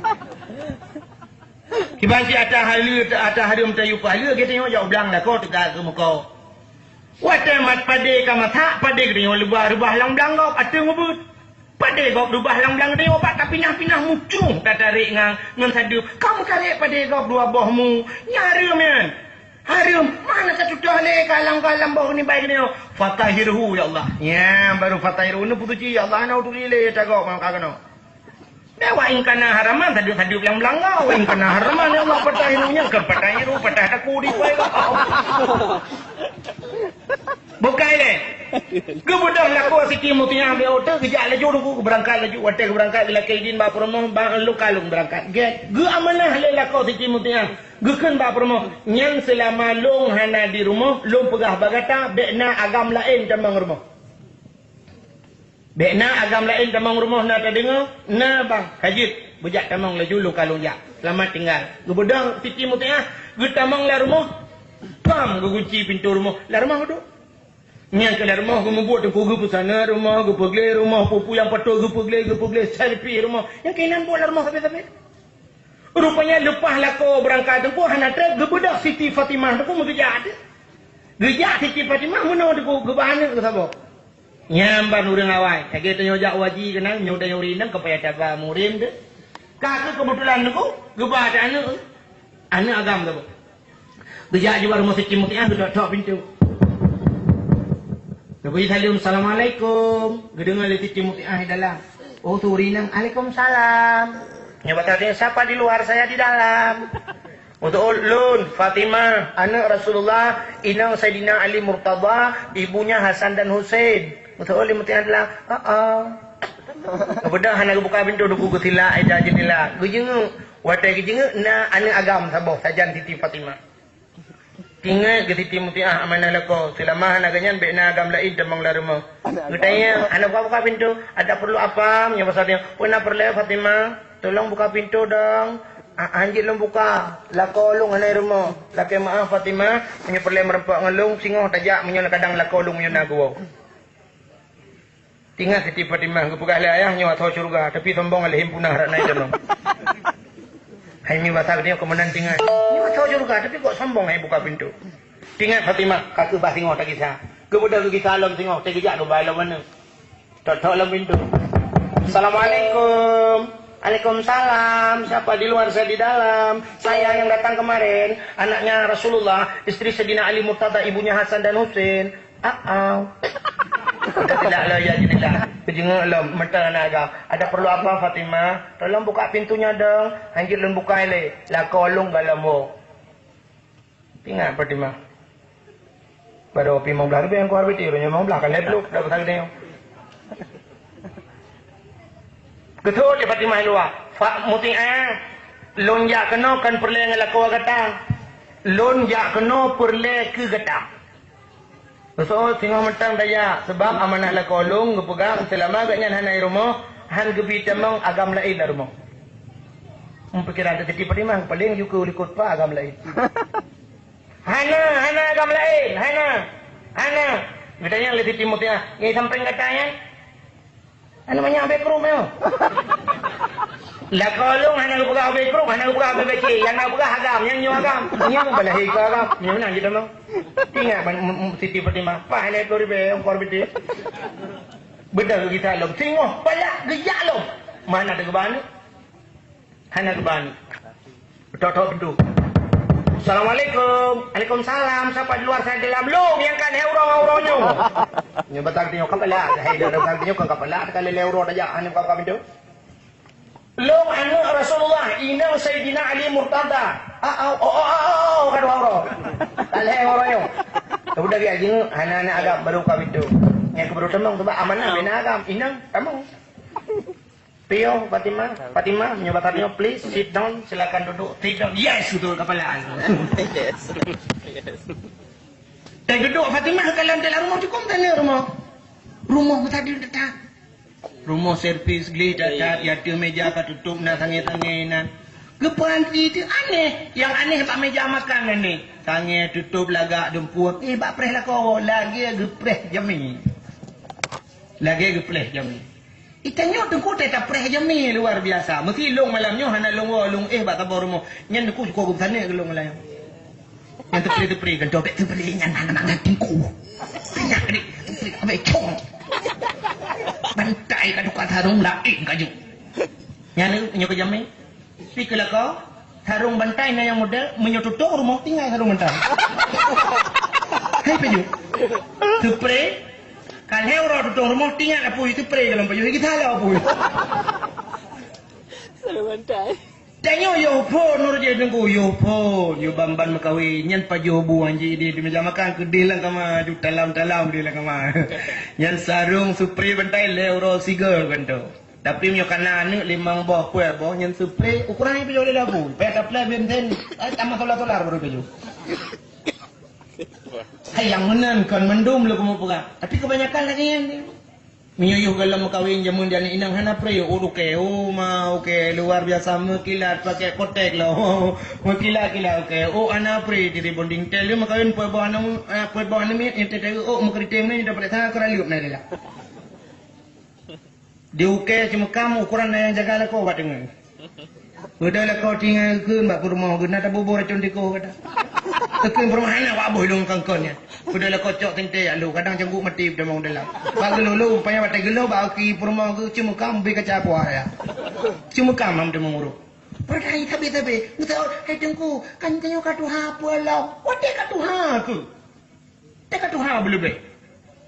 Kiban cit ata haleue, ata hareuem tayue peuhaleue, geutanyoe jak u blang lakoe teuka keu muka. Watèe mat padé ka masak, padé geutanyoe reubah-reubah lam blang gob ateueh ngeubeuet. Padé gob reubah lam blang geutanyoe, bak tapinah-pinah mucrong tatarek ngon, ngon sadeup. Ka meutarek padé gob dua boh mu, nyan hareuem nyan. Hareuem, mana ka tutoh lé kalam-kalam boh nibak geutanyoe. Fatahiruhu, ya Allah. Nyan baru fatahiruhu, neupeusuci, ya Allah, hana uturi lé ata gob nyang ka keunoe. Wa in kana haraman, sadeup-sadeup nyang blang gob. Wa in kana haraman, ya Allah, fatahiruhu, nyan keu fatahiruhu, patah taku di pai gob. Bukai lé. Geubeudôh lakoe Siti Mutiah bak oto, geujak laju Teungku, geubeurangkat laju. Watèe geubeurangkat, geulakèe idin bak peurumoh, bak lôn ka lôn beurangkat. Gèt, geuamanah lé lakoe Siti Mutiah. Geukheun bak peurumoh, "Nyan seulama lôn hana di rumoh, lôn peugah bak gata, bèk na agam laén tamong rumoh." Bèk na agam laén tamong rumoh na tadeungoe, na bang, ka jeuet. Beujak tamong laju lôn ka lôn jak. Seulamat tinggai. Geubeudôh Siti Mutiah, geutamong lam rumoh, pam geugunci pintoe rumoh. Lam rumoh geuduek. Nyan keuh lam rumoh geumubuet Teungku, geupeusaneut rumoh, geupeugleh rumoh, peue-peue nyang patôt geupeugleh, geupeugleh, servis rumoh. Nyang keunan buet lam rumoh sabe-sabe. Rupanya leupah lakoe beurangkat Teungku hana trép, geubeudôh Siti Fatimah Teungku meugeujak. Geujak Siti Fatimah meunoe Teungku, geuba aneuk geuh saboh. Nyan ban ureueng awai. Lagèe tanyoe jak u haji keunan, nyoe tanyoe ureueng inong ka payah taba murim teuh. Ka kheueh keubeutulan Teungku, geuba aneuk, aneuk agam saboh. Geujak jih bak rumoh Siti Mutiah, geutok-tok pintoe. Geubri saleuem, "Assalamualaikum." Geudeungoe lé Siti Mutiah di dalam. Oh, su ureueng inong, "Waalaikumsalam." Nyoe bak tanya, "Siapa di luar, saya di dalam." Untuk lôn, Fatimah, aneuk Rasulullah, inong Saidina Ali Murtadha, ibunya Hasan dan Husein. Untuk lôn, Mutiah di dalam. Heeh. Geubeudôh hana geubuka pintoe, Teungku, geutilak ija jendela. Geujeungeuk. Watèe geujeungeuk, na aneuk agam saboh sajan Siti Fatimah. Ingat keu Siti Mutiah amanah lakoe, seulama hana geuh nyan bèk na agam laén tamong lam rumoh. Geutanyong, "Hana buka-buka pintoe, ada perlu apa?" Meunyoe basa tanyoe, "Peue na peureulèe Fatimah? Tolong buka pintoe dong." "Ah, hanjeuet lôn buka, lakoe lôn hana di rumoh." "Lakèe meu'ah Fatimah, meunyoe peureulèe meureumpok ngon lôn, singoh tajak meunyoe kadang lakoe lôn meunyoe na geuwoe." Ingat Siti Fatimah geupeugah lé ayah, "Nyoe ateuh syeuruga, tapi sombong lé himpunah rak na i danau." Hai mi basa geutanyoe keumeunang tingat. "Nyoe ateuh syeuruga, tapi kok sombong hai buka pintoe." Ingat Fatimah, ka kheueh bah singoh tagisa. Geubeudôh geugisa lom singoh, teugeujak geuba lom aneuk. Tok-tok lom pintoe. "Assalamualaikum." "Waalaikumsalam. Siapa di luar, saya di dalam. Saya yang datang kemarin, anaknya Rasulullah, istri Sayyidina Ali Murtada, ibunya Hasan dan Husein." "Ah, ah." Tidak lo ya jadilah. Keujeungeuk lom, meuteun aneuk agam. "Ada perlu apa, Fatimah?" "Tolong buka pintunya dong. Hanjeuet lôn buka lé. Lakoe lôn galom woe." Ingat Fatimah. Baru pi lima belas lebih yang keluar biti, limong belas kan deadlock, dah besar gede. Geutôp lé Fatimah luwa, "Fa Mutiah, lôn jak keunoe kon peureulèe ngon lakoe gata. Lôn jak keunoe peureulèe keu gata." Geuseuôt singoh mantong tajak, sabab amanah lakoe lôn geupeugah seulama gobnyan hana i rumoh, han geubi tamong agam laén lam rumoh. Peupikiran Siti Fatimah, paléng ju keu likot pa agam laén. "Hana, hana agam laén, hana, hana." Geutanyong lé Siti Mutiah, "Nyang sampéng gata nyan?" "Anu manyak abéh krup nyoe." "Lakoe lôn hana geupeugah abéh krup, hana geupeugah abéh bècé, nyang na geupeugah agam, nyang nyoe agam." "Nyoe meubalahé keu agam." "Nyoe meunan cit tamong." Ingat ban, m-, m-, Siti Fatimah, paih lhèe plôh ribèe ongkor biti. Beudôh geugisa lom, singoh palak geujak lom. Mana teugeubani? Hana geuba aneuk. Tok-tok pintoe. "Assalamualaikum." "Waalaikumsalam. Siapa di luar, saya di dalam." "Lôn nyang ka lhèe uroe ngon uroe nyoe." Nyoe basa geutanyoe ka palak, hai dah basa geutanyoe ka palak, ka lhèe uroe tajak, hana buka pintoe. "Lôn aneuk Rasulullah, inong Saidina Ali Murtada." "Ah, ah, oh, oh, oh, oh, oh, ka dua uroe. Ka lhèe uroe nyoe." Udah geujak jingeuk, hana aneuk agam, baru buka pintoe. Nyang keu baru tamong, sabab amanah bina agam, inong tamong. "Piôh, Fatimah, Fatimah," meunyoe basa tanyoe, "Please sit down, silakan duduk, sit down." "Yes," beutôi kepala. Yes. Yes. Teuduek Fatimah ka lam dalam rumoh, cukôp meusaneut rumoh. Rumoh meusadeun that-that. Rumoh servis gleh that-that, ya, ateueh meja ka tutôp na sangè-sangè nan. Geupeue antri teuh aneh. Nyang aneh bak meja makan aneh. Tangè tutôp lagak dumpeue. Eh, bak preh lakoe, lagèe geupreh jamé. Lagèe geupreh jamé. Itanyoe teungku teuh tapreh jamé luar biasa. Meusi lôn malam nyoe hana lôn woe, lôn éh bak saboh rumoh. Nyan teungku syukur geutanyoe keu lôn malam nyoe. Nyan teupri-teupri, gantoe bèk teupri, nyan hana mangat teungku. Nyan teupri, abéh cong. Bantai ka tukang sarong laén kaju. Nyan nyoe keu jamé. Pi keu lakoe, sarong bantai na nyang model, meunyoe tutong rumoh tinggai sarong bantai. Hai peujeuet. Teupri, ka lhèe uroe tutong rumoh tinggai apui, teupri dalam pajoh, geusalah apui. Sarong bantai. Tanyoe yoh phôn, nurut jih teungku, yoh phôn, yoh ban-ban meukawen, nyan pajoh bu anji di, di meja makan, keudeh lam kama, ju talam-talam di lam kama. Nyan sarong supri bantai lhèe uroe sigoe gantoe. Tapi meunyoe kana aneuk limong boh, peuet boh, nyan seupre, ukuran jih peujoh lé labu. Payah taplai benten, ai, tamah solar-solar baru peujoh. Hai, nyang meunan kon mandum lé kamoe peugah. Tapi kebanyakan lagèe nyan. Meunyoe yoh gohlom meukawen jameun di aneuk inong hana pre, oh, ukèe, oh, ma, ukèe, luar biasa meukilat, pakai kotek lah, oh, meukilat-kilat, ukèe, oh, hana pre, di rebonding tel, dia meukawen peuet boh aneuk, ah, peuet boh aneuk miet, nyan teuh, oh, meukriting ni, nyan dapat datang, aku ralut na dia lah. Di ukèe Ceumeukamp, ukuran na nyang jaga lakoe bak teungoh. Peudeuh lakoe tinggai geukheun bak peurumoh geuh, na taboh-boh racôn tikoh gata. Geukheun peurumoh hana bak boh lôn kongkon nyan. Peudeuh lakoe cok teuntèe jak lôn, kadang cangguek maté peutamong dalam. Bak geulôn lôn, payah watèe geulôn bak aki peurumoh geuh Ceumeukamp bri kaca puah raya. Ceumeukamp mam teumeuruek. Peureulèe tabe-tabe, geuseuôt, "Hai Teungku, kan tanyoe ka tuha peue lom?" Watèe ka tuha keuh. Teuka tuha beuleubeh.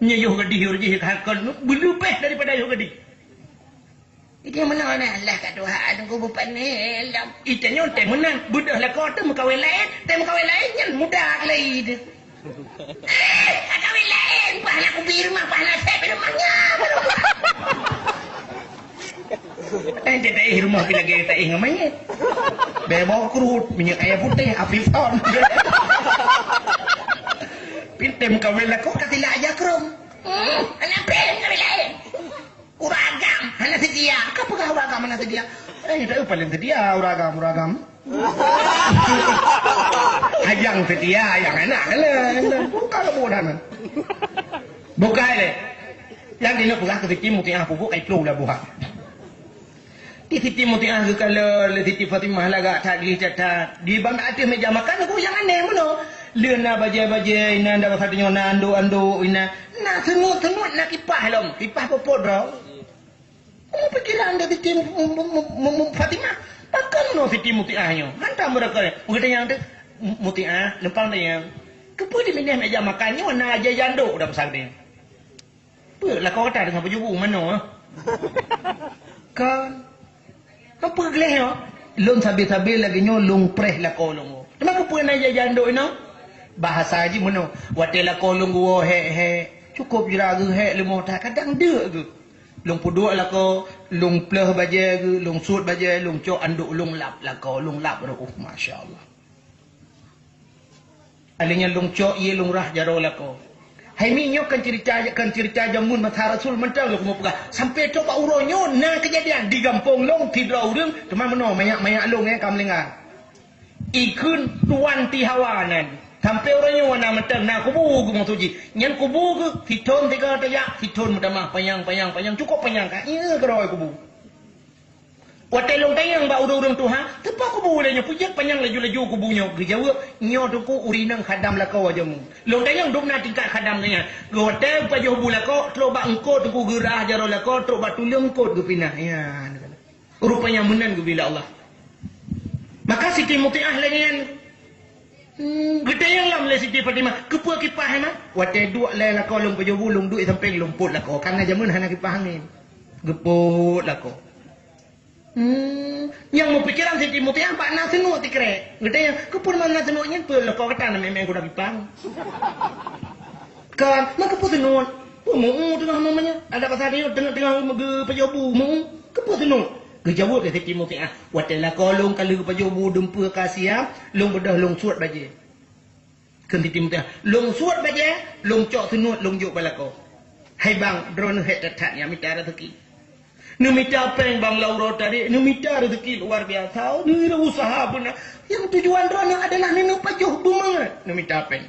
Nyoe yoh gadih, yoh jih ka kon beuleubeh daripada yoh gadih. Jadi meunan, "Alah ka tuha, Teungku, beupané lom." Itanyoe teuh meunan, beudôh lakoe teuh meukawen laén, teuh meukawen laén nyan muda keulai teuh. Eh, meukawen laén, pahala kubi rumoh, pahala sép rumoh nyan. Eh, dia taéh rumoh pih lagèe taéh ngon manyét. Bèe bawang kruet, minyeuk kayèe putéh, Avivon. Pih tém kawén lakoe ka silak aja krom. Hmm, hana pih kawén laén. Ureueng agam hana seutia. Ka peugah ureueng agam hana seutia? Eh, dak paléng seutia ureueng agam, ureueng agam. Ajang seutia, ajang anak. Alah, alah. Buka lé buet hana. Bukai lé. Nyang keuneuk peugah keu Siti Mutiah pupuk kai ploh lah buah. Di Siti Mutiah geukalon lé Siti Fatimah lagak that gleh that-that. Di bak ateueh meuja makan, ku nyang aneh meunoe. Lheueh na bajèe-bajèe inan, dan masa tanyoe na anduk-anduk inan. Na seunut-seunut, na kipah lom. Kipah popot droe. Peue pikiran di Siti Mu-, Mu-, Mu-, Mu-, Mu-, Fatimah? Pakon meunoe Siti Mutiah nyoe? Hantom meureuka. Meugeutanyong teuh, "Mutiah, lumpang tanyong. Keupeue di binéh meuja makan nyoe na aja jandok dan peusantren?" Peue lakoe gata teungoh peujubu manoe? Kon. Apa gleh nyoe? Lôn sabe-sabe lagèe nyoe lôn preh lakoe lôn. Teuma keupeue na jijak andok inoe? Bahasa jih meunoe. Watèe lakoe lôn geuwoe hék-hék, cukôp jih rayeuk hék leumoh that, kadang deuk geuh. Lôn peuduek lakoe, lôn pleuh bajèe geuh, lôn suet bajèe, lôn cok andok lôn lap lakoe, lôn lap reuôh, masya Allah. Alèh nyan lôn cok ié lôn rhah jaroe lakoe. Hai mi, nyoe kan ceurita, kan ceurita jameun masa Rasul mantong lôn peugah. Sampoe trok bak uroe nyoe na keujadian di gampông lôn sidroe ureueng teuma meunoe manyak-manyak lôn nyang ka meuninggai. Ikheun Tuan Tihawa nan. Sampoe uroe nyoe na mantong na kubu geuh maksud jih. Nyan kubu geuh sithon tiga tajak, sithon meutamah panyang, panyang, panyang, cukôp panyang ka. Ié keudroe kubu. Watèe lôn tanyong bak ureueng-ureueng tuha, "Teupeue kubu lé nyoe? Peue jeuet panyang laju-laju kubu nyoe?" Geujaweueb, "Nyoe Teungku ureueng inong khadam lakoe jameun." Lôn tanyong, "Dum na tingkat khadam geuh nyan?" Geuh watèe pajoh bu lakoe, trok bak eungkôt Teungku, geurhah jaroe lakoe, trok bak tuleueng eungkôt geupinah. Ya, rupanya meunan geubri lé Allah. Maka Siti Mutiah lagèe nyan. Hmm, geutanyong lom lé Siti Fatimah, "Keupeue kipah, Mak?" "Watèe duek lé lakoe lôn pajoh bu, lôn duek sampéng lôn pôt lakoe. Karena jameun hana kipah angén." Geupôt lakoe. Hmm, nyang meupikeran Siti Mutiah bak na seunuet sikrek. Geutanyong, "Keupeue na seunuet nyan?" "Peue lakoe gata na mè-mè kuda kipang." Kan, maka peue seunuet? Peue meu-eu teungoh namanya? Ada pasal dia teungoh-teungoh geupajoh bu, meu-eu. Keupeue seunuet? Geujaweueb lé Siti Mutiah, "Watèe lakoe lôn ka lheueh pajoh bu dumpeue ka siap, lôn beudôh lôn suet bajèe." Kheun Siti Mutiah, "Lôn suet bajèe, lôn cok seunuet, lôn jok bak lakoe." "Hai bang, droeneuh hék that-that nyang mita raseuki. Neumita péng bang lam uroe tadi, neumita rezeki luar biasa, neureusaha beuna. Nyang tujuan droeneuh adalah neuneuk pajoh beumangat, neumita péng.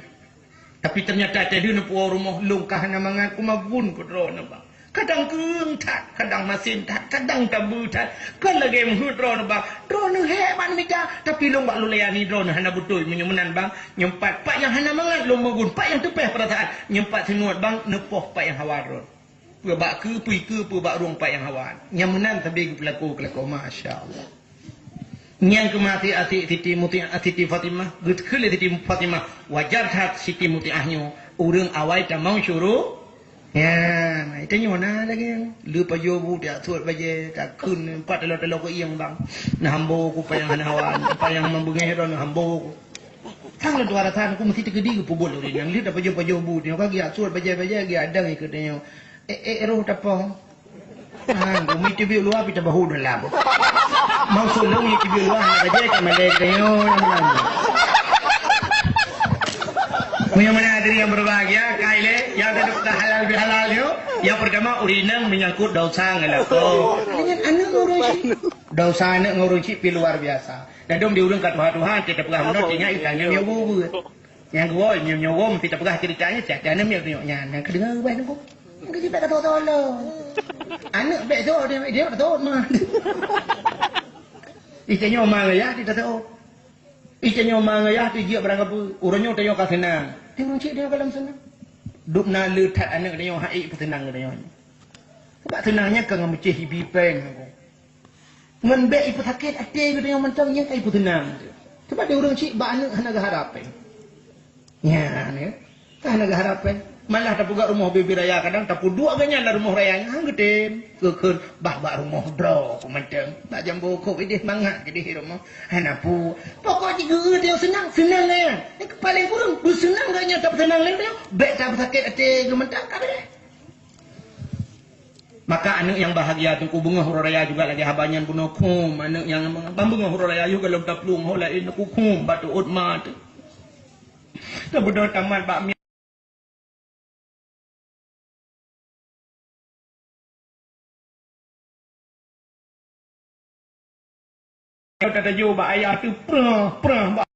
Tapi ternyata teuh neupeuwoe rumoh lôn ka hana mangat, kumagun keu droeneuh bang. Kadang keueng that, kadang masin that, kadang tabeue that. Kon lagée meuheuet droeneuh bang. Droeneuh hék bak neumita, tapi lôn bak lôn layani droeneuh hana beutôi meunyoe meunan bang. Nyoe pat, pat nyang hana mangat lôn magun, pat nyang teupéh peurasaan. Nyoe pat sinuet bang, neupoh pat nyang hawa droeneuh. Peue bak keue, peue ikeue, peue bak rueng pat nyang hawa. Nyang meunan sabe geupeulaku-peulaku, masya Allah. Nyang keumaté até Siti Mutiah, Siti Fatimah, geukheun lé Siti Fatimah, wajar that Siti Mutiah nyoe ureuëng awai tamong syuru. Ya, nah, itu nyoe na lagée nyan. Le pajoh bu, tiak suet bajée, takheun empat talo-talo keu ieng bang. Nah, hambo ku payang hana hawa, payang membeungéh droe, nah, hambo ku. Sang le dua ratus ku mesti teukeudi geupeubot lé ureuëng nyang le tapajoh-pajoh bu nyoe ka giak suet bajée-bajée giak dang ikeu nyoe. Eh, eh, roh tapoh. Ah, gumi teubiet luwa pih tabahu dalam. Maksud lôn nyoe teubiet luwa hana bajée ka malée tanyoe nyang meunan. Meunyoe meunan hadirin yang berbahagia, kai lé, yang teuka halal bihalal nyoe, yang pertama ureuëng inong menyangkut dosa ngon lakoe. Dengan aneuk ureuëng cit. Dosa aneuk ngon ureuëng cit pih luar biasa. Dadom di ureuëng ka tuha-tuha, kita peugah meunoe, ingat itanya miok bu. Nyang geuwoe, nyoe-nyoe woe meusti tapeugah ceurita nyan, tiap-tiap aneuk miet nyoe nyan, nyang keudeungoe ubah teungku. Nyang keujieb bèk ka tho-tho lom. Aneuk bèk tho, dia, dia ka tho ma. Itanyoe ma ngon yah, dia tho. Itanyoe ma ngon yah, dia jieb barang kapeue. Uroe nyoe tanyoe ka seunang. Di ureueng chik tanyoe ka lom seunang. Dub na le that aneuk tanyoe hai peuseunang geutanyoe. Sabab seunang nyan ka ngon meucéh ibi péng. Ngon bèk ipeusakét até geutanyoe mantong nyang ka ipeuseunang. Sabab di ureueng chik bak aneuk hana geuharab péng. Nyan, ya. Ka hana geuharab péng. Malah tapeugah rumoh bibi raya, kadang tapeuduek geuh nyan lam rumoh raya nyan, han geutem. Geukheun bah bak rumoh droe ku mantong. Bak jambo kop ideh mangat keudeh rumoh. Hana pu. Pokok jih geu-eu tanyoe seunang, seunang geuh nyan. Nyang paleng kureueng, beuseunang geuh nyan tapeuseunang lé tanyoe. Bèk tapeusakét até geuh mantong, ka beureh. Maka aneuk nyang bahagia teungku beungoh uroe raya juga lagèe haba nyan bunoe khum, aneuk nyang ban beungoh uroe raya yoh goh lom taplueng ho laén teungku khum bak teuôt ma teuh. Teubeudôh tamat bak mi. Tatajoh bak ayah teuh prah, prah bak